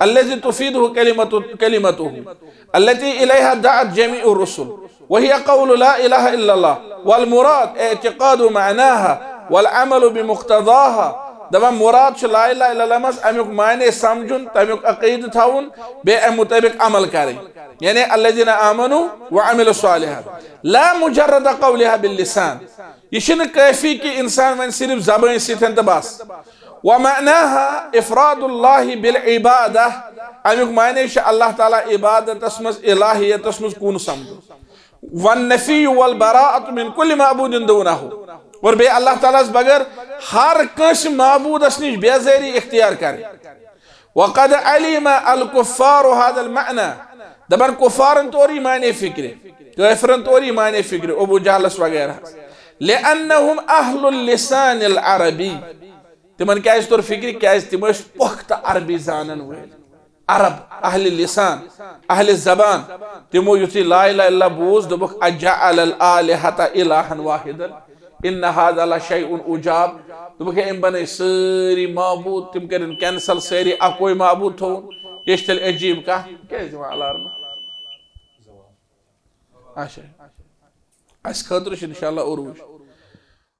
الذي تفيده كلمة، كلمته التي إليها دعت جميع الرسل، وهي قول لا إله إلا الله، والمراد اعتقاد معناها والعمل بمقتضاها۔ دپان مراد چھُ لا اله الا اللہ منٛز امیُک معنی سمجھُن، تمیُک عقیدٕ تھاوُن، بیٚیہِ امہِ مطٲبق عمل کرٕنۍ، یعنی الذين آمنوا وعملوا الصالحات، لا مجرد قولها باللسان۔ یہِ چھُنہٕ کٲفی کہِ انسان وۄنۍ صرف زبٲنۍ سۭتۍ تہٕ بس۔ ومعناها افراد الله بالعبادة، امیُک معنی چھُ اللہ تعالیٰ عبادتس منٛز، الہیتس منٛز کُن سمجھُن۔ والنفي والبراءة من كل معبود دونه، اور بیٚیہِ اللہ تعالیٰ ہس بغٲر ہر کٲنٛسہِ معبوٗدس نِش بیزٲری اختیار کرٕنۍ۔ وقد علم الكفار هذا المعنى، دپان کفارن توٚر یہِ معنی فکرِ، کٲفرن توٚر یہِ معنی فکرِ، ابو جہلس وغیرہ۔ لأنهم أهل اللسان العربي، تِمن کیازِ توٚر فکرِ؟ کیازِ تِم ٲسۍ پۄختہٕ عربی زانن وٲلۍ۔ عرب، اہل لسان، اہل زبان، تِمو یُتھُے لا الہ الا اللہ بوٗز، دوٚپُکھ: اجعل الآلهة إلها واحدا إن هذا لشيء عجاب۔ دوٚپُکھ: ہے، أمۍ بنٲے سٲری معبوٗد، تِم کٔرِن cancel، سٲری اکوے معبوٗد تھووُن۔ یہِ چھِ تیٚلہِ عجیٖب کتھ۔ کیازِ دِوان الارمہٕ؟ اچھا، اسہِ خٲطرٕ چھُ انشاءاللہ عروٗج۔